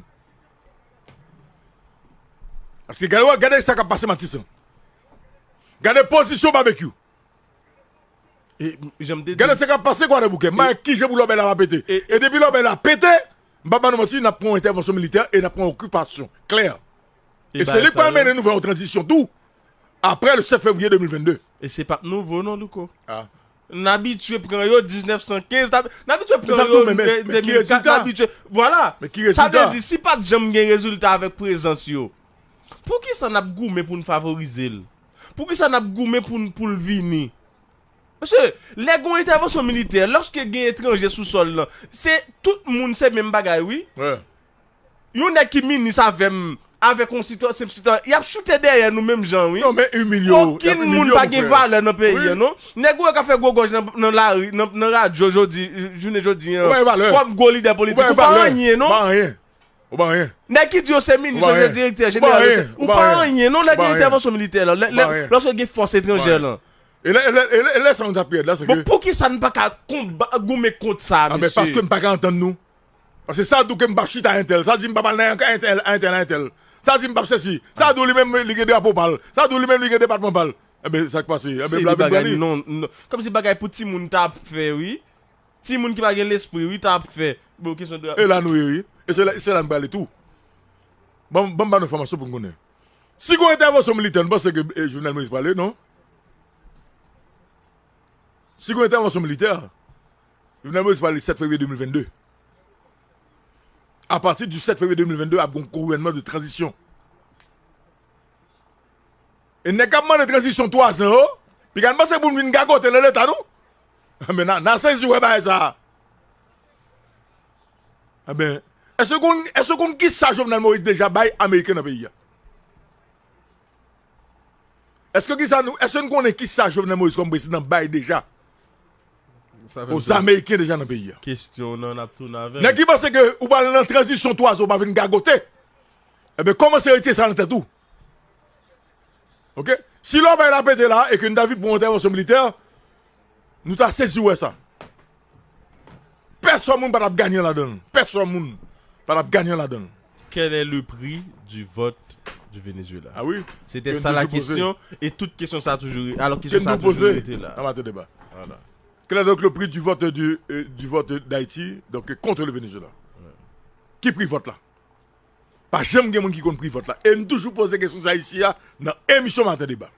Paske gade, gade sa k ap pase Matisan. Gade pozisyon Babekyou. E, jan m te di, gade sa k ap pase Gwadèbouken. M pa wè kijan pou lòbèy la pa pete. E depi lòbèy la pete, m pa ba nou manti, n ap pran yon entèvansyon militè e n ap pran okipasyon. Klè. E se li k pral mennen nou vè yon tranzisyon tou. Apre le sèt fevriye de mil vennde. E se p ap nouvo non, Louko. N abitye pran yo diznèf san kenz, n abitye pran yo de mil kat, n abitye. Vwala. Sa vle di, si pa t janm gen rezilta avèk prezans yo, poukisa n ap goumen pou n favorize l? Poukisa n ap goumen pou n, pou l vini? Mesye, lè gen yon entèvansyon militè, lòske gen etranje sou sòl lan, se tout moun se menm bagay, wi. Yon nèg ki minis avè m, avèk yon sitwa-, senp sitwayen, y ap choute dèyè nou menm jan, wi. Non, men imilye w, y ap imilye w pou fè. Okenn moun pa gen valè nan peyi an, non. Nèg ou wè k ap fè gwo gòj nan, nan lari, nan, nan radyo jodi, jounen jodi an, kòm gwo lidè politik, ou pa anyen, non. Ou pa anyen. Nèg ki di yo se minis, yo se direktè jeneral, yo se, ou pa anyen, non, lè gen entèvansyon militè la, lè, lè, lòske gen fòs etranjè lan. E lè, e lè, e lè, e lè sa nou t ap red la, se ke. Bon, poukisa n pa ka konba-, goumen kont sa, mesye? Paske m pa ka antann nou. Paske sa di w ke m p ap chita entèl, sa di m p ap al nan entèl, entèl, entèl. Sa di m p ap sesi, sa di w li menm li gen drapo pa l, sa di w li menm li gen depatman pa l. Enben, sa k pase? Enben, m la vin pran li. Non, non. Kòmsi bagay pou timoun ta ap fè, wi. Timoun ki pa gen lespri, wi, ta ap fè. Bon, kesyon de. E la nou ye, wi. E se la, se la n prale tou. Ban m, ban m ba nou enfòmasyon pou n konnen. Si gon entèvansyon militè, nou panse ke, e, Jovenel Moïse prale, non? Si gon entèvansyon militè, Jovenel Moïse prale sèt fevriye de mil vennde. Apati di sèt fevriye de mil vennde, ap gon gouvènman de tranzisyon. E nèg k ap mande tranzisyon twazan yo, piga n panse pou n vin gagote nan leta nou? Enben, n a, n a sezi wè bagay sa a. Enben, èske w konn, èske w konn kisa Jovenel Moïse deja bay Ameriken nan peyi a? Èske kisa nou, èske n konnen kisa Jovenel Moïse kòm prezidan bay deja? Aux Américains deja nan peyi a. Kesyon nan, n ap tounen avè l. Nèg ki panse ke ou pral nan tranzisyon twazan, ou pa vin gagote. Enben, kòmanse retire sa nan tèt ou. Ok? Si lòbèy la pete la e ke n ta vin pran yon entèvansyon militè, nou ta sezi wè sa. Pèsòn moun pa t ap ganye ladan l. Pèsòn moun pa t ap ganye ladan l. Quel est le prix du vote du Venezuela? Ah oui? C'était ça la question, et toute question ça a toujours, alors question ça a toujours été là. Dans Matin Débat. Voilà. Quel est donc le prix du vote du, euh, du vote d'Haïti, donc, euh, contre le Venezuela? Ki pri vòt la? Pa janm gen moun ki konn pri vòt la. E n toujou poze kesyon sa isi a nan emisyon Maten Deba.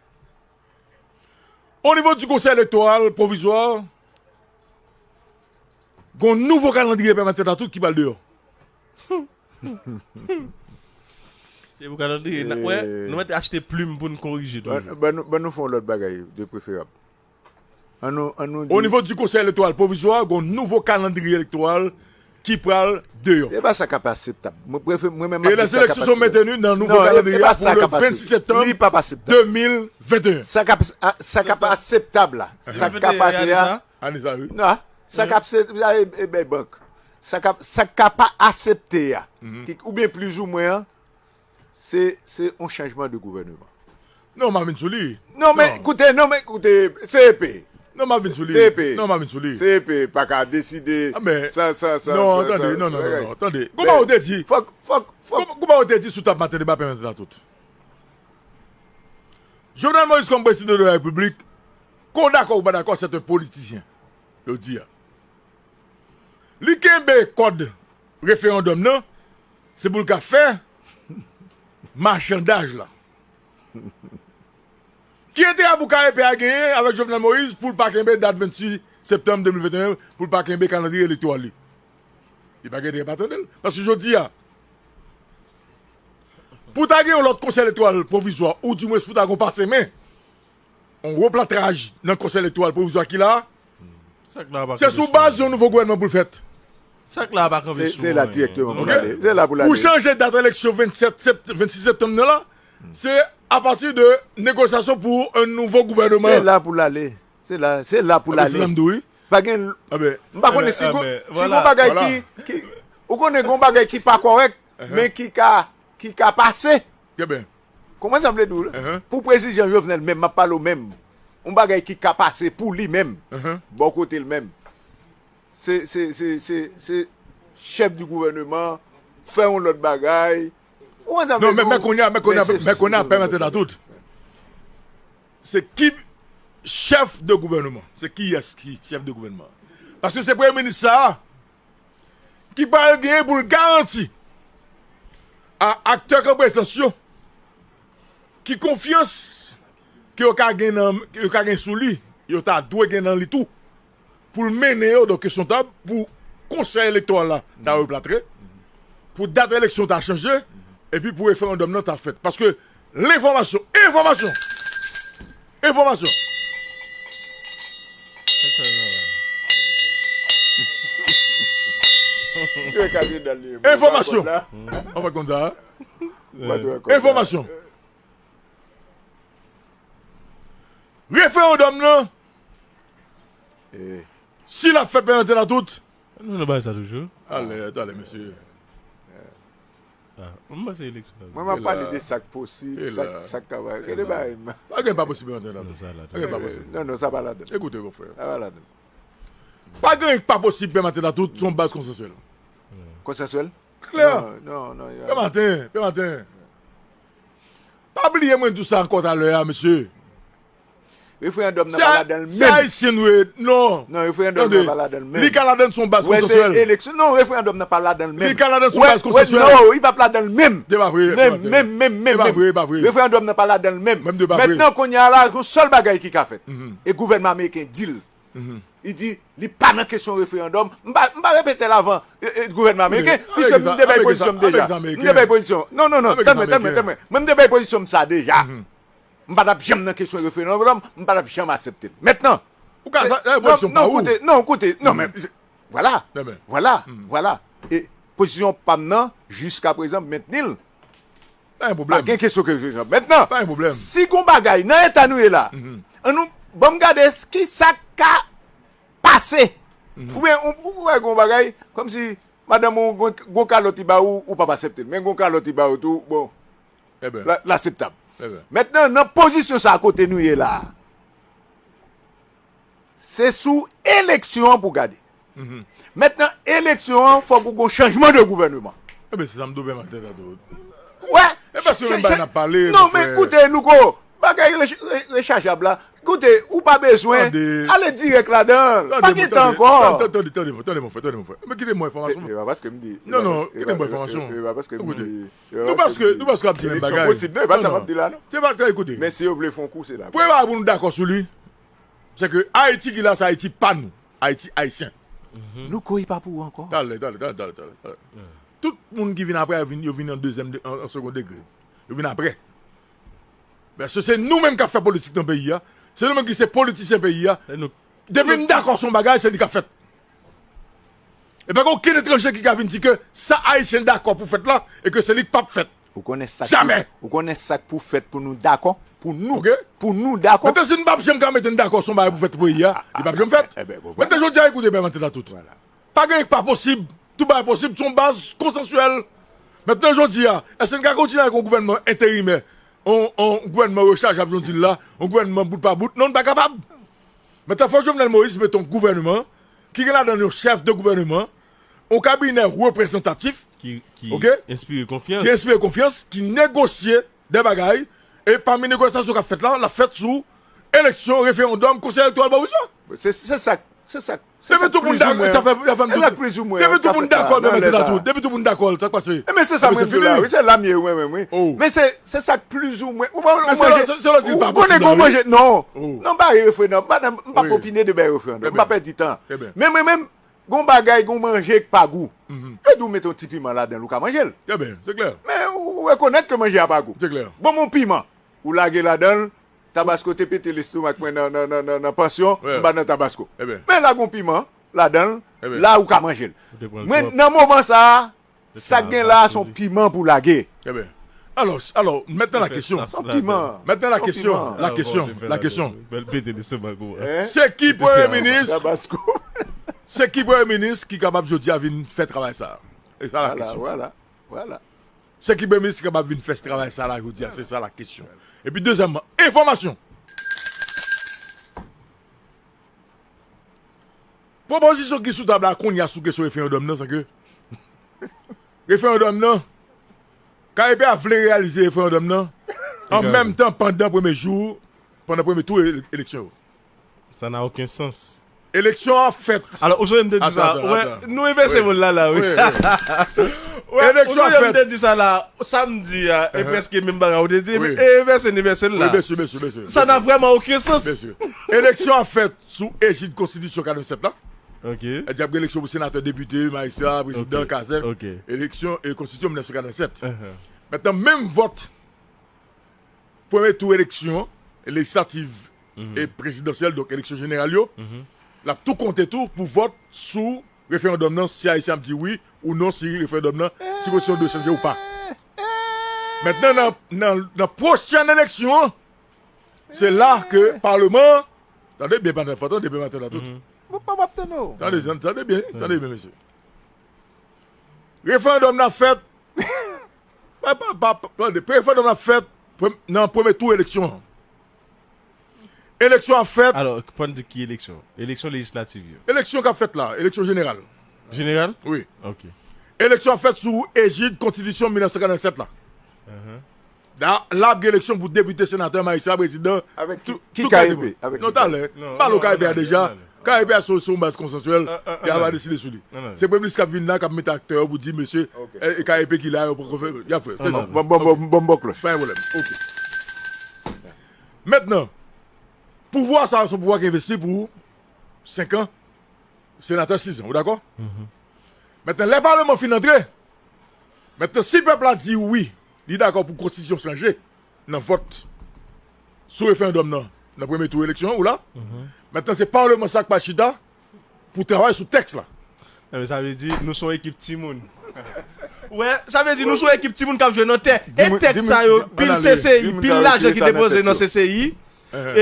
O nivo di Konsèy Elektoral Pwovizwa, gon nouvo kalandriye pèmèt tèt a tout ki pral deyò. Se pou kalandriye, n ap wè, nou mèt achte plim pou n korije toujou. Ban nou, ban nou fè yon lòt bagay de preferab. Ann nou, ann nou di. O nivo di Konsèy Elektoral Pwovizwa, gon nouvo kalandriye elektoral ki pral deyò. E pa sa k ap akseptab. Mwen, mwen menm, m ap di sa k ap akseptab. Et les élections sont maintenues dans nouveau calendrier pour le vingt-six septembre deux mille vingt et un. Sa k ap, sa k ap akseptab la. Sa k ap pase a. Ane sa, wi. Non, sa k ap se, e, e, ben, bank. Sa k ap, sa k ap aksepte a. Ki, oubyen plizoumwen an, se, se yon chanjman de gouvèneman. Non, m a vin sou li. Non, men koute, non, men koute, C E P, Non, m ap vin sou li. C P. Non, m ap vin sou li. C P pa ka deside. Ah, men, sa, sa, sa, non, sa, tande, sa, non, non, non, bagay. Non, tande. Kòman ou te di? Fòk, fòk, fòk. Kòman, kòman ou te di sou tab maten deba pèmèt la tout? Jovenel Moïse kòm prezidan de la repiblik, ke w dakò ou pa dakò, se yon politisyen. Yo di a. Li kenbe kòd referandòm nan, se pou l ka fè machandaj la. Ki enterè Bouka Epe a genyen avèk Jovenel Moïse pou l pa kenbe dat vennsis septanm de mil venteyen, pou l pa kenbe kalandriye elektoral li? Li pa gen enterè pa tande l. Paske jodi a, pou ta gen yon lòt konsèy elektoral pwovizwa, oudimwens pou ta gen yon pase men, yon replatraj nan konsèy elektoral pwovizwa ki la, se sou baz yon nouvo gouvènman pou l fèt. Sa k la pa kanpe sou mwen. Se la direkteman pou l ale. Se la pou l ale. Pou chanje dat eleksyon vennsèt sept, vennsis septanm nan la, se apati de negosyasyon pou yon nouvo gouvènman. Se la pou l ale. Se la, se la pou l ale. Pa gen, m pa konnen si gon, si gon bagay ki, ki, ou konnen gon bagay ki pa kòrèk, men ki ka, ki ka pase. Konprann sa m vle di w la? Pou prezidan Jovenel menm, m ap pale w menm. Yon bagay ki ka pase pou li menm, bò kote l menm. Se, se, se, se, se chèf di gouvèneman, fè yon lòt bagay. Ou konprann sa m vle di w? Non, men, men kounye a, men kounye a, men kounye a, pèmèt la tout. Se ki chèf de gouvèneman? Se kiyès ki chèf de gouvèneman? Paske se premye minis sa a ki pral genyen pou l garanti a aktè k an prezans yo ki konfyans ke yo ka gen nan, ke yo ka gen sou li, yo ta dwe gen nan li tou, pou l mennen yo, donk, kesyon tab, pou konsèy elektoral la ta replatre, pou dat eleksyon ta chanje, epi pou referandòm nan ta fèt. Paske lenfòmasyon, enfòmasyon, enfòmasyon. Enfòmasyon. An pa konn sa. Enfòmasyon. Referandòm nan, si l ap fèt pèmèt la tout. Nou nan bay sa toujou. Ale, ale, mesye. Ah, m panse eleksyon. Mwen, m ap pale de sa k posib, sa k, sa k ka bay. Gade bagay m. Pa gen pa posib nan tèt la. Non, sa la. Pa gen pa posib. Non, non, sa pa ladan. Ekoute, mon frè. Sa pa ladan. Pa gen pa posib nan tèt la tout, se yon baz konsansyèl. Konsansyèl? Klè. Non, non, non. Pè Maten, Pè Maten. Pa bliye mwen di w sa ankò talè a, mesye. Referandòm nan pa ladan l menm. Se Ayisyen nou ye, non. Non, referandòm nan pa ladan l menm. Li ka ladan l sou yon baz konsansyèl. Eleksyon, non, referandòm nan pa ladan l menm. Li ka ladan l sou yon baz konsansyèl. Non, li p ap ladan l menm. Se pa vre. Menm, menm, menm, menm. Se pa vre, se pa vre. Referandòm nan pa ladan l menm. Menm de pa vre. Mentnan, kounye a la, yon sèl bagay ki ka fèt. E gouvènman ameriken di l. Li di, li pa nan kesyon referandòm. M pa, m pa repete l avan, e, e, gouvènman ameriken, piske m te bay pozisyon m deja. M te bay pozisyon. Non, non, non, tann mwen, tann mwen, tann mwen. Mwen, m te bay pozisyon m sa deja. M pa t ap janm nan kesyon referandòm, m pa t ap janm aksepte l. Mentnan, ou ka, sa, sa, non, non, koute, non, koute, non, men, vwala, vwala, vwala. E pozisyon pa m nan, jiska prezan, m mentni l. Pa gen pwoblèm. Pa gen kesyon ke je jan. Mentnan, pa gen pwoblèm. Si gon bagay nan eta nou ye la, an nou, ban m gade s-, ki sa k ka pase. Oubyen, ou, ou wè gon bagay, kòmsi madanm ou gon, gon kalòt li ba ou, ou p ap aksepte l. Men gon kalòt li ba ou tou, bon, l akseptab. Mentnan, nan pozisyon sa a kote nou ye la a, se sou eleksyon an pou gade. Mentnan, eleksyon an, fòk ou gon chanjman de gouvèneman. Ebyen, se sa m tou pèmèt tèt a tou. Wè. E pa sou menm bagay n ap pale, non, men koute, Louko, bagay re-, re-, rechajab la. Koute, ou pa bezwen ale dirèk ladan. Pa gen tan ankò. Tande, tande, tande, mon frè, tande, mon frè. Men kite m ba w enfòmasyon. Se pa paske m di. Non, non, kite m ba w enfòmasyon. Se pa paske m di. Nou paske, nou paske ap di menm bagay. Eleksyon posib, non, e pa sa m ap di la, non. Se pa, koute. Men si yo vle fè yon kou, se la. Premye bagay pou nou dakò sou li, se ke Ayiti ki la, se Ayiti pa nou. Ayiti ayisyen. Louko, e pa pou ou ankò. Talè, talè, talè, talè, talè, talè. Tout moun ki vin apre a, vin, yo vin an dezyèm de, an, an segon degre. Yo vin apre. Paske se nou menm k ap fè politik nan peyi a. Se nou menm ki se politisyen peyi a. Depi n dakò sou yon bagay, se li k ap fèt. E pa gen okenn etranje ki ka vin di ke sa Ayisyen dakò pou fèt la, e ke se li k p ap fèt. Ou konnen sa k pou, ou konnen sa k pou fèt pou nou dakò, pou nou, pou nou dakò. Mentnan, si n p ap janm ka mete n dakò sou yon bagay pou fèt pou peyi a, li p ap janm fèt. Mentnan, jodi a, ekoute, pèmèt la tout. Pa gen pa posib. Tout bagay posib sou yon baz konsansyèl. Mentnan, jodi a, èske n ka kontinye avèk yon gouvènman enterimè, yon, yon gouvènman rechajab, jan w di l la, yon gouvènman bout pa bout? Non, n pa kapab. Mentnan, fòk Jovenel Moïse mete yon gouvènman ki gen ladan l yon chèf de gouvènman, yon kabinè reprezantatif, Ki, ki Ok. enspire ki konfyans. enspire konfyans, ki negosye de bagay, e pami negosyasyon k ap fèt la, l ap fèt sou eleksyon, referandòm, konsèy elektoral, pa wiswa. Se se sa, se sa. Depi tout moun dakò, sa fè, sa fè m Sak plizoumwen. Depi tout moun dakò, men mèt la tou. Depi tout moun dakò, sa k pase? Men se sa mwen di la, wi, se la m ye, wi, wi, wi. Oh. Men se se sa k plizoumwen. Ou pa Men se lè, se lè di l pa konnen posib, gon wi. Manje, non. Oh. Non, pa referandòm, m pa nan- m pa Wi. Opine de bay referandòm. M pa pèdi tan. Trè byen. Men mwen menm, gon bagay, gon manje k pa gou. Yo di w mete yon ti piman ladan l, ou ka manje l. Trè byen, se klè. Men ou rekonèt ke manje a pa gou. Se klè. Bon, mon piman. Ou lage ladan l, Tabasco te pete lestomak mwen nan, nan, nan, nan, nan pansyon, Wi. M ba nan Tabasco. Trè byen. Men la gon piman ladan l, Trè byen. La ou ka manje l. Ou te pran l Mwen, twòp. Nan moman sa a, Se sa pa gen la, pase son li. Piman pou lage. Trè byen. Alò, alò, mentnan la kesyon. Son piman. Mentnan la Son kesyon. Piman. La kesyon. La kesyon. La kesyon. Bèl pete lestomak ou. Hein? Se ki premye minis? Tabasco. Se ki premye minis ki kapab jodi a vin fè travay sa? E sa la Voilà, kesyon. Voilà, voilà. Se ki premye minis ki kapab vin fè travay sa la jodi a? Se sa la kesyon. Epi dezyèmman, enfòmasyon. Pwopozisyon ki sou tab la kounye a sou kesyon referandòm nan, se ke referandòm nan, K E P a vle reyalize referandòm nan an menm tan pandan premye jou, pandan premye tou ele- eleksyon yo. Sa na okenn sans. Eleksyon an fèt. Alò, ou sonje m te di sa. Atann, Wè, atann. Nou envèse Wi. Vòl la, la, wi. Wi, Wè, ou Eleksyon an sonje m fèt. Te di sa la, samdi a, e prèske menm bagay ou te di, Wi. e envèse, n envèse l la. Wi, mesye, mesye, mesye. Sa na vrèman okenn sans. Mesye. Eleksyon an fèt sou ejid konstitisyon katòvennèt la. Ok. Sètadi ap gen eleksyon pou senatè, depite, majistra, prezidan, Ok. kazèk. Ok. Eleksyon e konstitisyon mil nèf san katòvennèt. Uh-huh. Mentnan, menm vòt premye tou eleksyon, lejislatif e prezidansyèl, donk eleksyon jeneral yo, l ap tou konte tou pou vòt sou referandòm nan, si Ayisyen ap di wi ou non, si referandòm nan, si konstitisyon dwe chanje ou pa. Mentnan, nan, nan, nan pwochèn eleksyon an, se la ke Palman, tande byen, pandan fò, tande byen, maten la tout. Mwen pa w ap tande w. Tande, tande, tande byen, tande byen, mesye. Referandòm nan fèt. Pa, pa, pa, pa, tande, referandòm nan fèt prem- nan premye tou eleksyon an. Eleksyon an fèt. Alò, fò n di ki eleksyon? Eleksyon lejislatif yo. Eleksyon k ap fèt la, eleksyon jeneral. Jeneral? Wi. Ok. Eleksyon an fèt sou ejid konstitisyon mil nèf san katòvennèt la. Uh-huh. La, la ap gen eleksyon pou depite, senatè, majistra, prezidan. Avèk Tou- ki tou K E P? kalite moun. Avèk Non, ki talè. Non, Pale non, K E P a non, deja. non, non. K E P a se se yon baz konsansyèl. Ah, ah, Y a ah, pa non. deside sou li. Non, non. Se premye minis k ap vin la, k ap mete aktè yo pou di, mesye, Ok. e, e K E P ki la, yo poko fè. Y ap fè. Se sa. Bon, bon, bon, bon, bon klòch. Pa gen pwoblèm. Ok. Mentnan, pouvwa sa a, se yon pouvwa ki envesti pou senk an, senatè sis an. Ou dakò? Mentnan, lè Palman fin antre, mentnan, si pèp la di wi, li dakò pou konstitisyon chanje nan vòt sou referandòm nan, nan premye tou eleksyon an, ou la. Mentnan, se Palman sa k pral chita pou travay sou tèks la. Non, men sa vle di, nou se yon ekip timoun. Wè, sa vle di, nou se yon ekip timoun k ap jwe nan tè. E Timoun- tèks sa timoun- yo, timoun- pil Timoun C C I, timoun pil sa yo lajan ekri ki sa nan depoze tèks nan yo. C C I,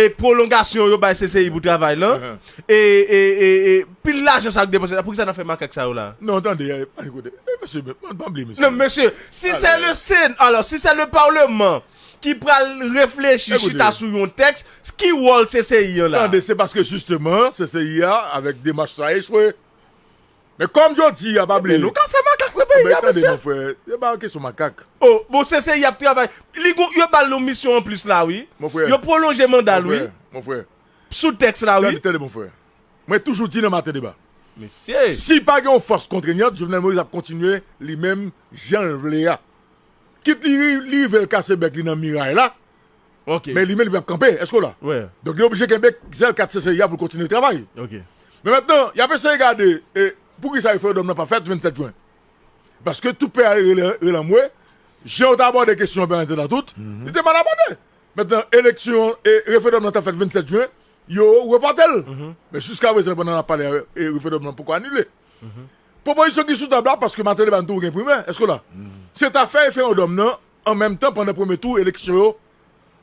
e pwolongasyon yo bay C C I pou travay lan. E, e, e, e, pil lajan sa yo ki depoze la. Poukisa n ap fè makak sa yo la? Non, tande, eh, pa kote. Eh, mesye, pa, pa bliye, mesye. Non, mesye, si se le Sen, alò, si se le Palman ki pral reflechi, Ekoute. Chita sou yon tèks, ki wòl C C I an la? Tande, se paske jisteman, C C I a, avèk demach sa, echwe. Men kòm jodi a, pa bliye. Men nou ka fè makak nan peyi Men a, tande, mesye. Mon frè, yo pa yon kesyon makak. Oh, bon, C C I ap travay. Li gon, yo ba l yon misyon anplis la, wi. Mon frè. Yo pwolonje manda l, Mon wi. Frè, mon frè. Sou tèks la, wi. Tande, tande, mon frè. Mwen toujou di nan Maten Deba. Mesye. Si pa gen yon fòs kontreyant, Jovenel Moïse ap kontinye li menm jan l vle a. Kit li, li rive l kase bèk li nan miray la, Ok. men li menm li p ap kanpe. Èske w la? Wè. Donk, li oblije kenbe zèl kat C C I a pou l kontinye travay. Ok. Men mentnan, y ap eseye gade, e, poukisa referandòm nan pa fèt vennsèt jen. Paske tout peyi a rele, rele anmwe, jan yo te abòde kesyon an, pèmèt la tout, li te mal abòde. Mentnan, eleksyon, e, referandòm nan t ap fèt vennsèt jen, yo repòte l. Men jiska prezan, pandan n ap pale, e, referandòm nan poko anile. Pwopozisyon ki sou tab la, paske Maten Deba nou tou gen primè, èske w la? Se ta fè referandòm nan an menm tan pandan premye tou eleksyon yo,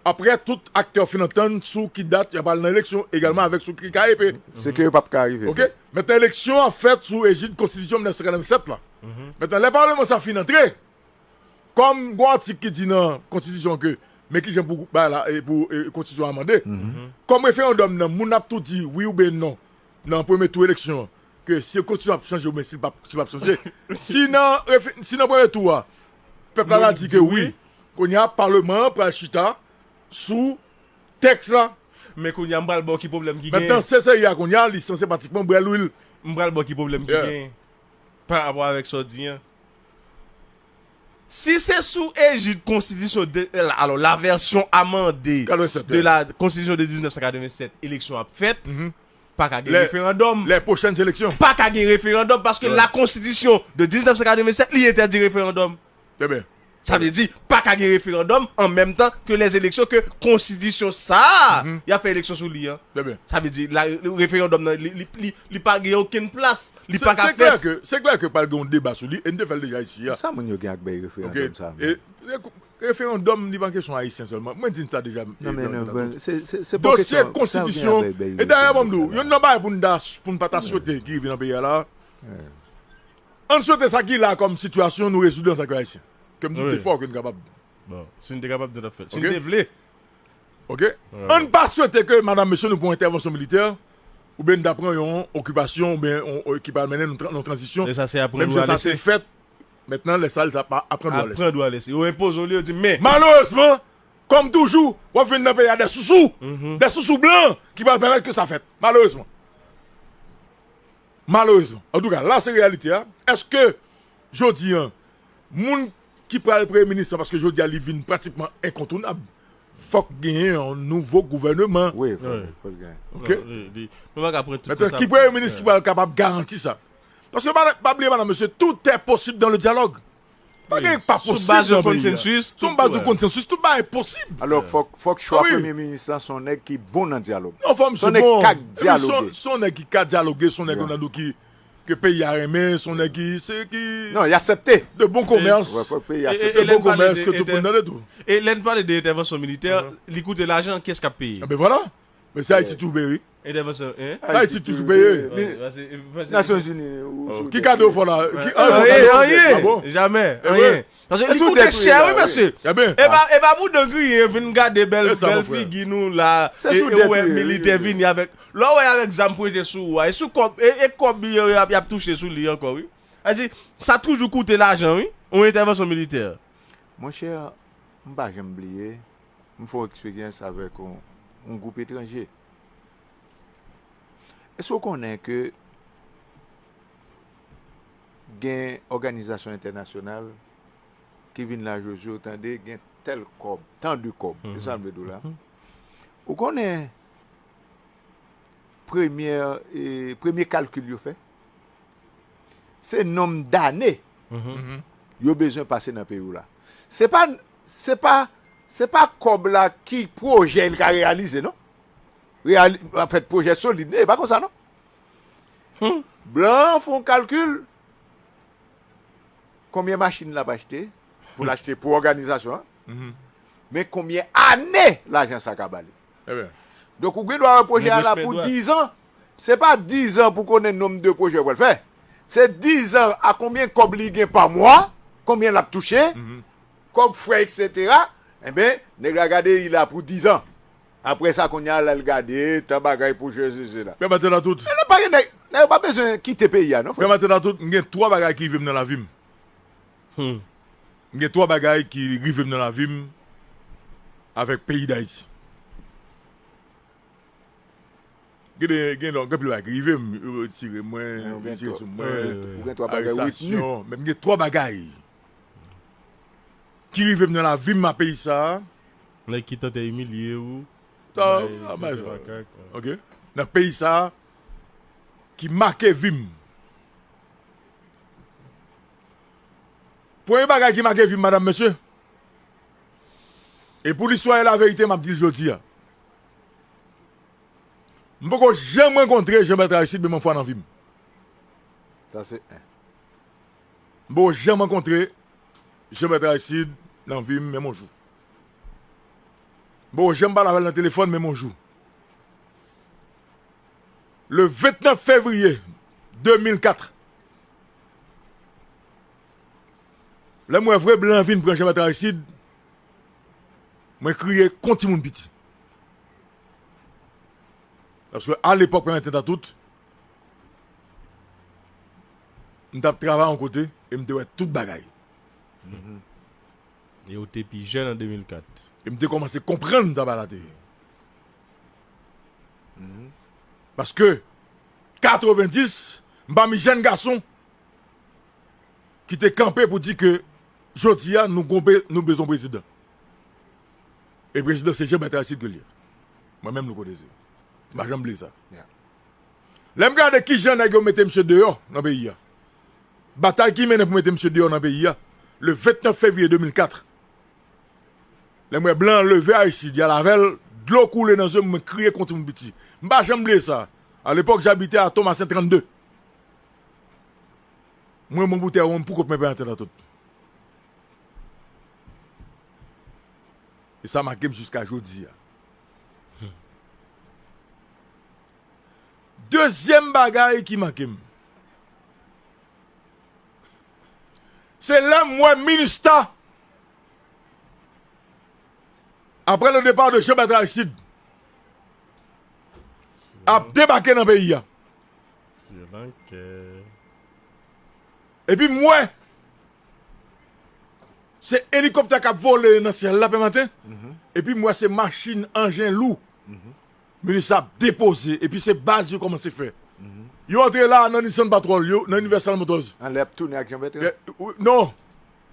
apre tout aktè fin antann sou ki dat y ap al nan eleksyon, egalman avèk sou ki K E P. Se ke yo p ap ka rive. Ok? Mentnan, eleksyon an fèt sou ejid konstitisyon mil nèf san katòvennèt la. Mentnan, lè Palman sa fin antre, kòm gon atik ki di nan konstitisyon ke Men kijan pou, bagay la, e, pou, e, konstitisyon amande. Kòm referandòm nan, moun ap tou di wi oubyen non nan premye tou eleksyon an, ke si konstitisyon ap chanje oubyen si l p ap, si l p ap chanje. Si nan refe-, si nan premye tou a, pèp la la di ke wi, kounye a, paleman an pral chita sou tèks la. Men kounye a, m pral ba w ki pwoblèm ki genyen. Mentnan, C C I a kounye a, li sanse pratikman bwè lwil. M pral ba w ki pwoblèm ki genyen pa rapò avèk sa w di an. Si se sou ejid konstitisyon de, alò, la version amendée de la constitution de mil nèf san katrevennsèt, eleksyon ap fèt, pa ka gen referandòm. Les prochaines élections. Pa ka gen referandòm paske la constitution de mil nèf san katrevennsèt, li entèdi referandòm. Trè byen. Sa vle di, pa ka gen referandòm an menm tan ke lèz eleksyon ke konstitisyon sa a, y ap fè eleksyon sou li an. Trè byen. Sa vle di, la, referandòm nan, li, li, li, li pa gen okenn plas. Li pa ka fèt. Se klè ke, se klè ke pral gen yon deba sou li, e n te fè l deja isi a. Sa moun yo gen ak bay referandòm sa menm? E, e, referandòm, li pa kesyon ayisyen sèlman. Mwen di n sa deja. Non, men, non, se, se, se pa kesyon, sa gen ak bay referandòm sa la. Dosye konstitisyon. E dayè, ban m di w, youn nan bagay pou n ta, pou n pa ta swete ki rive nan peyi a la, ann swete sa ki la kòm sitiyasyon nou rezoud antanke Ayisyen. Ke m doute fò ke n kapab. Bon, si n te kapab, nou t ap fè l. Si n te vle. Ok? Ann pa swete ke, madanm, mesye, nou pran entèvansyon militè, oubyen n ta pran yon okipasyon, oubyen yon, ki pral mennen nou nan yon tranzisyon. E sa se aprann ou a lese. Menm si sa te fèt, mentnan, lè sa, l t ap aprann ou a lese. Aprann ou a lese. Yo enpoze w li, yo di, men. Malerezman, kòm toujou, w ap vin nan peyi a de sousou. De sousou blan ki pral pèmèt ke sa fèt. Malerezman. Malerezman. Antouka, la se reyalite a. Èske, jodi a, moun ki pral premye minis lan, paske jodi a li vin pratikman enkontounab, fòk genyen yon nouvo gouvèneman. Wi, fòk, fòk genyen. Ok? Non, li, li, nou pa ka pran tout pou sa. Mentnan, ki premye minis ki pral kapab garanti sa? Paske pa, pa bliye, madanm, mesye, tout est possible dans le dialogue. Pa gen pa posib nan peyi a. Sou baz yon konsansis, sou baz yon konsansis, tout bagay posib. Alò, fòk, fòk chwa premye minis lan se yon nèg ki bon nan dyalòg. Non, fò misye bon. Se yon nèg k ap dyaloge. Se yon nèg ki ka dyaloge, se yon nèg ki, ke peyi a renmen, se yon nèg ki, se ki... Non, y aksepte. De bon komès. Wi, fòk peyi a aksepte. De bon komès, ke tout moun tande tou. E lè n pale de entèvansyon militè, li koute lajan, kiyès k ap peye? Enben vwala. Men se Ayiti toujou peye, wi. Entèvansyon, en? Ayiti toujou peye. Nasyonzini. Ki kado w fè la? Anyen, anyen. Jamè, anyen. Paske li koute chè, wi, mesye. E pa, e pa pou dan griyen vin gade bèl, bèl figi nou la. E ou wè militè vini avèk, lè w wè avèk zam pwente sou ou a, e sou kòb, e, e kòb yo, y ap, y ap touche sou li ankò, wi. Sa di, sa toujou koute lajan, wi, yon entèvansyon militè. Monchè, m pa janm bliye, m fè yon eksperyans avèk yon, yon gwoup etranje. Èske w konnen ke gen òganizasyon entènasyonal ki vin la jodi, w tande gen tèl kòb, tan de kòb, se sa m vle di w la. Ou konnen premyè, e, premye kalkil yo fè, se nonb dane yo bezwen pase nan peyi w la. Se pa, se pa, se pa kòb la ki pwojè l ka reyalize, non. Reyali-, anfèt, pwojè solid, e pa konsa, non. Blan an fè yon kalkil, konbyen machin l ap achte, pou l achte pou òganizasyon an, men konbyen ane lajan sa ka ba li. Donk, ou gen dwa wè pwojè a la pou dizan. Se pa dizan pou konnen nonb de pwojè w pral fè. Se dizan a konbyen kòb li gen pa mwa, konbyen l ap touche, kòb frè, etsetera. Enben, nèg la gade, li la pou dizan. Apre sa, kounye a, l al gade, tan bagay pwojè sesi la. Frè Maten nan tout. Nèg pa gen, nèg, nèg pa bezwen kite peyi a, non, frè. Frè Maten nan tout, m gen twa bagay ki rive m nan lavi m. M gen twa bagay ki rive m nan lavi m avèk peyi Dayiti. Gen de, gen lòt, gen anpil bagay ki rive m, yo tire mwen, yo tire sou mwen, arestasyon, men m gen twa bagay ki rive m nan lavi m a peyi sa a. Nèg ki tante imilye ou, bay, bay sa. Ok? Nan peyi sa a, ki make vi m. Premye bagay ki make vi m, madanm, mesye, e pou listwa e laverite, m ap di l jodi a. M poko janm rankontre Jean Bertrand Aristide menm yon fwa nan vi m. Sa se en. M poko janm rankontre Jean Bertrand Aristide nan vi m menm yon jou. M poko janm pale avè l nan telefòn menm yon jou. Le vennèf fevriye de mil kat, lè m wè vre blan vin pran Jean Bertrand Aristide, Mwen kriye kon timoun piti. Paske alepòk, Pè Mèt Tantout, m t ap travay yon kote e m te wè tout bagay. E ou te pi jèn an de mil kat. E m te kòmanse konprann sa bagay la te ye. Paske katrevenndis, m pami jèn gason ki te kanpe pou di ke jodi a nou gon be- nou bezwen prezidan. E prezidan se Jean Bertrand Aristide ke l ye. Mwen menm Louko Désir. M pa janm bliye sa. Lè m gade kijan nèg yo mete misye deyò nan peyi a. Batay ki mennen pou mete misye deyò nan peyi a, le vennèf fevriye de mil kat. Lè m wè blan leve Aristide, y al avè l, dlo koule nan zye m, mwen kriye kon timoun piti. M pa janm bliye sa. Alepòk, j'habitais à Thomassin trannde. Mwen, mwen boutèy wonm pou kont mwen Pè Mèt Tantout. E sa make m jiska jodi a. Dezyèm bagay ki make m, se lè m wè Minustah, après le départ de Jean Bertrand Aristide, ap debake nan peyi a. Epi m wè se elikoptè k ap vole nan syèl la, Pè Maten. Epi m wè se machin, anjen lou. Minustah ap depoze, epi se baz yo kòmanse fè. Yo antre la nan Nissan Patrol yo, nan Universal Motors. Anlè ap tounen ak Jean Bertrand? Non.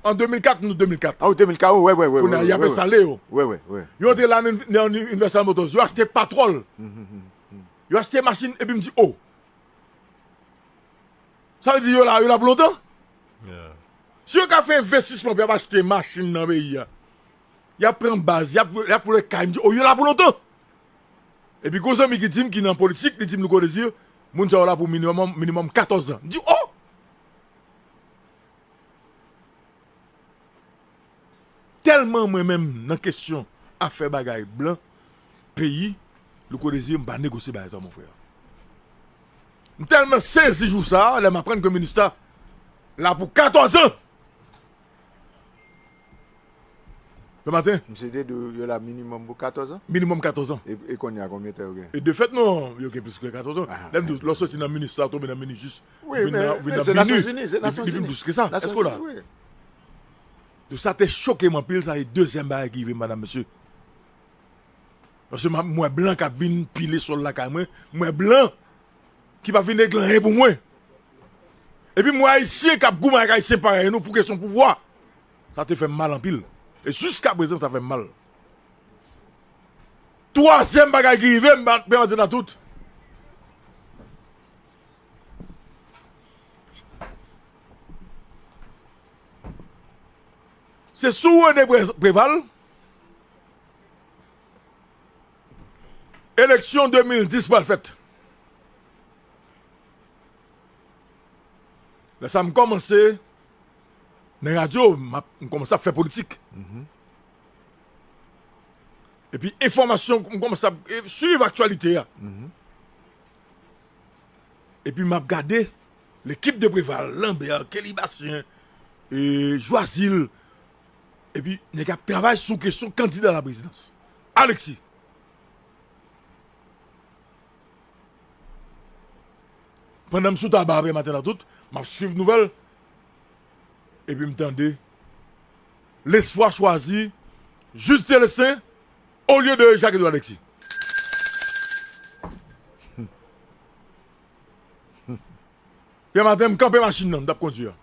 An de mil kat, nou de mil kat. Ah, de mil kat, wi, wi, wi. Kounye a, y ap enstale yo. Wi, wi, wi. Yo antre la nan, nan Universal Motors. Yo achte Patrol. Yo achte machin, epi m di, oh. Sa vle di yo la, yo la pou lontan? Si yo ka fè envestisman pou y ap achte machin nan peyi a, y ap pran baz, y ap, y ap pran kay, m di, oh, yo la pou lontan. Epi gon zanmi ki di m ki nan politik, li di m, Louko Désir, moun sa yo la pou minimòm, minimòm katòz an. M di, oh! Tèlman mwen menm nan kesyon afè bagay blan, peyi, Louko Désir, m pa negosye bagay sa, mon frè. M tèlman sezi jou sa a, lè m aprann ke Minustah la pou katòz an. Pè Maten. Misye te di yo la minimòm pou katòz an? Minimòm katòz an. E, e kounye a, konbyen tan yo gen? E de fèt, non, yo gen plis ke katòz an. Lè m di w, lè w soti nan Minustah, tonbe nan Minijis, vin nan, vin nan Bini, li vin plis ke sa. Èske w la? Donk sa te choke m anpil, sa se dezyèm bagay ki rive m, madanm, mesye. Paske m ap, m wè blan k ap vin pile sòl lakay mwen, m wè blan ki p ap vin regle anyen pou mwen. Epi m wè ayisyen k ap goumen ak ayisyen parèy nou pou kesyon pouvwa. Sa te fè m mal anpil. E jiska prezan, sa fè m mal. Twazyèm bagay ki rive m, Pè Maten Tantout, se sou René Pré- Préval, eleksyon de mil dis pral fèt. Lè sa m kòmanse nan radyo, m ap, m kòmanse ap fè politik. Epi enfòmasyon, m kòmanse ap, e, swiv aktyalite a. Epi m ap gade lekip de Préval, Lambert, Kelly Bastien, e, Joazil. Epi nèg ap travay sou kesyon kandida la prezidans. Alexis. Pandan m sou taba a, Pè Maten Tantout, m ap swiv nouvèl. Epi m tande Lespwa chwazi Jude Célestin olye de Jacques Edouard Alexis. Pè Maten, m kanpe machin nan, m t ap kondui a.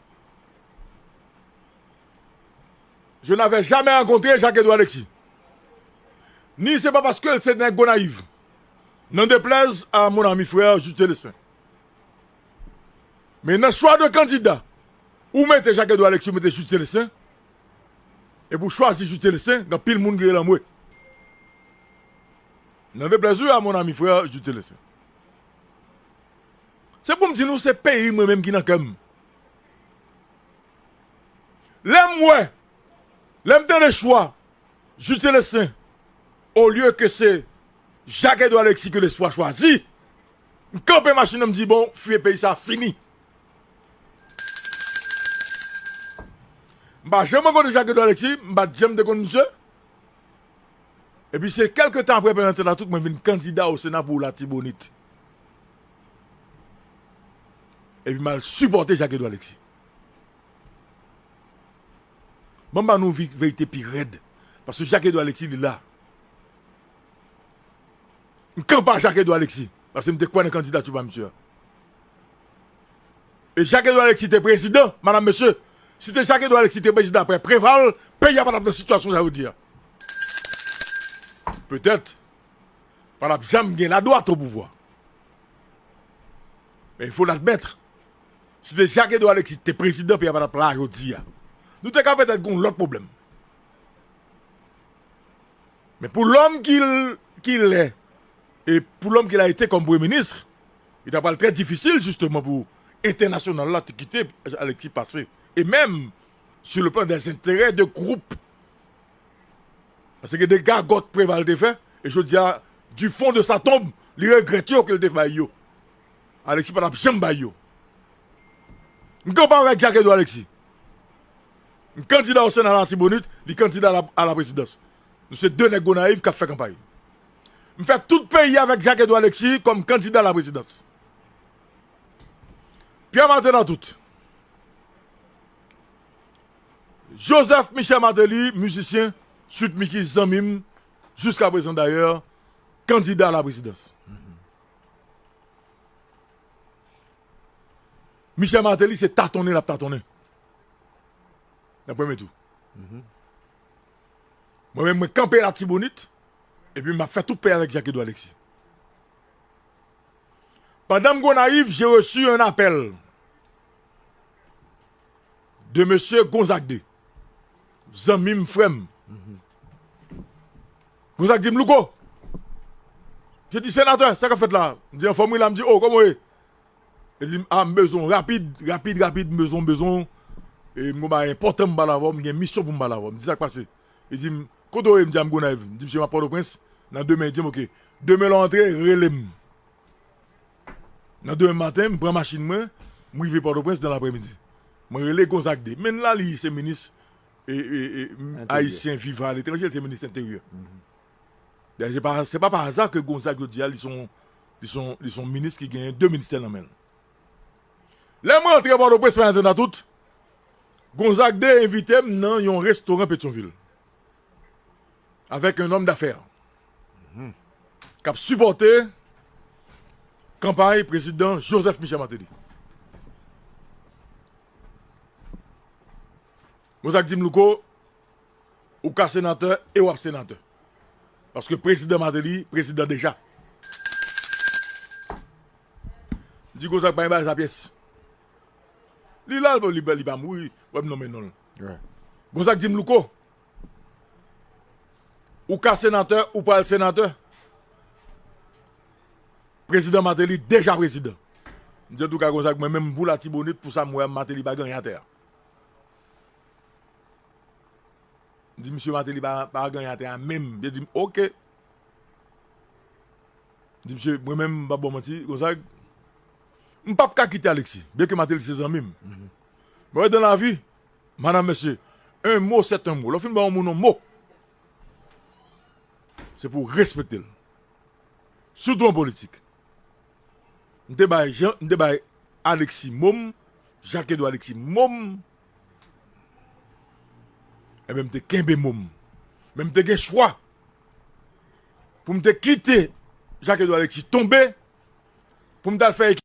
Je n'avais jamais rencontré Jacques Edouard Alexis. Ni se pa paske l se nèg Gonayiv. N'en déplaise à mon ami frère Jude Célestin. Men nan chwa de kandida, ou mete Jacques Edouard Alexis, ou mete Jude Célestin, epi w chwazi Jude Célestin, gen anpil moun ki rele anmwe. N'en déplaise à mon ami frère Jude Célestin. Se pou m di nou, se peyi mwen menm ki nan kè m. Lè m wè, lè m tande chwa Jude Célestin, olye ke se Jacques Edouard Alexis ke Lespwa chwazi, m kanpe machin nan, m di, bon, fye peyi sa fini. M pa janm rankontre Jacques Edouard Alexis, m pa t janm te konn misye. Epi se kèlke tan apre Pè Mantèl la tout, mwen vin kandida o Sena pou Latibonit. Epi m al sipòte Jacques Edouard Alexis. Ban m ba nou vi-, verite pi rèd. Paske Jacques Edouard Alexis, li la. M kanpe a Jacques Edouard Alexis. Paske m te kwè nan kandidati pa misye a. E Jacques Edouard Alexis te prezidan, madam, mesye. Si te Jacques Edouard Alexis te prezidan apre Preval, peyi a pa t ap nan sitiyasyon sa yo di a. Petèt, pa t ap janm gen ladwat o pouvwa. Men il faut l'admettre, si te Jacques Edouard Alexis te prezidan, peyi a pa t ap la jodi a. Nou te ka petèt gen yon lòt pwoblèm. Men pou lòm ki l, ki l è, e pou lòm ki l a ete kòm premye minis, li ta pral trè difisil, jisteman, pou entènasyonal la te kite Alexis pase. E menm, sur le plan des intérêts de groupe. Paske de gagòt Preval te fè, e jodi a, du fond de sa tombe, li regrèt yo ke l te bay yo. Alexis pa t ap janm bay yo. M kanpe avèk Jacques Edouard Alexis. M kandida o Sena Latibonit, li kandida a la, a la prezidans. Nou se de nèg Gonayiv k ap fè kanpay. M fè tout peyi avèk Jacques Edouard Alexis kòm kandida a la prezidans. Pierre Martin nan tout. Joseph Michel Martelly, mizisyen, Sweet Micky, zanmi m, jiska prezan dayè, kandida a la prezidans. Michel Martelly, se tatonnen l ap tatonnen. Nan premye tou. Mwen menm, mwen kanpe Latibonit, epi m ap fè tout peyi avèk Jacques Edouard Alexis. Pandan m Gonayiv, j'ai reçu un appel de monsieur Gonzague deux. Zanmi m, frè m. Gonzague di m, "Louko." Je di, "Senatè, sa k ap fèt la?" M di, "Anfòm wi la." M di, "O, kòman w ye?" Li di m, "A, m bezwen w rapid, rapid, rapid, m bezwen w, m bezwen w. E m gon bagay enpòtan m pale avè w, m gen misyon pou m pale avè w." M di, "Sa k pase?" Li di m, "Kote w ye?" M di, "A, m Gonayiv." M di, "Misye, m ap Pòtoprens, nan demen." Li di m, "Oke. Demen lè w antre, rele m." Nan demen maten, m pran machin mwen, m rive Pòtoprens nan laprèmidi. Mwen rele Gonzague deux. Men la, li se minis, e, e, e, m, Enteryè. Ayisyen vivan aletranje, li se minis enteryè. Dayè, se pa, se pa pa aza ke Gonzague jodi a, li se yon, li se yon, li se yon minis ki genyen de ministè nan men l. Lè mwen antre Pòtoprens, Pè Mantèl nan tout, Gonzague deux envite m nan yon restoran Petyonvil. Avèk un homme d'affaires k ap sipòte kanpay prezidan Joseph Michel Martelly. Gonzague di m, "Louko, ou ka senatè e w ap senatè. Paske prezidan Martelly, prezidan deja." M di, "Gonzague pa gen bagay sa pyès." Li la, li, li pa mouri, wè m nonmen non l. Gonzague di m, "Louko, ou ka senatè, ou pral senatè. Prezidan Martelly deja prezidan." M di, "Antouka, Gonzague, mwen menm, m pou Latibonit, pou sa m wè a, Martelly pa gen anyen atè a." M di, "Misye, Martelly pa, pa gen anyen atè a menm." Li di m, "Oke." M di, "Misye, mwen menm, m p ap ba w manti, Gonzague, m p ap ka kite Alexis, byenke Martelly se zanmi m." Mwen, dans la vie, madam, mesye, un mot, c'est un mot. Lè w fin ba yon moun yon mo, se pou w respekte l. Sitou an politik. M te bay Jean, m te bay Alexis mo m, Jacques Edouard Alexis mo m. Ebyen, m te kenbe mo m. Men m te gen chwa pou m te kite Jacques Edouard Alexis tonbe, pou m t al fè